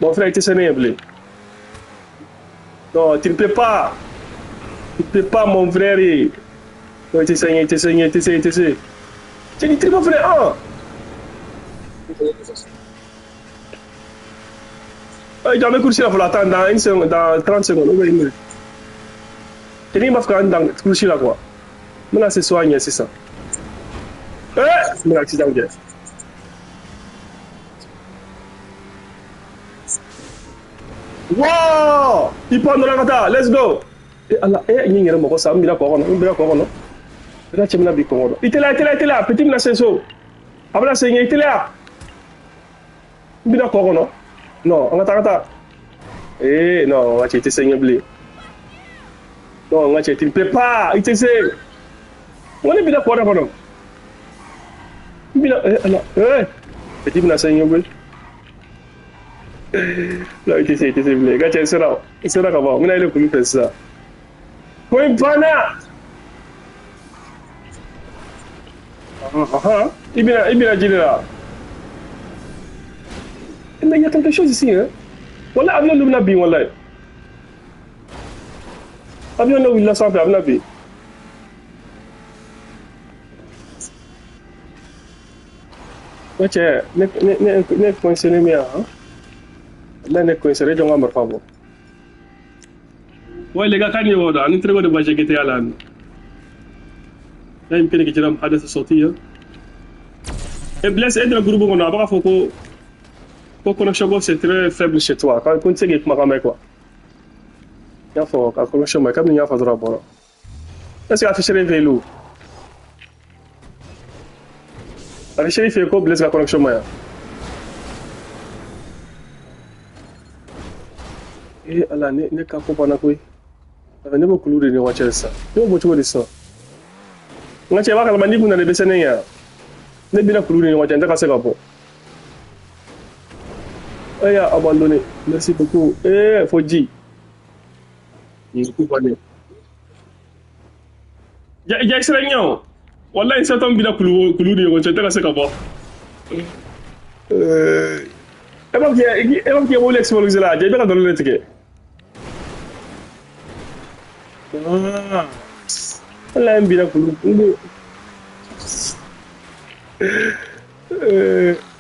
Mon frère i tɛ se ne ɲɛ bilen. Non, tu ne peux pas. Tu ne peux pas mon frère. Non, i tɛ se ɲɛ, i tɛ se ɲɛ, i tɛ se, i tɛ se. Cɛ ni tribo fɛnɛ ah. Il doit me courser là, faut l'attendre dans une seconde, dans 30 secondes, ou bien une minute. Et il m'a fait dans courser là quoi. Maintenant c'est soigné, c'est ça. Eh, mais accident bien. Wow! Il prend dans la kata, let's go! Eh Allah, eh il y a un moko ça, mbila ko kono, mbila ko kono. Mbila chemna bi ko kono. Il était là, il était là, il était là, petit mina senso. Abla senye, il était là. Mbila ko kono. Non, on attend, attend. Eh non, on va te saigner blé. Non, on va te ne plaît pas, il te sait. On est bien d'accord, non. Bien, eh, alors, eh, petit mina saigner blé. Là, il te sait blé. Gars, c'est là comment? On a eu le coup de ça. Ko in banna. I bɛna ji de la. Mais il y a quelque chose ici, hein. Voilà, avion dɔ bɛna bin, walayi. Avion dɔ wulila sanfɛ, a bɛna bin. Ne cɛ, ne coincé min yan, han. Ne coincé, ne jɔ n ka marifa bɔ. Ouais, les gars, كان يوضع أنا ترى قد باجي قلت على لا يمكنك إجراء محادثة صوتية. بلاس عندنا groupe on a pas faut que connexion c'est très faible chez toi. Quand كنت تيجي كما quoi. يا فوق connexion ما كامل يا فضرا برا. بس قاعد تشتري فيلو. قاعد تشتري في كو بلاس connexion ما. Eh Allah ne ka ko bana koyi. Ne b'o kulu de ni ɲɔgɔn cɛ sisan. Ne b'o bɔ cogo di sisan? N ka cɛ i b'a kalama n'i kun nana i bɛ se ne ɲɛ. Ne bɛna kulu ni ɲɔgɔn cɛ n tɛ ka se ka bɔ. E y'a abandonné. Merci beaucoup. Eh fo ji. Nin ko bannen. Ja sira ɲɛ o. Walayi satan bɛna kulu ni ɲɔgɔn cɛ n tɛ ka se ka bɔ. E b'a fɔ k'i ye mobili exploser la, ja i bɛ ka nkalon de tigɛ. Ah. Walayi n binna kulu. I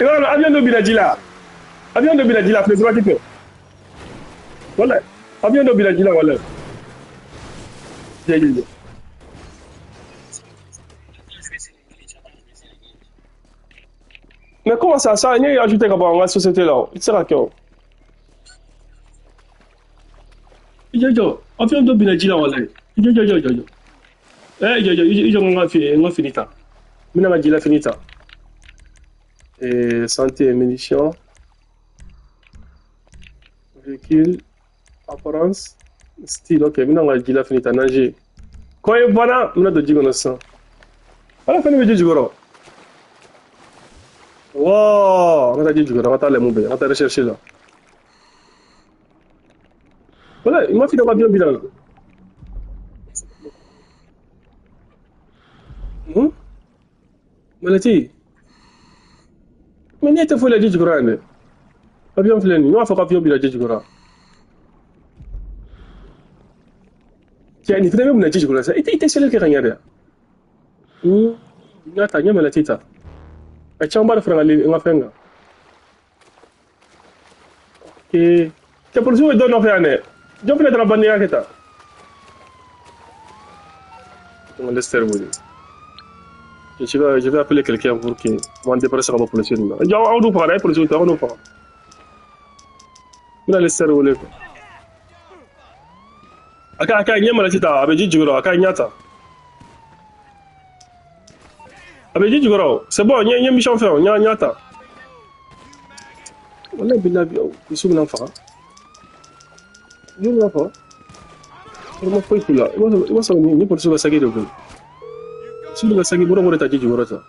b'a dɔn avion dɔ binna ji la. Avion dɔ binna ji la, a filɛ droite fɛ. Walayi, avion dɔ binna ji la walayi. Jɛ. Mais comment ça, ça, n ye ajouté ka bɔ an ka société la o, i tɛ se ka kɛ o. I jɔ, avion dɔ binna ji la walayi. I jɔ. Eh, jɔ, i jɔ n ka fini ta. N bɛna n ka ji la fini ta. Et santé et munitions. Véhicule, apparence, style, ok. N bɛna n ka ji la fini ta, nager. Ko ye banna, n bɛna don ji kɔnɔ sisan. Ala fɛn bɛ ji jukɔrɔ. Wow, an ka taa ji jukɔrɔ, an ka taa lɛmu bɛɛ, an ka taa recherche la. Voilà, i m'a f'i ka avion binna la. Malati. Mais ne tɛ foyi la ji jukɔrɔ yan dɛ. Avion filɛ nin ye, n y'a fɔ ko avion binna ji jukɔrɔ. Cɛ nin fɛnɛ bɛ mun na ji jukɔrɔ sisan? I tɛ seli kɛ ka ɲɛ dɛ. N y'a ta, n ye malati ta. A camanba de fara n ka fɛn kan. Ok. Cɛ polisiw ye dɔ nɔfɛ yan dɛ. Jɔn fɛnɛ taara bandiya kɛ tan? On laisse wele. Je vais appeler quelqu'un pour que m'en débarrasse ka bɔ polisi ninnu na. Jɔ aw d'u faga dɛ, a ye polisiw ta, aw n'u faga. N bɛna Lester wele quoi. A ka ɲɛ malati ta, a bɛ ji jukɔrɔ, a ka ɲɛ ta. A bɛ ji jukɔrɔ, c'est bon, n ye mission fɛ o, n y'a ta. Walayi bilahi, polisiw bɛna n faga. Polisiw bɛna n faga. Ma foyi k'u la. I b'a sɔrɔ nin polisiw ka saki de bolo. Polisiw ka saki bɔrɔ ta ji jukɔrɔ tan.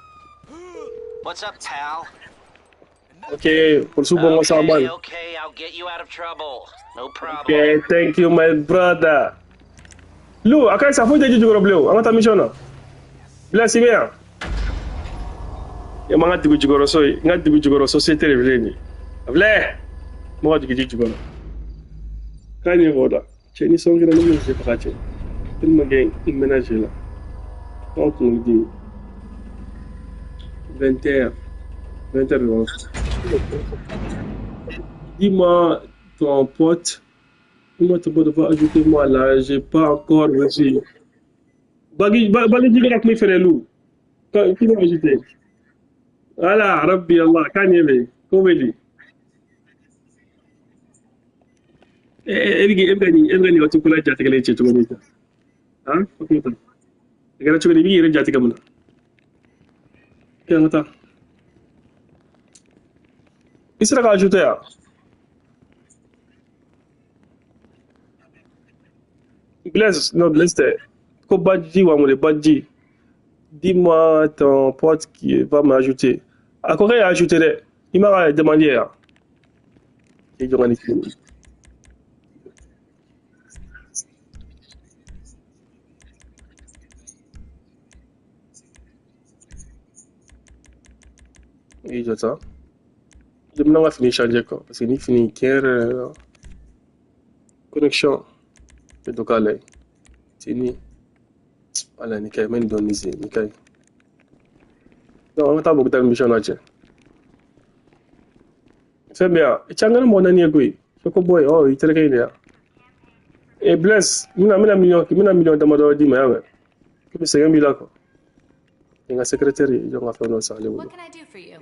What's up, pal? Ok, polisiw bɔ n ka sa man. Okay, I'll get you out of trouble. No problem. Okay, thank you, my brother. Lu, a ka ɲi sa, foyi tɛ ji jukɔrɔ bilen o. An ka taa mission na. Blaise, i bɛ yan? E ma n ka dugu jukɔrɔ so ye, n ka dugu jukɔrɔ société de filɛ nin ye. A filɛ, mɔgɔ ka jigin ji jukɔrɔ. K'a ɲɛ fɔ o la. Cɛ ni sɔn kɛra ne bɛna se faga cɛ. Tellement que n mɛnna jeu la. Aw kunkolo dimi. 20h. 20h dɔrɔn. Dis-moi ton pote. Dis-moi ton pote va ajouter moi là, j'ai pas encore reçu. Bagi bagi ka kuma i fɛnɛ lu. Qui m'a ajouté? Voilà, Rabbi Allah, kan ye bɛ ko bɛ di? E bɛ nin waati ko la jatigɛlen cɛ cogo di tan? Han? O kuma tan. A kɛra cogo di? I b'i yɛrɛ jatigɛ mun na? Kɛ an ka taa. I sera ka ajouter yan? Blaise, non Blaise tɛ. Ko Badji wa mun de Badji. Dis-moi ton pote qui va m'ajouter. A ko k'e y'a ajouté dɛ. I m'a ka demande ye yan? I jɔ ka nin fili. I jɔ sa. Jamana ka fini changer quoi, parce que ni fini tiɲɛ yɛrɛ yɛrɛ la. Connexion. Bɛ dɔ k'a la yen. Tenue. Wala nin ka ɲi, n bɛ nin dɔɔnin sen, nin ka ɲi. Donc an ka taa Bogota mission na cɛ. Fɛn bɛ yan, cɛ an kɛra mɔgɔ naani ye koyi. Ko boy, oh, i terikɛ in de yan. Eh Blaise, n bɛna miliyɔn damadɔ d'i ma y'a mɛn. Komi sɛgɛn b'i la quoi. Nin ka secrétaire ye, jɔn ka fɛn dɔ san ale bolo. What can I do for you?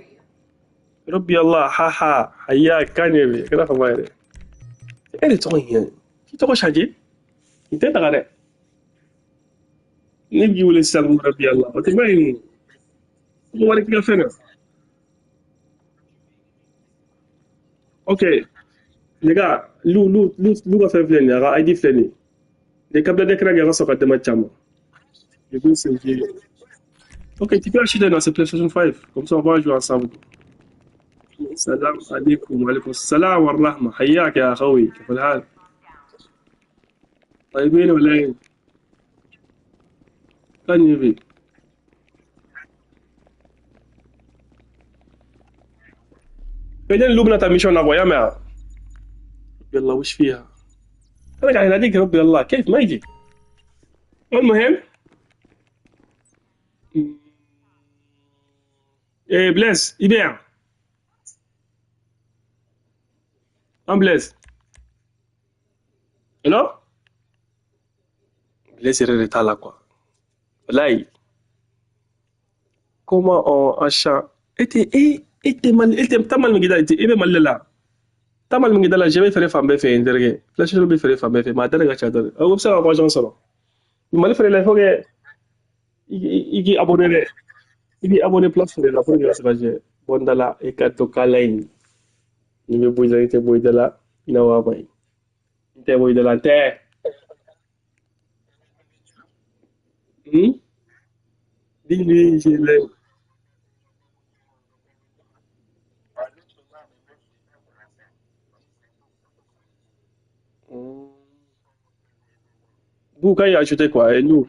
ربي الله ها ها حياك كان يبي كده فما يدري ايه اللي tɔgɔ in yɛrɛ i tɔgɔ changer nin tɛ taga dɛ ne b'i wele sisan ko ربي الله o tɛ ba ye ko wari k'i ka fɛn na. Ok les gars, lu lu lu lu ka fɛn filɛ nin ye, a ka ID filɛ nin ye. Les câbles d'écran kɛ ka sɔrɔ ka dama caman. Du coup, c'est ok, tu peux acheter dans ce PlayStation 5, comme ça on va jouer ensemble. السلام عليكم وعليكم السلام والرحمة، حياك يا أخوي، كيف الحال؟ طيبين ولا إيه؟ كان يبي بعدين لبنى تاع mission أبو يا معا. ربي الله وش فيها؟ أنا قاعد أناديك ربي الله كيف ما يجي؟ المهم إيه بليز يبيع أم بليز ألو بليز يريد تالا quoi. Wallahi, comment on achat était était mal était tamal min gida e bɛ Mali de la tamal min gida la je bɛ feere fan bɛɛ fɛ yen terikɛ PlayStation bɛ feere fan bɛɛ fɛ mais a da de ka ca dɔɔni o bɛ se ka occasion sɔrɔ Mali feere la il faut que i k'i abonné dɛ i b'i abonné place feere la pour que ka se ka jɛ bɔnda la i ka to kala in ni bɛ bɔ i la i tɛ bɔ i da la i na wa ba ye n tɛ bɔ i da la n tɛ. Dis-lui, je l'aime. Bouka, il a ajouté quoi? Et nous,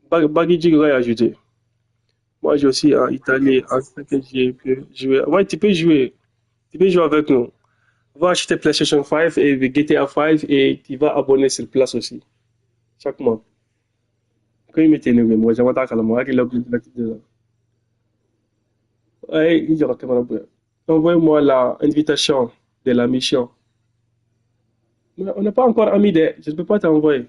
Bagui il a ajouté. Moi, j'ai aussi en Italie, en que j'ai pu jouer. Ouais, tu peux jouer. Tu peux jouer avec nous. Va acheter PlayStation 5 et GTA 5 et tu vas abonner sur place aussi. Chaque mois. Quand il mettait nous, moi, j'avais pas moi, il a Ouais, il envoyez-moi l'invitation de la mission. Mais on n'est pas encore amis, je ne peux pas t'envoyer.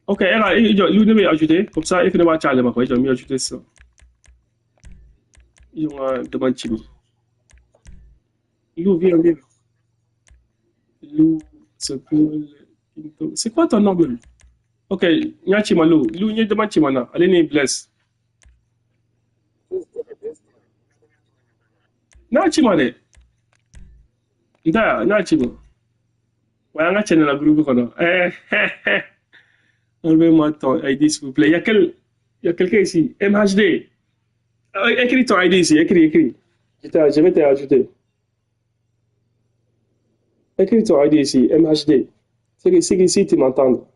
Ok, il m'a ajouté, comme ça, il va ils ont mis ajouté ça. Ils ont demandé Chili. Lou, viens, viens. Lou, c'est cool. C'est quoi ton nom, même? Ok, Nyachima Lou. Lou, n'y demande Chimana. Allez, n'y blesse. Nyachima, ne. Nda, Nyachima. Ouais, on a la groupe, quoi. Eh, eh, eh. Enlevez-moi ton ID, s'il vous plaît. Il y a quelqu'un ici. MHD. Écris ton ID ici. Écris, écris. Je vais t'ajouter. Écris ton ID ici. MHD. C'est que ici, tu m'entends.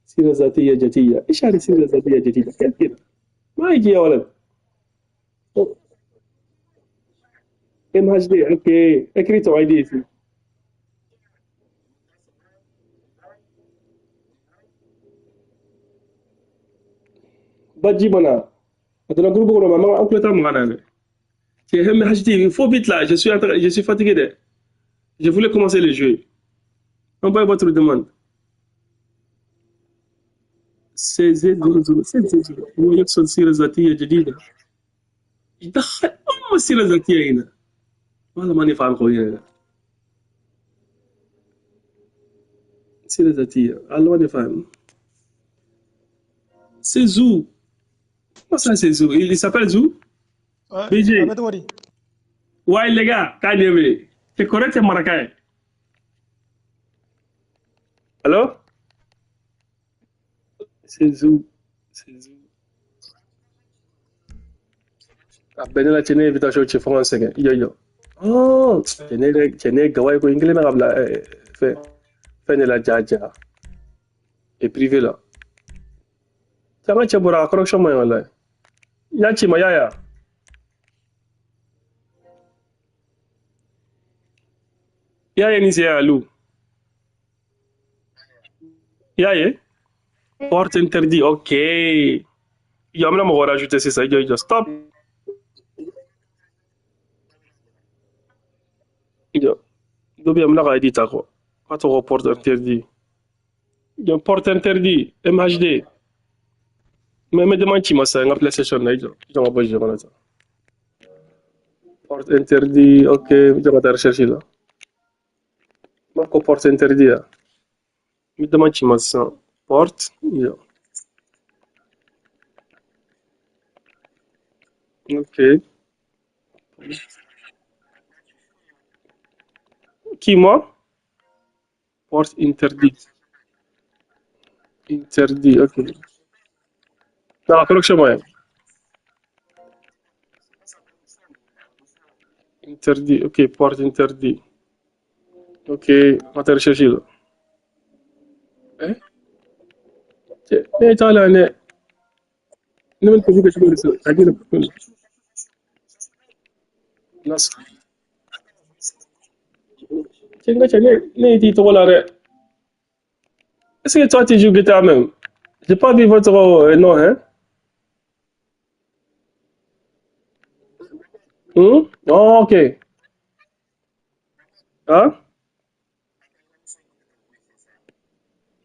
سيرة ذاتية جديدة. إيش هذه السيرة الذاتية الجديدة؟ كيف كذا؟ ما يجي يا ولد. MHD. Ok. Écris ton ID ici. Badji bana. Attends, groupe groupe, maman, on peut t'en C'est MHD, il faut vite là, je suis fatigué. De. Je voulais commencer le jeu. Envoyez votre demande. CZ00 CZ00 هو يقصد سيرة ذاتية جديدة. يدخل أم السيرة الذاتية هنا. والله ماني فاهم خويا هنا. سيرة ذاتية، والله ماني فاهم. C'est Zou. Comment ça c'est Zou? Il s'appelle Zou? Ouais, BJ. Abedouari. Ouais les gars, t'as c'est correct, c'est marocain. Allô? C'est Zou. C'est Zou. Ah ben là, tu n'es invitation chez français. Yo yo. Oh, tu n'es gawai ko anglais mais la fait fait la jaja. Et privé là. Ça va tchè bora correction moi là. N y'a ci ma y'a ye. I y'a ye nin sen ya Lou? I y'a ye? Porte interdit, ok. I jɔ, an bɛna mɔgɔ wɛrɛ ajouter sisan. I jɔ, i jɔ, stop. I jɔ. Dɔ bɛ yen, an bɛna ka ID ta quoi. K'a tɔgɔ porte interdit. Jɔ, porte interdit, MHD. Mais n bɛ demande ci ma sisan n ka PlayStation na, i jɔ. I jɔ n ka bɔ jeu kɔnɔ sisan. Porte interdit, ok. I jɔ ka taa recherche la. N b'a fɔ ko porte interdit ya. N bɛ demande ci ma sisan. Porte, i jɔ. Ok. Qui, moi? Porte interdite. Interdit, ok. Non, connexion moyen. Interdit, ok, porte interdit. Ok, on va rechercher là. Eh? Ne t'a la ne. Ne bɛ ko kɛ cogo di sisan? A jira. Nas. Cɛ n ka cɛ ne t'i tɔgɔ la dɛ. Est-ce que toi tu joues guitare même? J'ai pas vu votre nom, hein? Hmm? Oh, ok. Hein?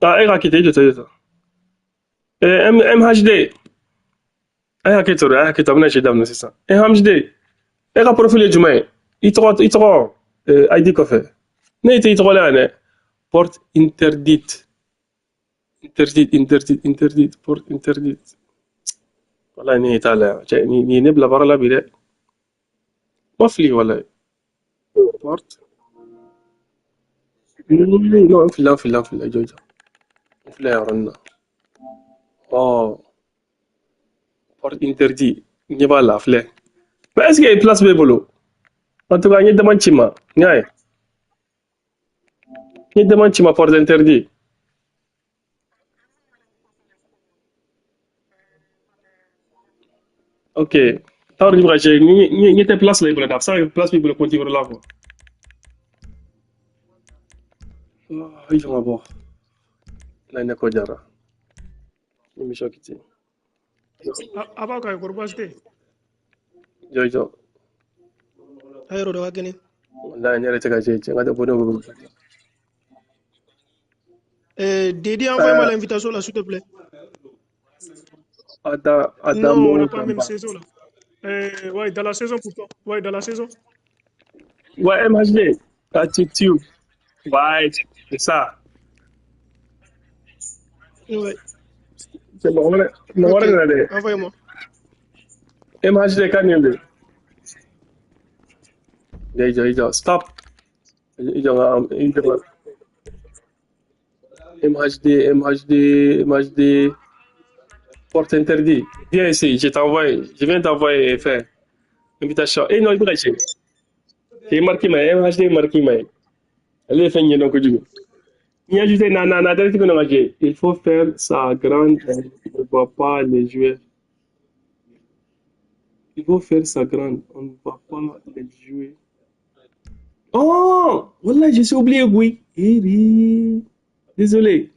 Ah, e ka quitté, je te dis ça. M MHD. A y'a kɛ ten, a y'a kɛ ten, a bɛna ci daminɛ sisan. MHD, e ka profil ye jumɛn ye? I tɔgɔ ID kɔfɛ. Ne tɛ i tɔgɔ la yan dɛ. Porte interdite. Interdite, interdite, interdite, porte interdite. Walahi ne t'a la yan. Cɛ, nin ye ne bila baara la bi dɛ. Ma fili walahi. Porte. Non, n filila, n filila, n filila, jɔ, jɔ. N filila yan yɔrɔnin na. Oh, porte interdit. N ɲɛ b'a la, a filɛ. Mais est-ce que place b'e bolo? En tout cas, n ye demande ci ma. N y'a ye. N ye demande ci ma porte interdit. Ok. T'a dɔn ni bɛ ka cɛ ni tɛ place la i bolo dɛ. A bɛ se ka kɛ place b'i bolo compte wɛrɛ la quoi. Oh, i jɔ ka bɔ. Na ne ko jara. Émission quitté. A b'aw kan kɔrɔ baasi tɛ yen. Jɔ, jɔ. A yɛrɛ dɔ ka kɛnɛ. Wallahi ne yɛrɛ tɛ ka cɛ cɛ n ka tɛ bɔ ne bolo. Dédé, envoie-moi l'invitation là, s'il te plaît. Ada Non, on Adamo n'a pas même Damba. saison là. Ouais, dans la saison pour toi. Ouais, dans la saison. Ouais, MHD. Attitude. Ouais, c'est ça. Ouais. C'est mɔgɔ wɛrɛ mɔgɔ Ok, wɛrɛ nana dɛ. envoyez-moi. MHD ka nin de. I jɔ, i jɔ, stop. I jɔ n ka i jɔ n ka MHD, MHD, MHD. Porte interdite. Viens ici, je t'envoie. Je viens d'envoyer faire invitation. Eh non, il bɛ ka ci. C'est marqué ma MHD marqué ma. Ale ye fɛn ɲɛdɔn kojugu. N'i ajouté na na na direct ko na ka jɛ. Il faut faire sa grande, on ne va pas les jouer. Il faut faire sa grande, on ne va pas les jouer. Oh, voilà, je suis oublié, oui. Eri. Désolé.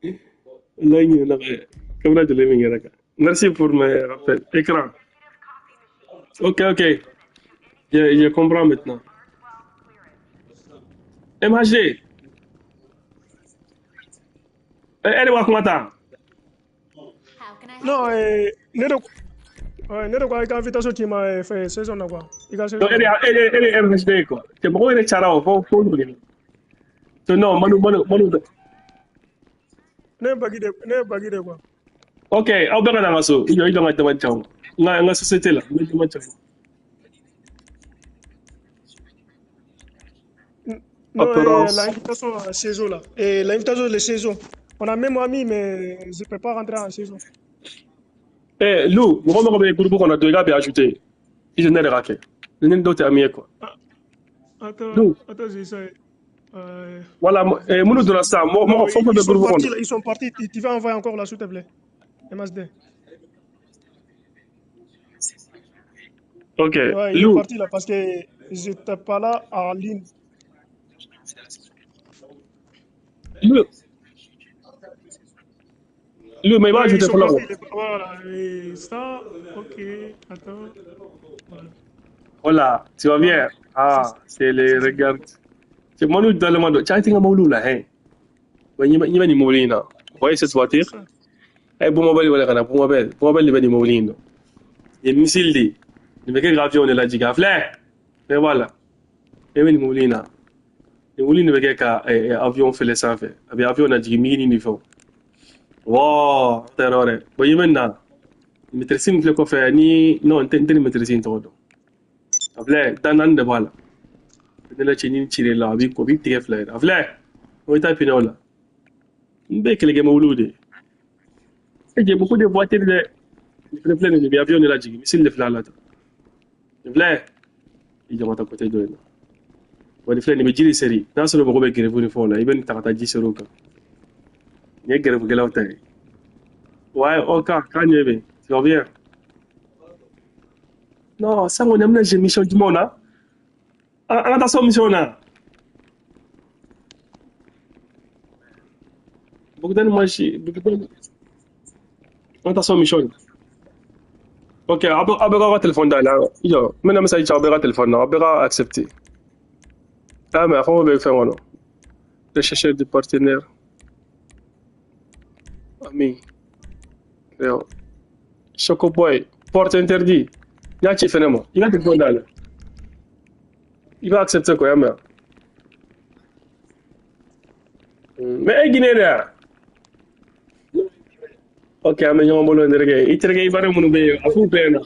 Là, il y en a. Comme là, je l'ai mis, là. Merci pour mes rappels. Écran. Ok, ok. Je comprends maintenant. MHD. Eh, wa kuma ta. Non, ne de ouais, ne de ko a ka invitation ci ma fɛ saison na quoi. I ka saison Donc, na. elle est MHD, quoi. C'est bon, elle est chara, faut nous dire. So, non, Manu, Manu, Manu. Ne ye bagi de ne ye bagi de quoi. Ok, aw bɛɛ ka na n ka so. I jɔ, i jɔ n ka dama caw. N ka société la, n bɛ dama caw. Non, Apparence. l'invitation à saison là. Et l'invitation de saison. On a même ami, mais je peux pas rentrer en saison. Eh, Lou, mɔgɔ mɔgɔ bɛ groupe kɔnɔ don i k'a bɛ ajouter. I jɔ ne yɛrɛ ka kɛ. Ni dɔw tɛ ami ye quoi. Ah, attends, Lou, attends, j'essaie. voilà, minnu donna sisan, mɔgɔ Non, mɔgɔ fɛn fɛn ils bɛ sont groupe partis kɔnɔ. là, ils sont partis. Tu vas envoyer encore là, s'il te plaît. MSD. Ok, Ouais, il est Lou. parti là parce que j'étais pas là en ligne. Lou, Lou, mais il va Ouais, ils ajouter sont fɔlɔ partis. quoi. Voilà, et ça, ok, attends. Voilà, Voilà, tu vas voilà. bien. C'est Ah, ça. c'est les C'est ça. regards. C'est moi nous dans le monde. Tu as été un mobile là, hein. Ni ba ni mobile na. Voyez cette C'est voiture? ça. Eh, bon mobile wala kana, bon mobile. Bon mobile ba ni mobile no. Ni missile di. Ni bɛ kɛ ka avion de lajigin a filɛ. Mais voilà. E bɛ nin mobili in na. Nin mobili in de bɛ kɛ ka avion fɛlɛ sanfɛ. A bɛ avion lajigin migi ni fɛnw. Wow, tɛ yɔrɔ wɛrɛ. Bon, i bɛ nin na. Maîtresse min filɛ kɔfɛ ni non n tɛ nin maîtresse in tɔgɔ dɔn. A filɛ dan naani de b'a la. Ne la cɛ ni cir'i la a b'i ko a b'i tigɛ fila ye. A filɛ o bɛ taa pinɛw la. N bɛɛ ye kɛlɛkɛ mobiliw de ye. E j'ai beaucoup de voitures dɛ. Nin fɛnɛ filɛ nin ye nin bɛ avion de lajigin missile de filɛ a la tan. Nin filɛ i jɔ ka taa côté dɔ in na. Wa nin filɛ nin bɛ ji de seri. N'a sɔrɔ mɔgɔ bɛ grève ni fɛnw la i bɛ nin ta ka taa ji seri o kan. Nin ye grève ta ye. Ouais, ok, k'a ɲɛ bɛ. Tu vas bien? Non, sango nin bɛna jɛ mission jumɛnw na? An ka taa so mission na. Bogdan Machi, Bogdan, an ka taa so mission na. Ok, aw bɛɛ k'aw ka téléphone dayɛlɛ. I jɔ, n bɛna message ci aw bɛɛ ka téléphone na, aw bɛɛ ka accepter. Ah, mais a fɛn o bɛ fɛn kɔnɔ. Rechercher des partenaires. Ami. Yo. Choco Boy, porte interdit. N y'a ci fɛnɛ ma. I ka téléphone dayɛlɛ. I b'a accepter quoi, y'a mɛn? Mais e Guinée de ya? Ok, an bɛ ɲɔgɔn bolo n terikɛ. I terikɛ Ivoirien minnu bɛ yen, a f'u bɛɛ ɲɛna.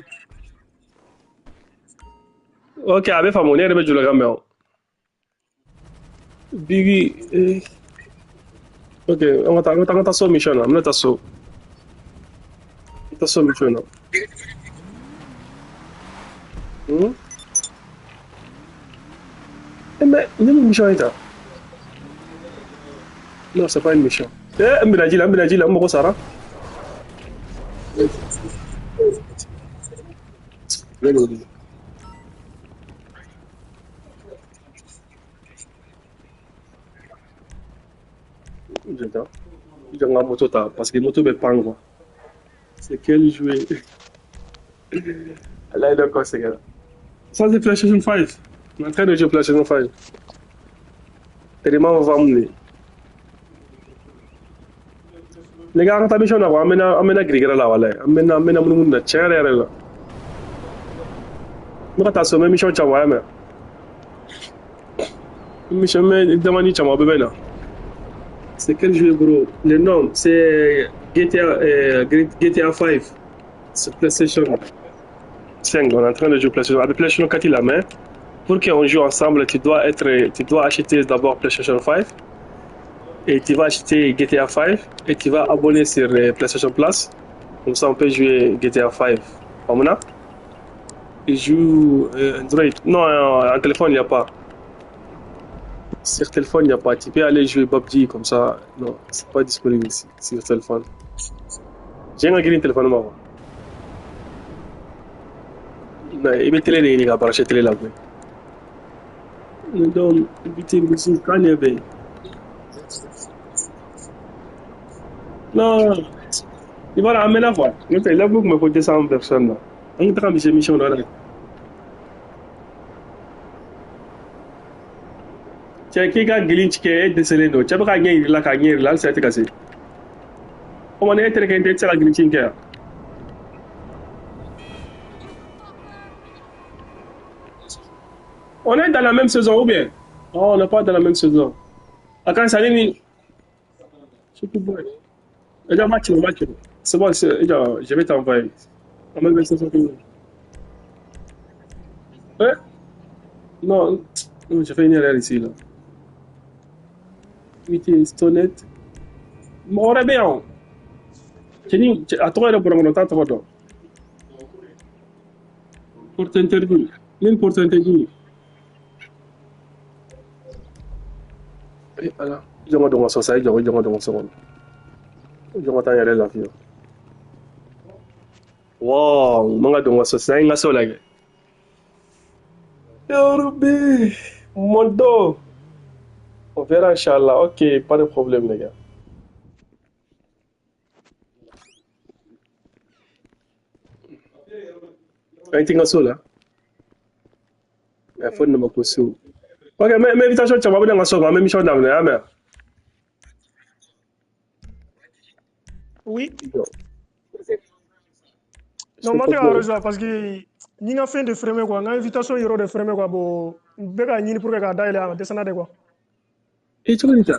Ok, a bɛ faamu, ne yɛrɛ bɛ julakan mɛn o. Bigi, eh. Ok, an ka taa, an ka taa, an ka taa so mission na. An bɛna taa so. An taa so mission na. Hmm? Eh, mais ne bɛ mission ye tan. Non, c'est pas une mission. Eh, n bɛna ji la, n bɛna ji la, n mago sara. Jɔ tan. I jɔ n ka moto ta, parce que moto bɛ pan quoi. C'est quel jouet? Là, il est encore ce gars-là. Ça, c'est PlayStation 5. On est en train de jouer PlayStation 5. Tellement on va amener. Les gars, an ka taa mission na quoi. An bɛna girigara la walayi. An bɛna munumunu na tiɲɛ yɛrɛ yɛrɛ la. N bɛ ka taa so, n bɛ mission caman y'a mɛn. Mission n bɛ damani caman o bɛɛ bɛ na. C'est quel jeu, bro? Le nom, c'est GTA, GTA 5. C'est PlayStation 5. On est en train de jouer PlayStation. Avec PlayStation 4, il a main. Pour qu'on joue ensemble, tu dois acheter d'abord PlayStation 5 et tu vas acheter GTA 5 et tu vas abonner sur PlayStation Plus. Comme ça, on peut jouer GTA 5. Amuna? Il joue Android. Non, en téléphone, il n'y a pas. Sur téléphone, il n'y a pas. Tu peux aller jouer PUBG comme ça. Non, c'est pas disponible ici, sur téléphone. J'ai un green téléphone, moi. Non, il met télé, il va brancher télé là. Donc, il met quand il y avait. Non, il va ramener la voix. Il a beaucoup me 200 personnes là. On est en train de mission là. Cɛ k'i ka gili kɛ e dɛsɛlen don cɛ bɛ ka ɲɛ yir'i la k'a ɲɛ yir'i la halisa e tɛ ka se o ma ne e terikɛ in tɛ e tɛ se ka gili ci in kɛ yan. On est dans la même saison ou bien? Oh, on n'est pas dans la même saison. A kan sa ni Choco Boy. Eja match match. C'est bon, c'est eja, je vais t'envoyer. En même saison que nous. Eh? Non, non, j'ai fait une erreur ici là. 8 Stonet. Mɔgɔ wɛrɛ bɛ yan o. Cɛni a tɔgɔ yɛrɛ bɔra n kɔnɔ n t'a tɔgɔ dɔn. Porte interdit. Même porte interdit. Eh ala. I jɔ n ka don n ka so sa, i jɔ n ka don n ka so kɔnɔ. I jɔ n ka taa n yɛrɛ lafiya. Wow, n man ka don n ka so sisan, n ye n ka so lajɛ. Ya Rabbi. Mondo. On verra, Inch'Allah. Ok, pas de problème, les gars. An tɛ n ka so la. Fo ne ma ko so. Ok, mais invitation caman bɛ na n ka so kɔnɔ, an bɛ mission daminɛ, y'a mɛn? Oui. Non, moi, je rejoins parce que ni nga fin de fermer quoi, nga invitation yɔrɔ de fermer quoi, bon, bɛɛ ka ɲini pour que k'a dayɛlɛ a dɛsɛra de quoi. E cogo di tan?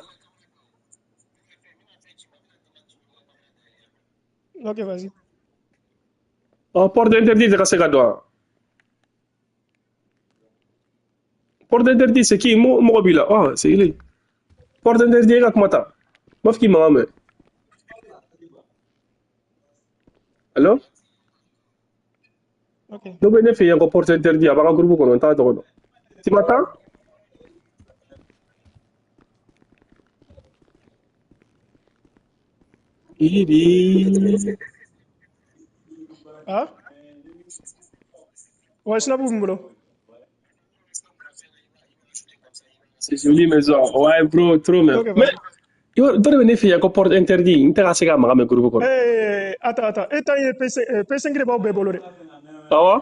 Ok, vas-y. Oh, porte interdite de ka se ka don wa? Porte interdite, c'est qui? Mɔgɔ b'i la. Oh, c'est il est. Porte interdite, e ka kuma ta. N b'a fɔ k'i mankan mɛn. Allo? Ok. Dɔ bɛ ne fɛ yen ko porte interdite, a b'an ka groupe kɔnɔ, n t'a tɔgɔ dɔn. Tu m'entends? Iri. Ah? Ouais, Snap b'u bolo. C'est joli maison. Ouais, bro, trop même. Ok, Mais, vas-y. dɔ de bɛ ne fɛ yen ko porte interdite, n tɛ ka se ka maga mɛn groupe kɔnɔ. Eh, attends, attends. E ta ye PC, P5 de b'aw bɛɛ bolo dɛ. Awɔ?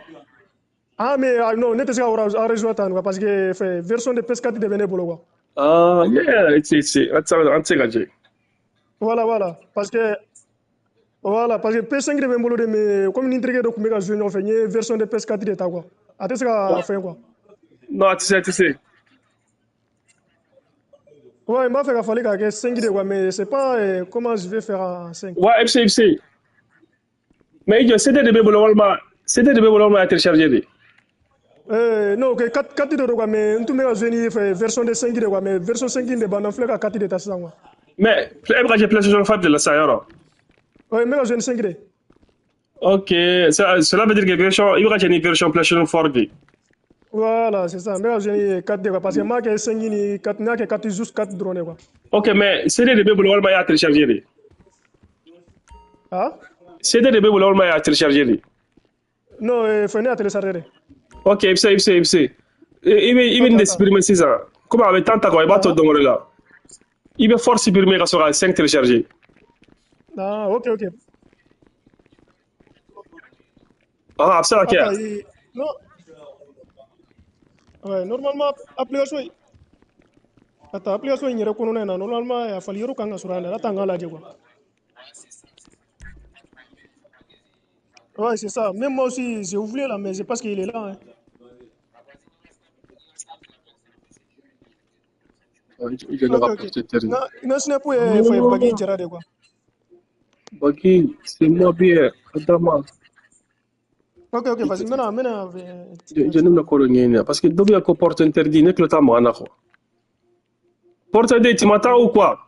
Ah, mais ah, non, ne tɛ se ka o rejoindre tan quoi, parce que fɛ, version de PS4 de bɛ ne bolo quoi. Ah, yeah, c'est, an tɛ se ka jɛ. Voilà, voilà. Parce que, voilà, parce que PS5 de bɛ n bolo de, mais comme ni n terikɛ dɔ tun bɛ ka jouer ɲɔgɔn fɛ, n ye version de PS4 de ta quoi. A tɛ se ka fɛn quoi. Non, a tɛ se, a tɛ se. Ouais, n b'a fɛ ka falen k'a kɛ 5 de quoi, mais c'est pas comment je vais faire en 5. Ouais, FC, FC. Mais i jɔ, CD de b'e bolo walima CD de b'e bolo walima y'a télécharger de? Non, ok, 4, 4 de quoi, mais n tun bɛ ka jouer ni fɛ version de 5 de quoi, mais version 5 de banna, n filɛ ka 4 de ta sisan quoi. Mais e bɛ ka jouer PlayStation 5 de la sisan yɔrɔ? Ouais, n bɛ ka jouer ni 5 de. Ok, cela veut dire que version, i bɛ ka jouer ni version PlayStation 4 de. Voilà, c'est ça. N bɛ ka jouer ni 4 de quoi, parce que n m'a kɛ 5 ni 4, n y'a kɛ 4 juste 4 dɔrɔn de quoi. Ok, mais CD de b'e bolo walima i y'a télécharger de? Ah? CD de b'e bolo walima i y'a télécharger de? Non, fɛn ne y'a télécharger de. Ok, i bɛ se, i bɛ se, i bɛ se. I bɛ Ok, nin de attends. supprimer sisan. Komi a bɛ temps ta quoi, i b'a to Ah, don wɛrɛ la. I bɛ force supprimer ka sɔrɔ ka 5 télécharger. ah, ok, ok. Ah, a bɛ se ka kɛ Attends, yan. non, ouais, normalement, application, attends, application in yɛrɛ kɔnɔna in na, normalement, a fali yɔrɔ kan ka sɔrɔ a la, attends, n k'a lajɛ quoi. Ouais, c'est ça. Même moi aussi, j'ai oublié là, mais c'est parce qu'il est là, hein. I jɔ ne Ok, ka ok. porte interdite. Na, na Snap ye fɛn bagi jara de quoi. Baki, c'est moi bien, Adama. Ok, ok, vas-y, n bɛna, n bɛna, Je ne bɛna ko dɔ ɲɛɲini parce que dɔ bɛ yan ko porte interdite, ne tulo t'a mankan na quoi. Porte interdite, tu m'entends ou quoi?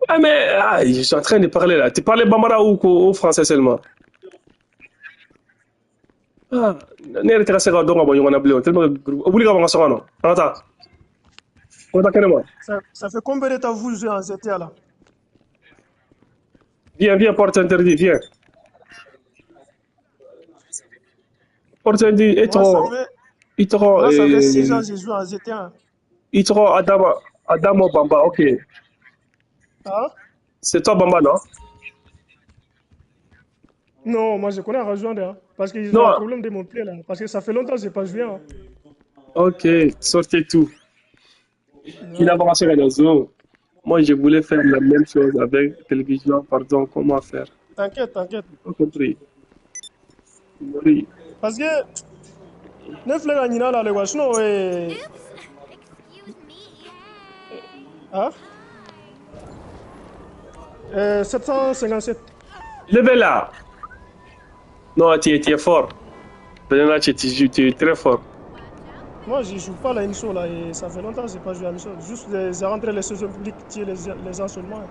Ah mais ah, je suis en train de parler là. Tu parlais bambara ou ou français seulement? Ah, ne yɛrɛ tɛ ka se ka dɔn ka bɔ ɲɔgɔn na bilen o tellement que groupe wuli ka bɔ n ka so kɔnɔ. An ka taa. An ka taa kɛnɛma. Ça fait combien de temps vous jouez en GTA là? Viens, viens, porte interdite, viens. Porte interdite, e Moi, ça tɔgɔ, fait, i tɔgɔ, moi, ça fait 6 ans que je joue en GTA. i tɔgɔ Adama, Adamo Bamba, ok. Ah? C'est toi Bamba, non? Non, moi je connais à rejoindre, hein, parce qu'ils ont un Non. problème de mon pied là. Parce que ça fait longtemps que je n'ai pas joué, hein. Ok, sortez tout. Il a Ouais. avancé réseau. Moi, je voulais faire la même chose avec télévision, pardon, comment faire? T'inquiète, t'inquiète. Pas compris. Oui. Parce que ne filɛ ka ɲinɛ a la de quoi. Sinon, Oops. Excuse me. ah? 757. Levez là. Non, tu es fort. Là, tu es très fort. Moi, je joue pas la NSO là et ça fait longtemps que j'ai pas joué à NSO. Juste, j'ai rentré les saisons publiques, tuer les gens seulement.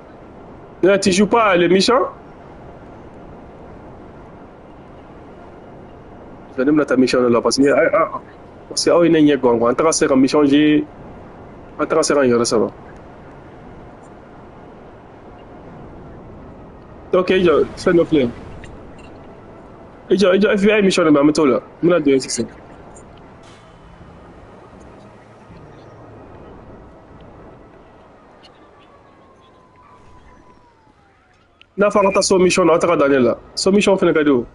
Non, tu joues pas le méchant? Je vais mettre ta mission là parce que parce que oh il n'y a pas quoi. En train de mission j'ai en train de ça va. Ok, je fais nos plans. I jɔ FBI mission de bɛ an bɛ t'o la. N bɛna don yen sisan. N'a fɔra ka taa so mission na, aw tɛ ka dan ne la. So mission fɛnɛ ka di o.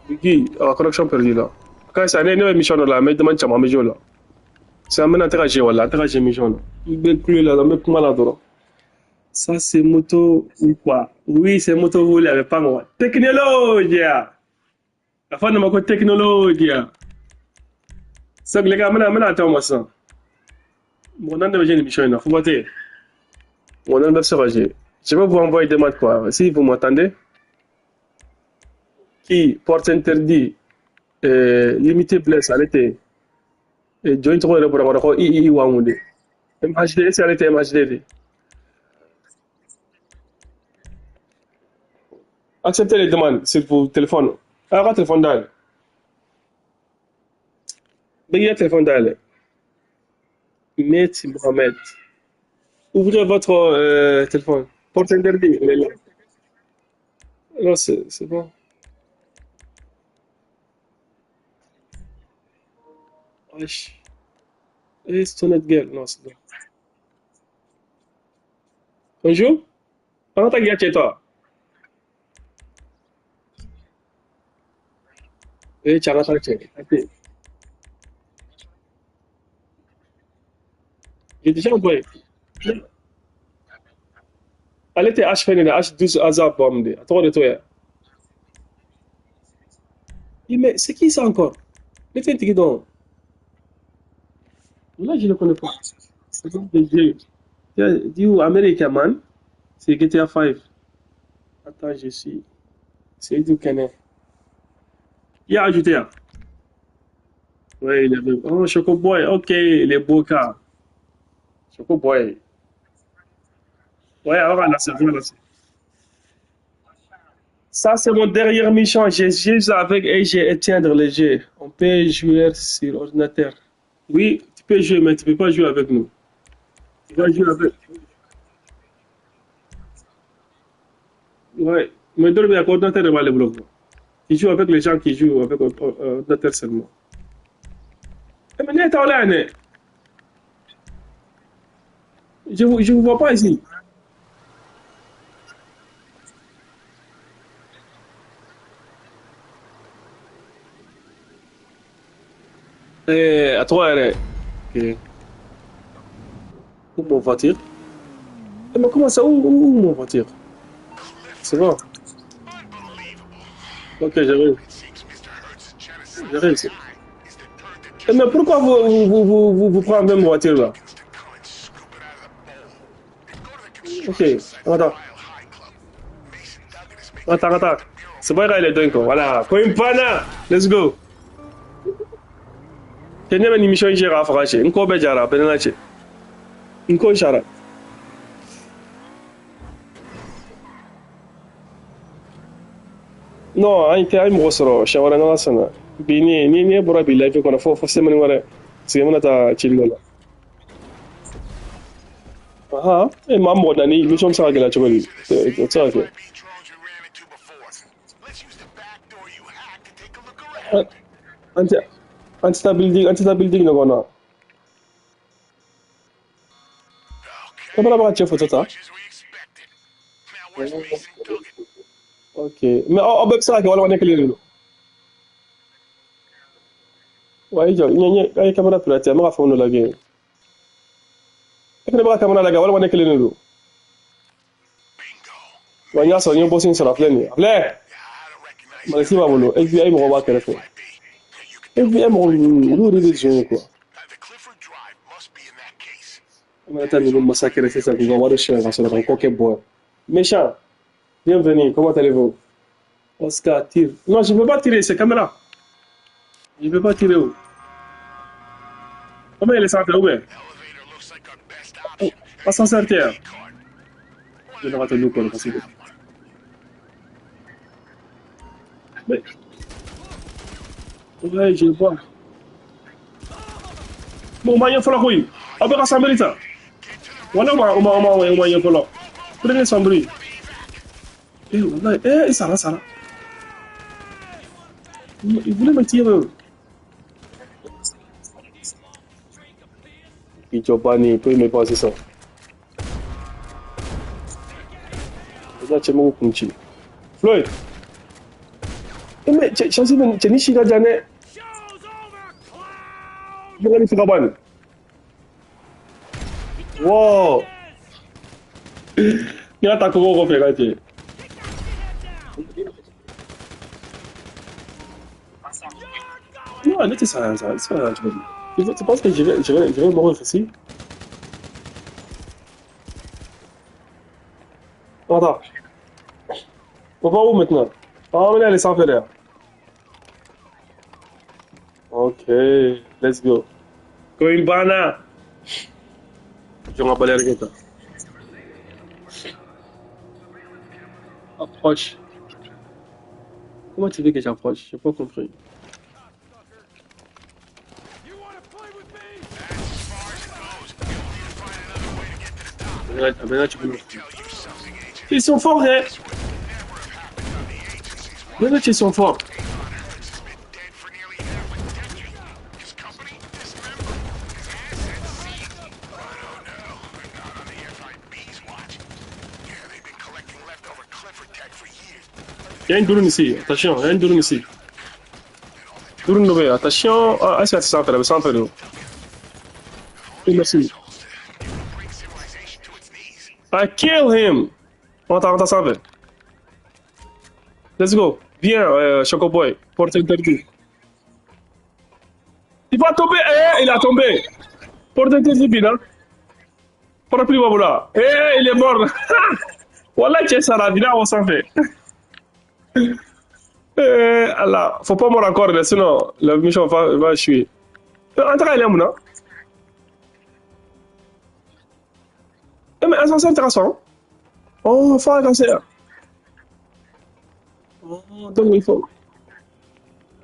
Biggie, a connexion perdue là. Quand ça, ne bɛ mission dɔ la, an bɛ demande caman, an bɛ jouer o la. Sisan an bɛna tɛ ka jouer wala, an tɛ ka jouer mission na. N bɛ kulo la, n bɛ kuma la dɔrɔn. Ça, c'est moto ou quoi? Oui, c'est moto volée avec pas moi. Technologia! La fin de ma ko technologia. So, les gars, maintenant, attends moi ça. Mon nom de une mission, il faut voter. Mon nom de se. Je vais vous envoyer des demandes, quoi. Si vous m'entendez. Qui porte interdit, limité blesse, arrêtez. Et joint trop de I, I, I, MHD, c'est arrêté MHD. Acceptez les demandes sur vos téléphones. Alors, téléphone d'elle. Bégayez téléphone d'elle. Mehdi Mohamed. Ouvrez votre téléphone. Porte interdit. Non, c'est bon. Wesh. Et c'est notre gueule. Non, c'est bon. Bonjour. Comment t'as gagné toi? Eh, tchara, tchara, tchara. J'ai déjà envoyé. Elle était H H12 Azab Bomde. Attends de toi. Mais c'est qui ça encore? Mais t'es qui donc? Là, je ne le connais pas. C'est dis où Américain, man. C'est GTA 5. Attends, je suis. C'est du Canet. Il a ajouté un. Oui, il avait. Oh, Choco Boy, ok, les beaux cas. Choco Boy. Ouais, alors là, c'est bon, là. Ça, c'est mon dernier mission. J'ai juste avec et j'ai éteindre le jeu. On peut jouer sur ordinateur. Oui, tu peux jouer, mais tu ne peux pas jouer avec nous. Tu vas jouer avec. Ouais, mais dormir avec l'ordinateur, il va les bloquer. Tu joues avec les gens qui jouent avec l'ordinateur seulement. Eh, mais je ne vous vois pas ici. Eh, à toi, elle est. Ok. Où mon voiture? Eh, mais comment ça? Où mon voiture? C'est bon. Ok, j'arrive. J'arrive. Eh, mais pourquoi vous prenez la même voiture là? Ok, attends. Attends, attends. C'est bon, il est dingue. Voilà. Koimpana! Let's go. Ne bɛ nin mission in k'a faga cɛ n ko bɛɛ jara a bɛɛ n'a cɛ n ko jara. Non, an tɛ an ye mɔgɔ sɔrɔ siɲɛ wɛrɛ n'Ala sɔnna bi ni ne bɔra bi live kɔnɔ fo semaine wɛrɛ parce que n bɛna taa cili dɔ la. Ahan, e maa mɔgɔ naani mission bɛ se ka gɛlɛya cogo di? O tɛ se ka kɛ. An tɛ. Anti building ɲɔgɔn na. Kamera b'a ka cɛ photo ta. Ok, mais aw bɛɛ bɛ se ka kɛ walima ne kelen de don. Wa i jɔ, ɲɛ a ye kamera piloter, an bɛ ka fɛnw dɔ lajɛ. E fɛnɛ bɛ ka kamera lajɛ walima ne kelen de don. Wa n y'a sɔrɔ n ye bɔsi in sɔrɔ a filɛ nin ye. A filɛ! Malisi b'a bolo, FBI mɔgɔw b'a kɛrɛfɛ. FBI mɔgɔ ninnu olu de bɛ zon ye quoi. An bɛna taa ninnu massacrer sisan k'u ka wari suɲɛ ka sɔrɔ ka kɔ kɛ bɔ. Méchant, bienvenue, comment allez-vous? Oscar, tire. Non, je ne peux pas tirer, c'est caméra. Je ne peux pas tirer où? Comment il est santé, où est? Ascenseur terre. Je vais rater le parce que. Mais. Ouais, je le vois. Bon, on va y aller. On va ça. Voilà, on va y aller. Prenez son bruit. Eh, wallahi, eh, Sara, Sara. Il voulait me tirer. I jɔ il peut me passer ça. Là, cɛ mago kun ci. Floyd. Eh mais cɛ chance bɛ cɛ ni si ka jan dɛ. Mɔgɔ ni faga ban. Wow. N y'a ta kogo kɔfɛ ka cɛ. Non, ne tɛ sa sa sa cogo di? Tu penses que je vais mourir ici? Attends. On va où maintenant? Ah, on est allé sans faire. Ok, let's go. Coimbana. Je m'appelle Ergeta. Approche. Comment tu veux que j'approche? J'ai pas compris. Maintenant, tu peux me... Ils sont forts, hein? Maintenant, ils sont forts. Il y a une drone ici, attention, il y a une drone ici. Drone nouvelle, attention. Ah, c'est sans faire, sans faire. Merci. I kill him! On t'a sauvé. Let's go. Viens, Choco Boy. Porte interdite. Il va tomber. Eh, il a tombé. Porte interdite, hein. Parapluie, voilà. Eh, il est mort. Wallah, tu es ça, là, on s'en fait. Eh, Allah. Faut pas mourir encore, là, sinon la mission va échouer. En tout cas, il est où, non? Eh, mais ascenseur, t'as. Oh, faut ascenseur. Oh, donc il faut.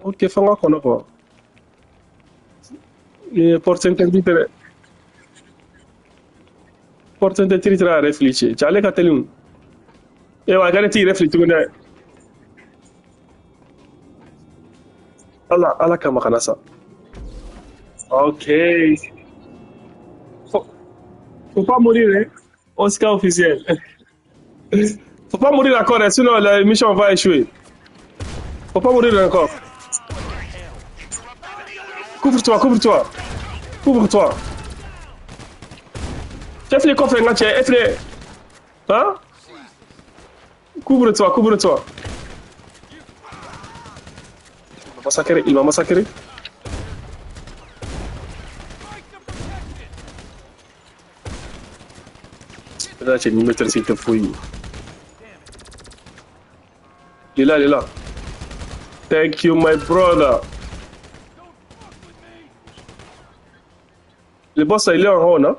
Ok, faut qu'on a quoi. Et porte interdite. Porte interdite à réfléchir. Tu allais quand tu Et ouais, quand tu réfléchis, tu connais. Allah, Allah kama kana ça. Ok. Faut pas mourir, hein. Oscar officiel. Faut pas mourir encore, hein, sinon la mission va échouer. Faut pas mourir encore. Couvre-toi, couvre-toi. Couvre-toi. Chef les coffres, chef les. Hein? Couvre-toi, couvre-toi. Il m'a massacré, il m'a massacré. Là, j'ai une maîtresse qui te fouille. Il est là, il est là. Thank you, my brother. Le boss, il est en haut, non?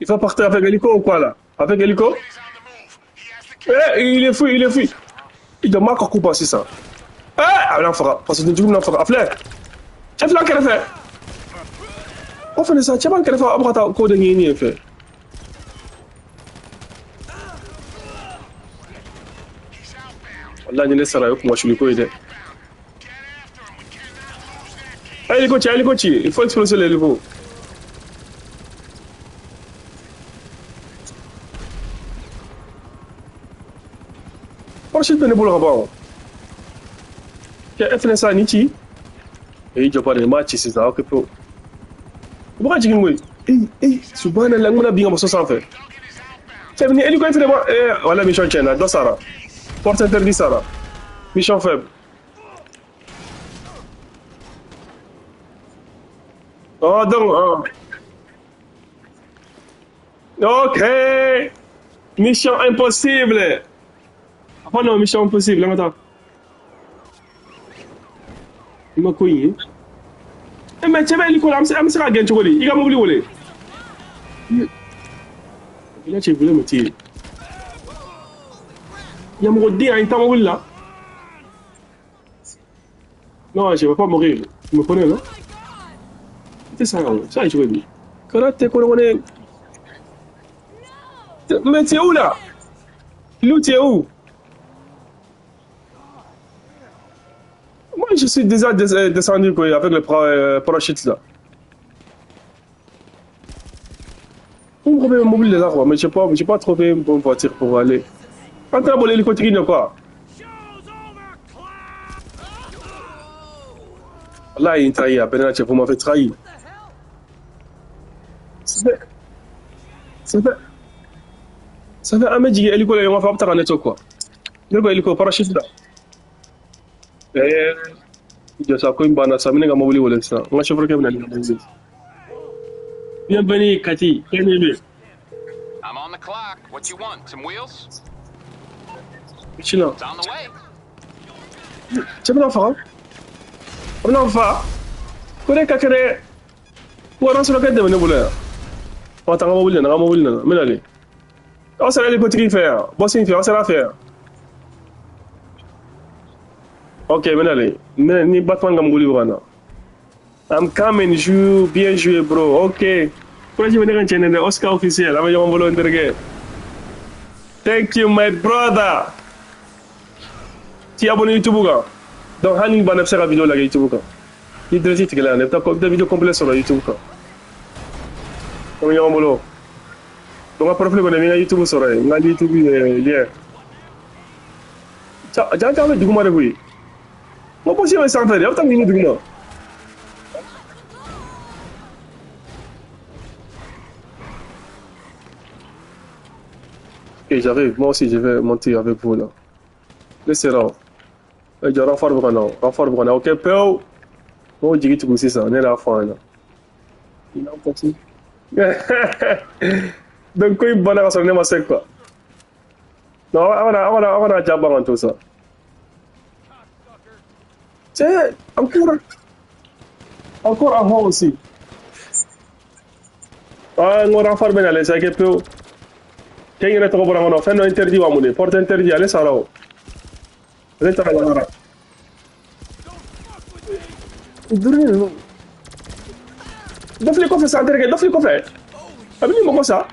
Il va partir avec l'hélico ou quoi, là? Avec l'hélico? Eh, il est fou, il est fou. Il doit marquer un coup passer ça. Eh, ah, là, on fera. Parce que du coup, on fera. Fleur. Chef, là, qu'est-ce qu'il fait? On fait ça. Chef, qu'est-ce qu'il fait? On va te dire fait. Là, je ne sais pas comment je suis le Hélico, hélico, il faut exploser l'hélico. Parachute bɛ ne bolo ka ban o. E fɛnɛ sa nin ci. E jɔ ba de m'a ci sisan aw kɛ pewu. U bɛ ka jigin koyi. Ee ee subhanallah n bɛna bin ka bɔ so sanfɛ. Cɛ ni hélico in fɛnɛ ma ee wala mission tiɲɛna dɔ sara. Porte interdit sara. Mission faible. Oh donc oh. Ok. Mission impossible. Oh non, mission impossible, là maintenant. Il m'a cogné. Eh mais tiens, il est am sera gain chokoli. Il a mobili wolé. Il a voulu me tirer. Il y a mon dé à une mobile là. Non, je vais pas mourir. Tu me connais non? C'est ça, ça je vais dire. Quand tu connais mais tu es où là? Lou, tu es où? Moi, je suis déjà descendu quoi, avec le parachute là. On me remet mobile là, quoi, mais je n'ai pas trouvé une bonne voiture pour aller. En train de voler l'hélicoptère, quoi. Là, il trahit, vous m'avez trahi. Ça fait un mec qui est hélico, on va faire quoi. Le hélico parachute là. Eh, je sais quoi, une banane, ça mène à mobile ou ça. On va chauffeur qui est venu. Bienvenue, Cathy. Bienvenue. I'm on the clock. What you want? Some wheels? Chino. It's on the way. Tu veux l'enfant? On l'enfant. Connais kakere. Ou alors sur le de venir voler. On t'a mobile, on mobile, mais allez. On s'est allé côté faire. Boss faire, on s'est faire. Ok, mais allez. Mais ni Batman gam gouli wana. I'm coming, joue, bien joué, bro. Ok. Pourquoi je venir en Oscar officiel? Thank you, my brother. Tu es abonné YouTube, hein? Donc, hani ban la vidéo là YouTube. Il te dit que là, on a vidéo complète sur YouTube. Donc, on bolo. Donc, profil qu'on a mis YouTube sur là, YouTube lien. Tiens, tiens, du coup, moi, moi, possible, c'est en fait, il y a du coup. Ok, j'arrive. Moi aussi, je vais monter avec vous là. Laissez là. Je renforce vraiment. Renforce vraiment. Ok, peu. Moi, je dis que tu sais ça. On est là, là. Il a un. Donc, il bonne raison, on est quoi. Non, on a déjà bon tout ça. C'est encore un haut aussi. Ah, on renforce bien, allez, c'est que peu. Quem era tɔgɔ bɔra kɔnɔ fɛn dɔ interdit wa mun de porte interdit ale sara o ale taara lahara duuru ninnu dɔ filɛ kɔfɛ sa n terikɛ dɔ filɛ kɔfɛ a bɛ ni mɔgɔ sa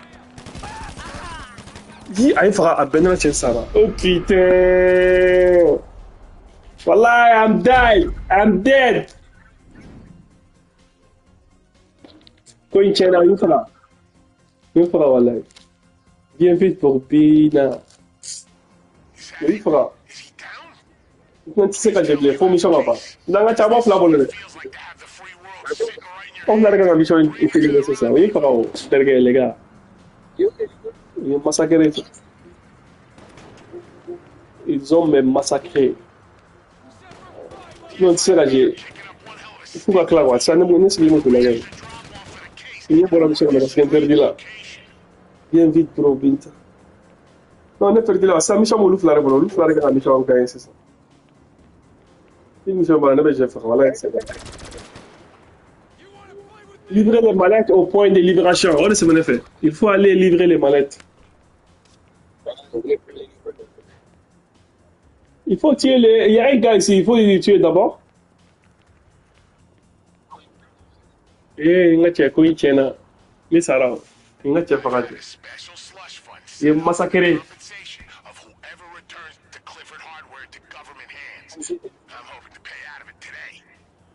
ji a ye faga a bɛɛ nana cɛ sara oh putain wallahi I'm dead I'm dead ko in tiɲɛna a y'u faga wallahi. Bien vite pour Bina. Oui, faudra. Tu sais que j'ai oublié, faut mission papa. Dans la chamba fla bolé. On a regardé la mission intégrée c'est ça. Oui, faudra. Derrière les gars. Ils ont massacré. Ils ont même massacré. Non, tu sais là j'ai. Il faut pas clair, ça ne me laisse pas la gueule. Il y a pour la mission, mais c'est interdit là. Bien vite, bro, Binta. Non, on est perdu là. Ça, mission, on l'a fait, on mission, on gagne, c'est ça. Une mission, on a fait, voilà, c'est bon. Livrer les mallettes au point de libération. On c'est mon effet. Il faut aller livrer les mallettes. Il faut tuer les. Il y a un gars ici, il faut les tuer d'abord. Eh, il y a un mais ça là. Il est massacré.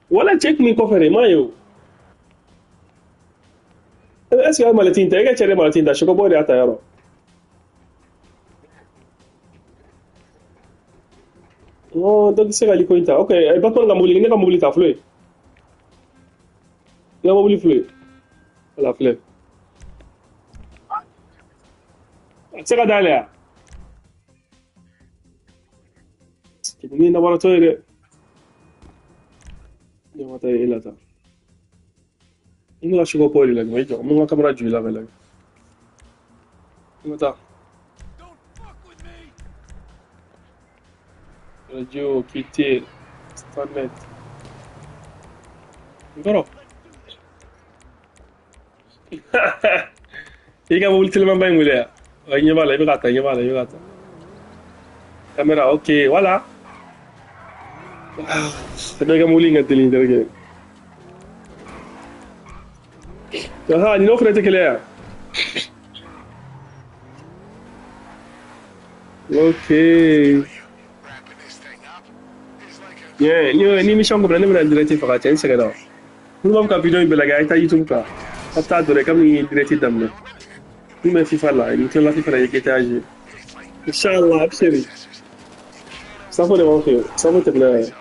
Voilà, check mi coffre, mayo. Est-ce qu'il y a maletin? Il y a maletin, je comprends pas rien. Oh, donc c'est la cointa. Ok, il va prendre la mobile, il va mobile ta fleur. Il va mobile fleur. La fleur. C'est quoi d'aller? Ni na wala toile. Ni wata ila ta. Ni la shugo poli la ngi jo, mo kamera ju la la. Ni wata. Radio quitter Starnet. Ngoro. Iga mo tilma bay ngule. Il Caméra, ok, voilà. C'est bien comme on a Ah, il offre clair. Ok. Yeah, ni mission complète, ne bɛna direct faga cɛ n sɛgɛnna. Minnu b'a fɛ ka vidéo in bɛɛ lajɛ, a ye taa YouTube kan. A taa dɔrɔn kabini direct daminɛ. Min bɛ FIFA la, ni tilala FIFA la, i ye GTA jouer. Inchallah, abshiri. Safo de b'an fɛ yen, Safo tɛmɛna yɛrɛ.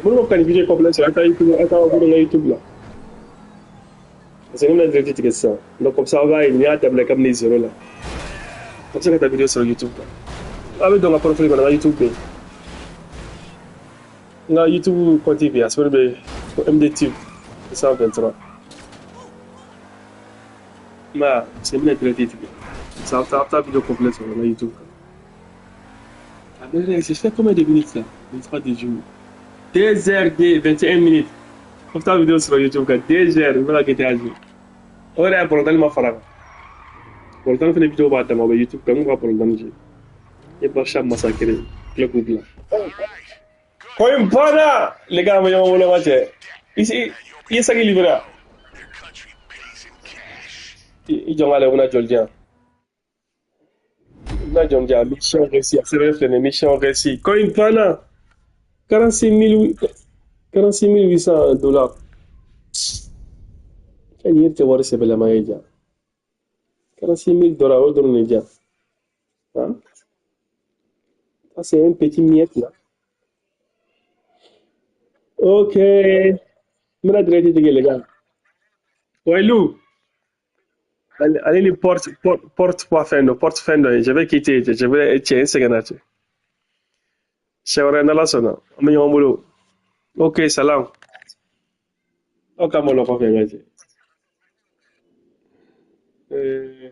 Minnu b'a fɛ ka nin vidéo complet sɔrɔ, a taa YouTube, a taa abonné n ka YouTube la. Parce que ne bɛna direct tigɛ sisan. Donc comme ça, aw b'a ye nin y'a daminɛ kabini zéro la. A bɛ se ka taa vidéo sɔrɔ YouTube kan. A bɛ don n ka profil kɔnɔ, n ka YouTube bɛ yen. N ka YouTube compte bɛ yen, a sɛbɛnnen bɛ ko MD Tube 123. I m'a ye wa? Parce que n bɛna direct tigɛ. Comme ça, aw bɛ taa vidéo complet sɔrɔ n ka YouTube kan. Ah, mais j'ai fait combien de minutes là? 23 de jour. 2 heures de 21 minutes. Aw bɛ taa vidéo sɔrɔ YouTube kan. 2 heures, n bɛ ka GTA jouer. O yɛrɛ ye balontan ma fara kan. Balontan fana vidéo b'a dama, o bɛ YouTube kan. N kun ka balontan jouer. Ne Barça massacré. Tila k'u bila. Ko in banna! Les gars, an bɛ ɲɔgɔn bolo ka cɛ. I ye saki libéré wa? I jɔ n k'ale bɛna joli di yan. I bɛna joli di yan. Mission réussie. A sɛbɛn filɛ nin ye. Mission réussie. Ko in banna! 46 800 dollars. Fɛn nin yɛrɛ tɛ wari sɛbɛlama ye ja. 46 000 dollars, o dɔrɔn de di yan. Hein? Ça, c'est un petit miette là. Ok. N bɛna direct tigɛ les gars. Ouais, Lou. Allez, les porte, porte, porte pas fɛn dɔ, porte fɛn dɔ ye. Je vais quitter. Je vais cɛ n sɛgɛnna cɛ. Siɲɛ wɛrɛ n'Ala sɔnna, an bɛ ɲɔgɔn bolo. Ok, salam. Aw ka malo kɔfɛ n ka cɛ. Euh,